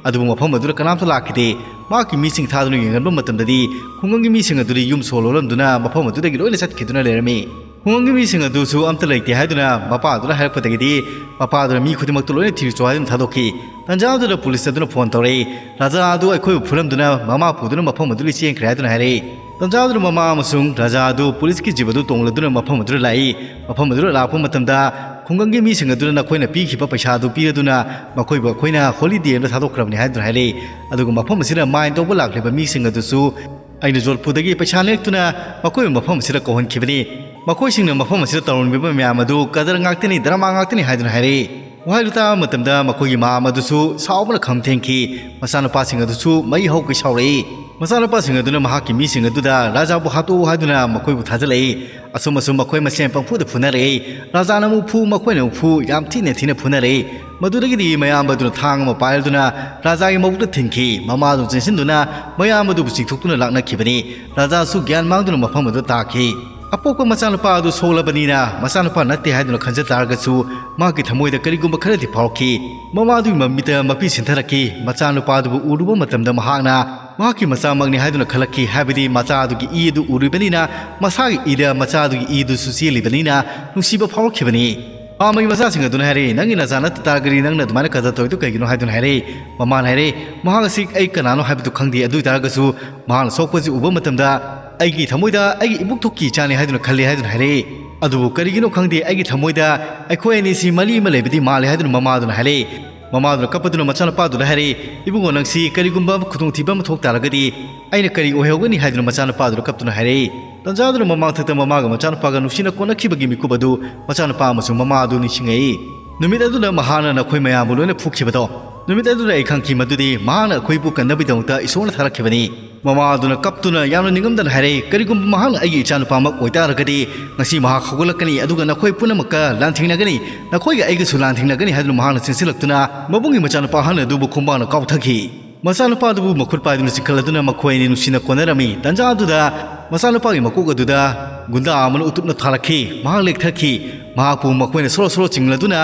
ꯑꯗꯨꯕꯨ ꯃꯐꯝ ꯑꯗꯨꯗ ꯀꯅꯥꯝꯇ ꯂꯥꯛꯈꯤꯗꯦ꯫ ꯃꯍꯥꯛꯀꯤ ꯃꯤꯁꯤꯡ ꯊꯥꯗꯨꯅ ꯌꯦꯡꯍꯟꯕ ꯃꯇꯝꯗꯗꯤ ꯈꯨꯡꯒꯪꯒꯤ ꯃꯤꯁꯤꯡ ꯑꯗꯨꯗꯤ ꯌꯨꯝ ꯁꯣ ꯂꯣꯜꯂꯝꯗꯨꯅ ꯃꯐꯝ ꯑꯗꯨꯗꯒꯤ ꯂꯣꯏꯅ ꯆꯠꯈꯤꯗꯨꯅ ꯂꯩꯔꯝꯃꯤ꯫ ꯈꯨꯡꯒꯪꯒꯤ ꯃꯤꯁꯤꯡ ꯑꯗꯨꯁꯨ ꯑꯝꯇ ꯂꯩꯇꯦ ꯍꯥꯏꯗꯨꯅ ꯃꯄꯥꯗꯨꯅ ꯍꯥꯏꯔꯛꯄꯗꯒꯤꯗꯤ ꯃꯄꯥꯗꯨꯅ ꯃꯤ ꯈꯨꯗꯤꯡꯃꯛꯇꯨ ꯂꯣꯏꯅ ꯊꯤꯔꯨꯆꯣ ꯍꯥꯏꯗꯨꯅ ꯊꯥꯗꯣꯛꯈꯤ꯫ ꯇꯟꯖꯥ ꯑꯗꯨꯗ ꯄꯨꯂꯤꯁ ꯑꯗꯨꯅ ꯐꯣꯟ ꯇꯧꯔꯛꯏ꯫ "ꯔꯥꯖꯥ ꯑꯗꯨ ꯑꯩꯈꯣꯏꯕꯨ ꯐꯨꯔꯝꯗꯨꯅ ꯃꯃꯥ ꯄꯨꯗꯨꯅ ꯃꯐꯝ ꯑꯗꯨꯗꯒꯤ ꯆꯦꯟꯈ꯭ꯔꯦ" ꯍꯥꯏꯗꯨꯅ ꯍꯥꯏꯔꯛꯏ꯫ ꯇꯟꯖꯥ ꯑꯗꯨꯗ ꯃꯃꯥ ꯑꯃꯁꯨꯡ ꯔꯥꯖꯥ ꯑꯗꯨ ꯄꯨꯂꯤꯁꯀꯤ ꯖꯤꯞ ꯑꯗꯨ ꯇꯣꯡꯂꯗꯨꯅ ꯃꯐꯝ ꯑꯗꯨꯗ ꯂꯥꯛꯏ꯫ ꯃꯐꯝ ꯑꯗꯨꯗ ꯂꯥꯛꯄ ꯃꯇꯝꯗ ꯈꯨꯡꯒꯪꯒꯤ ꯃꯤꯁꯤꯡ ꯑꯗꯨꯅ ꯅꯈꯣꯏꯅ ꯄꯤꯈꯤꯕ ꯄꯩꯁꯥ ꯑꯗꯨ ꯄꯤꯔꯗꯨꯅ ꯃꯈꯣꯏꯕꯨ ꯑꯩꯈꯣꯏꯅ ꯍꯣꯂꯤꯗꯦ ꯑꯃꯗ ꯊꯥꯗꯣꯛꯈ꯭ꯔꯕꯅꯤ ꯍꯥꯏꯗꯨꯅ ꯍꯥꯏꯔꯛꯏ꯫ ꯑꯗꯨꯒ ꯃꯐꯝ ꯑꯁꯤꯗ ꯃꯥꯏꯟ ꯇꯧꯕ ꯂꯥꯛꯂꯤꯕ ꯃꯤꯁꯤꯡ ꯑꯗꯨꯁꯨ ꯑꯩꯅ ꯖꯣꯙꯄꯨꯔꯗꯒꯤ ꯄꯩꯁꯥ ꯅꯦꯛꯇꯨꯅ ꯃꯈꯣꯏꯕꯨ ꯃꯐꯝ ꯑꯁꯤꯗ ꯀꯧꯍꯟꯈꯤꯕꯅꯤ꯫ ꯃꯈꯣꯏꯁꯤꯡꯅ ꯃꯐꯝ ꯑꯁꯤꯗ ꯇꯧꯔꯝꯂꯤꯕ ꯃꯌꯥꯝ ꯑꯗꯨ ꯀꯗꯔ ꯉꯥꯛꯇꯅꯤ, ꯗ꯭ꯔꯃꯥ ꯉꯥꯛꯇꯅꯤ ꯍꯥꯏꯗꯨꯅ ꯍꯥꯏꯔꯛꯏ꯫ ꯋꯥꯍꯩꯗꯨ ꯇꯥꯕ ꯃꯇꯝꯗ ꯃꯈꯣꯏꯒꯤ ꯃꯃꯥ ꯑꯗꯨꯁꯨ ꯁꯥꯎꯕꯅ ꯈꯝ ꯊꯦꯡꯈꯤ꯫ ꯃꯆꯥꯅꯨꯄꯥꯁꯤꯡ ꯑꯗꯨꯁꯨ ꯃꯩ ꯍꯧꯈꯩ ꯁꯥꯎꯔꯛꯏ꯫ ꯃꯆꯥꯅꯨꯄꯥꯁꯤꯡ ꯑꯗꯨꯅ ꯃꯍꯥꯛꯀꯤ ꯃꯤꯁꯤꯡ ꯑꯗꯨꯗ ꯔꯥꯖꯥꯕꯨ ꯍꯥꯠꯇꯣꯛꯎ ꯍꯥꯏꯗꯨꯅ ꯃꯈꯣꯏꯕꯨ ꯊꯥꯖꯤꯜꯂꯛꯏ꯫ ꯑꯁꯨꯝ ꯑꯁꯨꯝ ꯃꯈꯣꯏ ꯃꯁꯦꯟ ꯄꯪꯐꯨꯗ ꯐꯨꯅꯔꯛꯏ꯫ ꯔꯥꯖꯥꯅ ꯑꯃꯨꯛ ꯐꯨ, ꯃꯈꯣꯏꯅ ꯑꯃꯨꯛ ꯐꯨ, ꯌꯥꯝ ꯊꯤꯅ ꯊꯤꯅ ꯐꯨꯅꯔꯛꯏ꯫ ꯃꯗꯨꯗꯒꯤꯗꯤ ꯃꯌꯥꯝꯕ ꯑꯗꯨꯅ ꯊꯥꯡ ꯑꯃ ꯄꯥꯏꯔꯗꯨꯅ ꯔꯥꯖꯥꯒꯤ ꯃꯕꯨꯛꯇ ꯊꯤꯟꯈꯤ꯫ ꯃꯃꯥꯗꯨ ꯆꯦꯟꯁꯤꯟꯗꯨꯅ ꯃꯌꯥꯝꯕ ꯑꯗꯨꯕꯨ ꯆꯤꯡꯊꯣꯛꯇꯨꯅ ꯂꯥꯛꯅꯈꯤꯕꯅꯤ꯫ ꯔꯥꯖꯥꯁꯨ ꯒ꯭ꯌꯥꯟ ꯃꯥꯡꯗꯨꯅ ꯃꯐꯝ ꯑꯗꯨꯗ ꯇꯥꯈꯤ꯫ ꯑꯄꯣꯛꯄ ꯃꯆꯥꯅꯨꯄꯥ ꯑꯗꯨ ꯁꯣꯛꯂꯕꯅꯤꯅ ꯃꯆꯥꯅꯨꯄꯥ ꯅꯠꯇꯦ ꯍꯥꯏꯗꯨꯅ ꯈꯟꯖ ꯇꯥꯔꯒꯁꯨ ꯃꯍꯥꯛꯀꯤ ꯊꯃꯣꯏꯗ ꯀꯔꯤꯒꯨꯝꯕ ꯈꯔꯗꯤ ꯐꯥꯎꯔꯛꯈꯤ꯫ ꯃꯃꯥꯗꯨꯒꯤ ꯃꯃꯤꯠꯇ ꯃꯄꯤ ꯁꯤꯟꯊꯔꯛꯈꯤ꯫ ꯃꯆꯥꯅꯨꯄꯥ ꯑꯗꯨꯕꯨ ꯎꯔꯨꯕ ꯃꯇꯝꯗ ꯃꯍꯥꯛꯅ ꯃꯍꯥꯛꯀꯤ ꯃꯆꯥꯃꯛꯅꯤ ꯍꯥꯏꯗꯨꯅ ꯈꯜꯂꯛꯈꯤ, ꯍꯥꯏꯕꯗꯤ ꯃꯆꯥ ꯑꯗꯨꯒꯤ ꯏ ꯑꯗꯨ ꯎꯔꯤꯕꯅꯤꯅ, ꯃꯁꯥꯒꯤ ꯏꯗ ꯃꯆꯥ ꯑꯗꯨꯒꯤ ꯏ ꯑꯗꯨꯁꯨ ꯆꯦꯜꯂꯤꯕꯅꯤꯅ ꯅꯨꯡꯁꯤꯕ ꯐꯥꯎꯔꯛꯈꯤꯕꯅꯤ꯫ ꯃꯥꯃꯒꯤ ꯃꯆꯥꯁꯤꯡ ꯑꯗꯨꯅ ꯍꯥꯏꯔꯛꯏ, "ꯅꯪꯒꯤ ꯅꯆꯥ ꯅꯠꯇ ꯇꯥꯔꯒꯗꯤ ꯅꯪꯅ ꯑꯗꯨꯃꯥꯏꯅ ꯀꯗꯔ ꯇꯧꯔꯤꯗꯨ ꯀꯩꯒꯤꯅꯣ?" ꯍꯥꯏꯗꯨꯅ ꯍꯥꯏꯔꯛꯏ꯫ ꯃꯃꯥꯅ ꯍꯥꯏꯔꯛꯏ, "ꯃꯍꯥꯛ ꯑꯁꯤ ꯑꯩ ꯀꯅꯥꯅꯣ ꯍꯥꯏꯕꯗꯨ ꯈꯪꯗꯦ, ꯑꯗꯨ ꯑꯣꯏ ꯇꯥꯔꯒꯁꯨ ꯃꯍꯥꯛꯅ ꯁꯣꯛꯄꯁꯤ ꯎꯕ ꯃꯇꯝꯗ ꯑꯩꯒꯤ ꯊꯃꯣꯏꯗ ꯑꯩꯒꯤ ꯏꯕꯨꯡꯊꯣꯛꯀꯤ ꯏꯆꯥꯅꯤ ꯍꯥꯏꯗꯨꯅ ꯈꯜꯂꯤ" ꯍꯥꯏꯗꯨꯅ ꯍꯥꯏꯔꯛꯏ꯫ ꯑꯗꯨꯕꯨ ꯀꯔꯤꯒꯤꯅꯣ ꯈꯪꯗꯦ, ꯑꯩꯒꯤ ꯊꯃꯣꯏꯗ ꯑꯩꯈꯣꯏ ꯑꯅꯤꯁꯤ ꯃꯔꯤ ꯑꯃ ꯂꯩꯕꯗꯤ ꯃꯥꯜꯂꯤ ꯍꯥꯏꯗꯨꯅ ꯃꯃꯥꯗꯨꯅ ꯍꯥꯏꯔꯛꯏ꯫ ꯃꯃꯥꯗꯨꯅ ꯀꯞꯄꯗꯨꯅ ꯃꯆꯥꯅꯨꯄꯥꯗꯨꯗ ꯍꯥꯏꯔꯛꯏ, "ꯏꯕꯨꯡꯉꯣ, ꯅꯪꯁꯤ ꯀꯔꯤꯒꯨꯝꯕ ꯈꯨꯗꯣꯡꯊꯤꯕ ꯑꯃ ꯊꯣꯛ ꯇꯥꯔꯒꯗꯤ ꯑꯩꯅ ꯀꯔꯤ ꯑꯣꯏꯍꯧꯒꯅꯤ?" ꯍꯥꯏꯗꯨꯅ ꯃꯆꯥꯅꯨꯄꯥꯗꯨꯅ ꯀꯞꯇꯨꯅ ꯍꯥꯏꯔꯛꯏ꯫ ꯇꯟꯖꯥꯗꯨꯅ ꯃꯃꯥꯡꯊꯛꯇ ꯃꯃꯥꯒ ꯃꯆꯥꯅꯨꯄꯥꯒ ꯅꯨꯡꯁꯤꯅ ꯀꯣꯟꯅꯈꯤꯕꯒꯤ ꯃꯤꯀꯨꯞ ꯑꯗꯨ ꯃꯆꯥꯅꯨꯄꯥ ꯑꯃꯁꯨꯡ ꯃꯃꯥ ꯑꯗꯨ ꯅꯤꯡꯁꯤꯡꯉꯛꯏ꯫ ꯅꯨꯃꯤꯠ ꯑꯗꯨꯗ ꯃꯍꯥꯛꯅ ꯅꯈꯣꯏ ꯃꯌꯥꯝꯕꯨ ꯂꯣꯏꯅ ꯐꯨꯈꯤꯕꯗꯣ, ꯅꯨꯃꯤꯠ ꯑꯗꯨꯗ ꯑꯩ ꯈꯪꯈꯤ ꯃꯗꯨꯗꯤ ꯃꯍꯥꯛꯅ ꯑꯩꯈꯣꯏꯕꯨ ꯀꯟꯅꯕꯒꯤꯗꯃꯛꯇ ꯏꯁꯣꯔꯅ ꯊꯥꯔꯛꯈꯤꯕꯅꯤ꯫ ꯃꯃꯥ ꯑꯗꯨꯅ ꯀꯞꯇꯨꯅ ꯌꯥꯝꯅ ꯅꯤꯡꯉꯝꯗꯅ ꯍꯥꯏꯔꯛꯏ, "ꯀꯔꯤꯒꯨꯝꯕ ꯃꯍꯥꯛꯅ ꯑꯩꯒꯤ ꯏꯆꯥꯅꯨꯄꯥꯃꯛ ꯑꯣꯏꯇꯥꯔꯒꯗꯤ ꯉꯁꯤ ꯃꯍꯥꯛ ꯍꯧꯒꯠꯂꯛꯀꯅꯤ, ꯑꯗꯨꯒ ꯅꯈꯣꯏ ꯄꯨꯝꯅꯃꯛꯀ ꯂꯥꯟꯊꯦꯡꯅꯒꯅꯤ, ꯅꯈꯣꯏꯒ ꯑꯩꯒꯁꯨ ꯂꯥꯟꯊꯦꯡꯅꯒꯅꯤ" ꯍꯥꯏꯗꯨꯅ ꯃꯍꯥꯛꯅ ꯆꯦꯟꯁꯤꯜꯂꯛꯇꯨꯅ ꯃꯕꯨꯡꯒꯤ ꯃꯆꯥꯅꯨꯄꯥ ꯑꯍꯟ ꯑꯗꯨꯕꯨ ꯈꯣꯡꯕꯥꯡꯅ ꯀꯥꯎꯊꯈꯤ꯫ ꯃꯆꯥꯅꯨꯄꯥꯗꯨꯕꯨ ꯃꯈꯨꯠ ꯄꯥꯏꯗꯨꯅ ꯆꯤꯡꯈꯠꯂꯗꯨꯅ ꯃꯈꯣꯏ ꯑꯅꯤ ꯅꯨꯡꯁꯤꯅ ꯀꯣꯟꯅꯔꯝꯃꯤ꯫ ꯇꯟꯖꯥ ꯑꯗꯨꯗ ꯃꯆꯥꯅꯨꯄꯥꯒꯤ ꯃꯀꯣꯛ ꯑꯗꯨꯗ ꯒꯨꯟꯗꯥ ꯑꯃꯅ ꯎꯇꯨꯞꯅ ꯊꯥꯔꯛꯈꯤ꯫ ꯃꯍꯥꯛ ꯂꯦꯛꯊꯈꯤ꯫ ꯃꯍꯥꯛꯄꯨ ꯃꯈꯣꯏꯅ ꯁꯣꯔꯣ ꯁꯣꯔꯣ ꯆꯤꯡꯂꯗꯨꯅ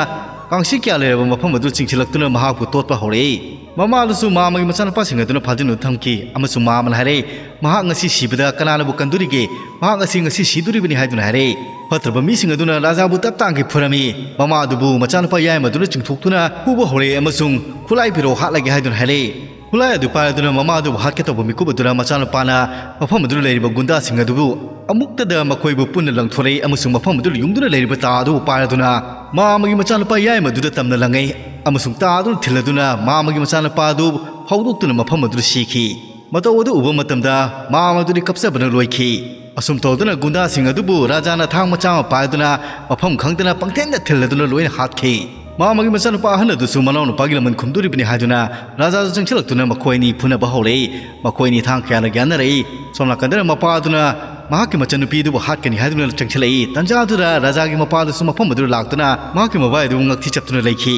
ꯀꯥꯡꯁꯤ ꯀꯌꯥ ꯂꯩꯔꯕ ꯃꯐꯝ ꯑꯗꯨ ꯆꯤꯡꯁꯤꯜꯂꯛꯇꯨꯅ ꯃꯍꯥꯛꯄꯨ ꯇꯣꯠꯄ ꯍꯧꯔꯛꯏ꯫ ꯃꯃꯥ ꯑꯗꯨꯁꯨ ꯃꯥ ꯑꯃꯒꯤ ꯃꯆꯥꯅꯨꯄꯥꯁꯤꯡ ꯑꯗꯨꯅ ꯐꯥꯖꯤꯟꯗꯨꯅ ꯊꯝꯈꯤ ꯑꯃꯁꯨꯡ ꯃꯥ ꯑꯃꯅ ꯍꯥꯏꯔꯛꯏ, "ꯃꯍꯥꯛ ꯉꯁꯤ ꯁꯤꯕꯗ ꯀꯅꯥꯅꯕꯨ ꯀꯟꯗꯣꯔꯤꯒꯦ? ꯃꯍꯥꯛ ꯑꯁꯤ ꯉꯁꯤ ꯁꯤꯗꯣꯔꯤꯕꯅꯤ" ꯍꯥꯏꯗꯨꯅ ꯍꯥꯏꯔꯛꯏ꯫ ꯐꯠꯇ꯭ꯔꯕ ꯃꯤꯁꯤꯡ ꯑꯗꯨꯅ ꯔꯥꯖꯥꯕꯨ ꯇꯞ ꯇꯥꯡꯒꯤ ꯐꯨꯔꯝꯃꯤ꯫ ꯃꯃꯥ ꯑꯗꯨꯕꯨ ꯃꯆꯥꯅꯨꯄꯥ ꯌꯥꯏꯃ ꯑꯗꯨꯅ ꯆꯤꯡꯊꯣꯛꯇꯨꯅ ꯐꯨꯕ ꯍꯧꯔꯛꯏ ꯑꯃꯁꯨꯡ "ꯈꯨꯠꯂꯥꯏ ꯄꯤꯔꯛꯑꯣ, ꯍꯥꯠꯂꯒꯦ" ꯍꯥꯏꯗꯨꯅ ꯍꯥꯏꯔꯛꯏ꯫ ꯈꯨꯠꯂꯥꯏ ꯑꯗꯨ ꯄꯥꯏꯔꯗꯨꯅ ꯃꯃꯥ ꯑꯗꯨꯕꯨ ꯍꯥꯠꯀꯦ ꯇꯧꯕ ꯃꯤꯀꯨꯞ ꯑꯗꯨꯅ ꯃꯆꯥꯅꯨꯄꯥꯅ ꯃꯐꯝ ꯑꯗꯨꯗ ꯂꯩꯔꯤꯕ ꯒꯨꯟꯗꯥꯁꯤꯡ ꯑꯗꯨꯕꯨ ꯑꯃꯨꯛꯇꯗ ꯃꯈꯣꯏꯕꯨ ꯄꯨꯟꯅ ꯂꯪꯊꯣꯔꯛꯏ ꯑꯃꯁꯨꯡ ꯃꯐꯝ ꯑꯗꯨꯗ ꯌꯨꯡꯗꯨꯅ ꯂꯩꯔꯤꯕ ꯇꯥ ꯑꯗꯨꯕꯨ ꯄꯥꯏꯔꯗꯨꯅ ꯃꯥ ꯑꯃꯒꯤ ꯃꯆꯥꯅꯨꯄꯥ ꯌꯥꯏꯃ ꯑꯗꯨꯗ ꯇꯝꯅ ꯂꯪꯉꯛꯏ ꯑꯃꯁꯨꯡ ꯇꯥ ꯑꯗꯨꯅ ꯊꯤꯜꯂꯗꯨꯅ ꯃꯥ ꯑꯃꯒꯤ ꯃꯆꯥꯅꯨꯄꯥ ꯑꯗꯨ ꯐꯥꯎꯗꯣꯛꯇꯨꯅ ꯃꯐꯝ ꯑꯗꯨꯗ ꯁꯤꯈꯤ꯫ ꯃꯇꯧ ꯑꯗꯨ ꯎꯕ ꯃꯇꯝꯗ ꯃꯥ ꯑꯃꯗꯨꯗꯤ ꯀꯞꯆꯕꯅ ꯂꯣꯏꯈꯤ꯫ ꯑꯁꯨꯝ ꯇꯧꯗꯨꯅ ꯒꯨꯟꯗꯥꯁꯤꯡ ꯑꯗꯨꯕꯨ ꯔꯥꯖꯥꯅ ꯊꯥꯡ ꯃꯆꯥ ꯑꯃ ꯄꯥꯏꯗꯨꯅ ꯃꯐꯝ ꯈꯪꯗꯅ ꯄꯪꯊꯦꯟꯗ ꯊꯤꯜꯂꯗꯨꯅ ꯂꯣꯏꯅ ꯍꯥꯠꯈꯤ꯫ ꯃꯥ ꯑꯃꯒꯤ ꯃꯆꯥꯅꯨꯄꯥ ꯑꯍꯟ ꯑꯗꯨꯁꯨ ꯃꯅꯥꯎꯅꯨꯄꯥꯒꯤ ꯂꯃꯟ ꯈꯨꯝꯗꯣꯔꯤꯕꯅꯤ ꯍꯥꯏꯗꯨꯅ ꯔꯥꯖꯥꯗꯨ ꯆꯪꯁꯤꯜꯂꯛꯇꯨꯅ ꯃꯈꯣꯏ ꯑꯅꯤ ꯐꯨꯅꯕ ꯍꯧꯔꯛꯏ꯫ ꯃꯈꯣꯏ ꯑꯅꯤ ꯊꯥꯡ ꯀꯌꯥꯅ ꯌꯥꯟꯅꯔꯛꯏ꯫ ꯁꯣꯝ ꯅꯥꯀꯟꯗꯅ ꯃꯄꯥ ꯑꯗꯨꯅ ꯃꯍꯥꯛꯀꯤ ꯃꯆꯟꯅꯨꯄꯤ ꯑꯗꯨꯕꯨ ꯍꯥꯠꯀꯅꯤ ꯍꯥꯏꯗꯨꯅ ꯆꯪꯁꯤꯜꯂꯛꯏ꯫ ꯇꯟꯖꯥ ꯑꯗꯨꯗ ꯔꯥꯖꯥꯒꯤ ꯃꯄꯥ ꯑꯗꯨꯁꯨ ꯃꯐꯝ ꯑꯗꯨꯗ ꯂꯥꯛꯇꯨꯅ ꯃꯍꯥꯛꯀꯤ ꯃꯕꯥꯏ ꯑꯗꯨꯕꯨ ꯉꯛꯊꯤ ꯆꯞꯇꯨꯅ ꯂꯩꯈꯤ꯫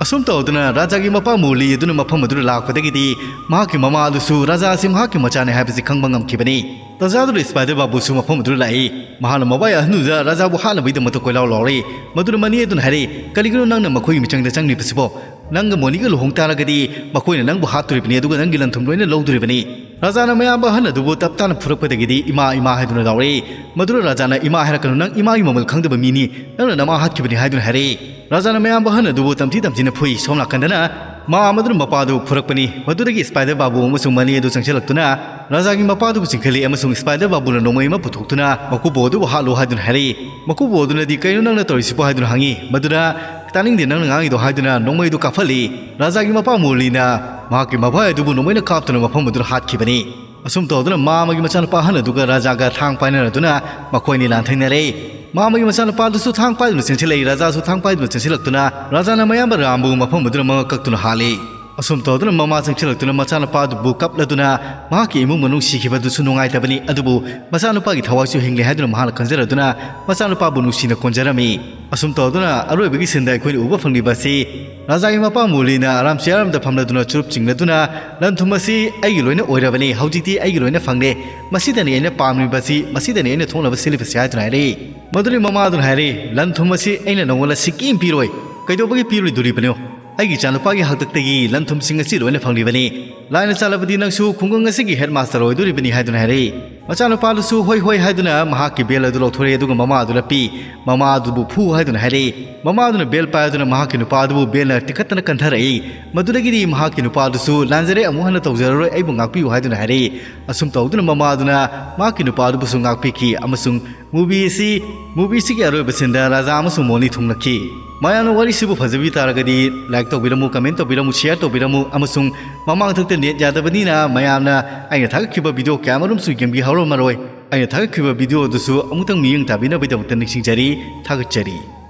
ꯑꯁꯨꯝ ꯇꯧꯗꯨꯅ ꯔꯥꯖꯥꯒꯤ ꯃꯄꯥ ꯃꯣꯂꯤ ꯑꯗꯨꯅ ꯃꯐꯝ ꯑꯗꯨꯗ ꯂꯥꯛꯄꯗꯒꯤꯗꯤ ꯃꯍꯥꯛꯀꯤ ꯃꯃꯥ ꯑꯗꯨꯁꯨ ꯔꯥꯖꯥ ꯑꯁꯤ ꯃꯍꯥꯛꯀꯤ ꯃꯆꯥꯅꯤ ꯍꯥꯏꯕꯁꯤ ꯈꯪꯕ ꯉꯝꯈꯤꯕꯅꯤ꯫ ꯇꯟꯖꯥ ꯑꯗꯨꯗ ꯏꯁꯄꯥꯏꯗꯔ ꯕꯥꯕꯨꯁꯨ ꯃꯐꯝ ꯑꯗꯨꯗ ꯂꯥꯛꯏ꯫ ꯃꯍꯥꯛꯅ ꯃꯕꯥꯏ ꯑꯍꯟꯗꯨꯗ ꯔꯥꯖꯥꯕꯨ ꯍꯥꯠꯅꯕꯒꯤꯗꯃꯛꯇ ꯀꯣꯏꯂꯥꯎ ꯂꯥꯎꯔꯤ꯫ ꯃꯗꯨꯗ ꯃꯅꯤ ꯑꯗꯨꯅ ꯍꯥꯏꯔꯛꯏ, "ꯀꯔꯤꯒꯤꯅꯣ ꯅꯪꯅ ꯃꯈꯣꯏꯒꯤ ꯃꯤꯆꯪꯗ ꯆꯪꯂꯤꯕꯁꯤꯕꯣ? ꯅꯪꯒ ꯃꯣꯅꯤꯒ ꯂꯨꯍꯣꯡ ꯇꯥꯔꯒꯗꯤ ꯃꯈꯣꯏꯅ ꯅꯪꯕꯨ ꯍꯥꯠꯇꯣꯔꯤꯕꯅꯤ, ꯑꯗꯨꯒ ꯅꯪꯒꯤ ꯂꯟ ꯊꯨꯝ ꯂꯣꯏꯅ ꯂꯧꯗꯣꯔꯤꯕꯅꯤ"꯫ ꯔꯥꯖꯥꯅ ꯃꯌꯥꯝꯕ ꯑꯍꯟ ꯑꯗꯨꯕꯨ ꯇꯞ ꯇꯥꯅ ꯐꯨꯔꯛꯄꯗꯒꯤꯗꯤ ꯏꯃꯥ, ꯏꯃꯥ ꯍꯥꯏꯗꯨꯅ ꯂꯥꯎꯔꯛꯏ꯫ ꯃꯗꯨꯗ ꯔꯥꯖꯥꯅ, "ꯏꯃꯥ ꯍꯥꯏꯔꯛꯀꯅꯨ, ꯅꯪ ꯏꯃꯥꯒꯤ ꯃꯃꯜ ꯈꯪꯗꯕ ꯃꯤꯅꯤ, ꯅꯪꯅ ꯅꯃꯥ ꯍꯥꯠꯈꯤꯕꯅꯤ" ꯍꯥꯏꯗꯨꯅ ꯍꯥꯏꯔꯛꯏ꯫ ꯔꯥꯖꯥꯅ ꯃꯌꯥꯝꯕ ꯑꯍꯟ ꯑꯗꯨꯕꯨ ꯇꯝꯊꯤ ꯇꯝꯊꯤꯅ ꯐꯨꯏ꯫ ꯁꯣꯝ ꯅꯥꯀꯟꯗꯅ ꯃꯥ ꯑꯃꯗꯨꯅ ꯃꯄꯥꯗꯨ ꯐꯨꯔꯛꯄꯅꯤ꯫ ꯃꯗꯨꯗꯒꯤ ꯏꯁꯄꯥꯏꯗꯔ ꯕꯥꯕꯨ ꯑꯃꯁꯨꯡ ꯃꯅꯤ ꯑꯗꯨ ꯆꯪꯁꯤꯜꯂꯛꯇꯨꯅ ꯔꯥꯖꯥꯒꯤ ꯃꯄꯥꯗꯨꯕꯨ ꯆꯤꯡꯈꯠꯂꯤ ꯑꯃꯁꯨꯡ ꯏꯁꯄꯥꯏꯗꯔ ꯕꯥꯕꯨꯅ ꯅꯣꯡꯃꯩ ꯑꯃ ꯄꯨꯊꯣꯛꯇꯨꯅ ꯃꯀꯨꯕꯣ ꯑꯗꯨꯕꯨ ꯍꯥꯠꯂꯨ ꯍꯥꯏꯗꯨꯅ ꯍꯥꯏꯔꯛꯏ꯫ ꯃꯀꯨꯕꯣ ꯑꯗꯨꯅꯗꯤ, "ꯀꯩꯅꯣ ꯅꯪꯅ ꯇꯧꯔꯤꯁꯤꯕꯣ?" ꯍꯥꯏꯗꯨꯅ ꯍꯪꯉꯤ꯫ ꯃꯗꯨꯗ, "ꯇꯥꯅꯤꯡꯗꯦ ꯅꯪꯅ ꯉꯥꯡꯉꯤꯗꯣ" ꯍꯥꯏꯗꯨꯅ ꯅꯣꯡꯃꯩꯗꯨ ꯀꯥꯞꯍꯜꯂꯤ꯫ ꯔꯥꯖꯥꯒꯤ ꯃꯄꯥ ꯃꯣꯂꯤꯅ ꯃꯍꯥꯛꯀꯤ ꯃꯕꯥꯏ ꯑꯗꯨꯕꯨ ꯅꯣꯡꯃꯩꯅ ꯀꯥꯞꯇꯨꯅ ꯃꯐꯝ ꯑꯗꯨꯗ ꯍꯥꯠꯈꯤꯕꯅꯤ꯫ ꯑꯁꯨꯝ ꯇꯧꯗꯨꯅ ꯃꯥ ꯑꯃꯒꯤ ꯃꯆꯥꯅꯨꯄꯥ ꯑꯍꯟ ꯑꯗꯨꯒ ꯔꯥꯖꯥꯒ ꯊꯥꯡ ꯄꯥꯏꯅꯔꯗꯨꯅ ꯃꯈꯣꯏ ꯑꯅꯤ ꯂꯥꯟꯊꯦꯡꯅꯔꯦ꯫ ꯃꯥ ꯑꯃꯒꯤ ꯃꯆꯥꯅꯨꯄꯥ ꯑꯗꯨꯁꯨ ꯊꯥꯡ ꯄꯥꯏꯗꯨꯅ ꯆꯦꯟꯁꯤꯜꯂꯛꯏ꯫ ꯔꯥꯖꯥꯁꯨ ꯊꯥꯡ ꯄꯥꯏꯗꯨꯅ ꯆꯦꯟꯁꯤꯜꯂꯛꯇꯨꯅ ꯔꯥꯖꯥꯅ ꯃꯌꯥꯝꯕ ꯔꯥꯝꯕꯨ ꯃꯐꯝ ꯑꯗꯨꯗ ꯃꯉꯛ ꯀꯛꯇꯨꯅ ꯍꯥꯠꯂꯤ꯫ ꯑꯁꯨꯝ ꯇꯧꯗꯨꯅ ꯃꯃꯥ ꯆꯪꯁꯤꯜꯂꯛꯇꯨꯅ ꯃꯆꯥꯅꯨꯄꯥꯗꯨꯕꯨ ꯀꯞꯂꯗꯨꯅ ꯃꯍꯥꯛꯀꯤ ꯏꯃꯨꯡ ꯃꯅꯨꯡ ꯁꯤꯈꯤꯕꯗꯨꯁꯨ ꯅꯨꯡꯉꯥꯏꯇꯕꯅꯤ, ꯑꯗꯨꯕꯨ ꯃꯆꯥꯅꯨꯄꯥꯒꯤ ꯊꯋꯥꯏꯁꯨ ꯍꯤꯡꯂꯤ ꯍꯥꯏꯗꯨꯅ ꯃꯍꯥꯛꯅ ꯈꯟꯖꯔꯗꯨꯅ ꯃꯆꯥꯅꯨꯄꯥꯕꯨ ꯅꯨꯡꯁꯤꯅ ꯀꯣꯟꯖꯔꯝꯃꯤ꯫ ꯑꯁꯨꯝ ꯇꯧꯗꯨꯅ ꯑꯔꯣꯏꯕꯒꯤ ꯁꯤꯟꯗ ꯑꯩꯈꯣꯏꯅ ꯎꯕ ꯐꯪꯂꯤꯕ ꯑꯁꯤ ꯔꯥꯖꯥꯒꯤ ꯃꯄꯥ ꯃꯨꯂꯤꯅ ꯑꯔꯥꯝ ꯆꯤꯌꯥꯔ ꯑꯃꯗ ꯐꯝꯂꯗꯨꯅ ꯆꯨꯔꯨꯞ ꯆꯤꯡꯂꯗꯨꯅ, "ꯂꯟ ꯊꯨꯝ ꯑꯁꯤ ꯑꯩꯒꯤ ꯂꯣꯏꯅ ꯑꯣꯏꯔꯕꯅꯤ, ꯍꯧꯖꯤꯛꯇꯤ ꯑꯩꯒꯤ ꯂꯣꯏꯅ ꯐꯪꯂꯦ, ꯃꯁꯤꯗꯅꯤ ꯑꯩꯅ ꯄꯥꯝꯂꯤꯕꯁꯤ, ꯃꯁꯤꯗꯅꯤ ꯑꯩꯅ ꯊꯣꯛꯅꯕ ꯁꯤꯜꯂꯤꯕꯁꯤ" ꯍꯥꯏꯗꯨꯅ ꯍꯥꯏꯔꯛꯏ꯫ ꯃꯗꯨꯗꯤ ꯃꯃꯥꯗꯨꯅ ꯍꯥꯏꯔꯛꯏ, "ꯂꯟ ꯊꯨꯝ ꯑꯁꯤ ꯑꯩꯅ ꯅꯉꯣꯟꯗ ꯁꯤꯀꯤ ꯑꯃ ꯄꯤꯔꯣꯏ, ꯀꯩꯗꯧꯕꯒꯤ ꯄꯤꯔꯣꯏꯗꯣꯔꯤꯕꯅꯣ? ꯑꯩꯒꯤ ꯏꯆꯥꯅꯨꯄꯥꯒꯤ ꯍꯥꯛꯇꯛꯇꯒꯤ ꯂꯟ ꯊꯨꯝꯁꯤꯡ ꯑꯁꯤ ꯂꯣꯏꯅ ꯐꯪꯂꯤꯕꯅꯤ꯫ ꯂꯥꯏꯅ ꯆꯥꯜꯂꯕꯗꯤ ꯅꯪꯁꯨ ꯈꯨꯡꯒꯪ ꯑꯁꯤꯒꯤ ꯍꯦꯗꯃꯥꯁꯇꯔ ꯑꯣꯏꯗꯣꯔꯤꯕꯅꯤ" ꯍꯥꯏꯗꯨꯅ ꯍꯥꯏꯔꯛꯏ꯫ ꯃꯆꯥꯅꯨꯄꯥꯗꯨꯁꯨ "ꯍꯣꯏ, ꯍꯣꯏ" ꯍꯥꯏꯗꯨꯅ ꯃꯍꯥꯛꯀꯤ ꯕꯦꯜ ꯑꯗꯨ ꯂꯧꯊꯣꯔꯛꯏ, ꯑꯗꯨꯒ ꯃꯃꯥꯗꯨꯗ ꯄꯤ꯫ ꯃꯃꯥꯗꯨꯕꯨ "ꯐꯨ" ꯍꯥꯏꯗꯨꯅ ꯍꯥꯏꯔꯛꯏ꯫ ꯃꯃꯥꯗꯨꯅ ꯕꯦꯜ ꯄꯥꯏꯗꯨꯅ ꯃꯍꯥꯛꯀꯤ ꯅꯨꯄꯥꯗꯨꯕꯨ ꯕꯦꯜꯅ ꯇꯤꯈꯠꯇꯅ ꯀꯟꯊꯔꯛꯏ꯫ ꯃꯗꯨꯗꯒꯤꯗꯤ ꯃꯍꯥꯛꯀꯤ ꯅꯨꯄꯥꯗꯨꯁꯨ "ꯂꯥꯟꯖꯔꯦ, ꯑꯃꯨꯛ ꯍꯟꯅ ꯇꯧꯖꯔꯔꯣꯏ, ꯑꯩꯕꯨ ꯉꯥꯛꯄꯤꯌꯨ" ꯍꯥꯏꯗꯨꯅ ꯍꯥꯏꯔꯛꯏ꯫ ꯑꯁꯨꯝ ꯇꯧꯗꯨꯅ ꯃꯃꯥꯗꯨꯅ ꯃꯍꯥꯛꯀꯤ ꯅꯨꯄꯥꯗꯨꯕꯨꯁꯨ ꯉꯥꯛꯄꯤꯈꯤ, ꯑꯃꯁꯨꯡ movie ꯑꯁꯤ, movie ꯑꯁꯤꯒꯤ ꯑꯔꯣꯏꯕ ꯁꯤꯟꯗ ꯔꯥꯖꯥ ꯑꯃꯁꯨꯡ ꯃꯣꯂꯤ ꯊꯨꯡꯂꯛꯈꯤ꯫ ꯃꯌꯥꯝꯅ ꯋꯥꯔꯤꯁꯤꯕꯨ ꯐꯖꯕꯤ ꯇꯥꯔꯒꯗꯤ like ꯇꯧꯕꯤꯔꯝꯃꯨ, comment ꯇꯧꯕꯤꯔꯝꯃꯨ, share ꯇꯧꯕꯤꯔꯝꯃꯨ, ꯑꯃꯁꯨꯡ ꯃꯃꯥꯡꯊꯛꯇ net ꯌꯥꯗꯕꯅꯤꯅ ꯃꯌꯥꯝꯅ ꯑꯩꯅ ꯊꯥꯒꯠꯈꯤꯕ video ꯀꯌꯥ ꯑꯃꯔꯣꯝꯁꯨ ꯌꯦꯡꯕꯤꯍꯧꯔꯝꯃꯔꯣꯏ꯫ ꯑꯩꯅ ꯊꯥꯒꯠꯈꯤꯕ video ꯑꯗꯨꯁꯨ ꯑꯃꯨꯛꯇꯪ ꯃꯤꯠꯌꯦꯡ ꯇꯥꯕꯤꯅꯕꯒꯤꯗꯃꯛꯇ ꯅꯤꯡꯁꯤꯡꯖꯔꯤ꯫ ꯊꯥꯒꯠꯆꯔꯤ꯫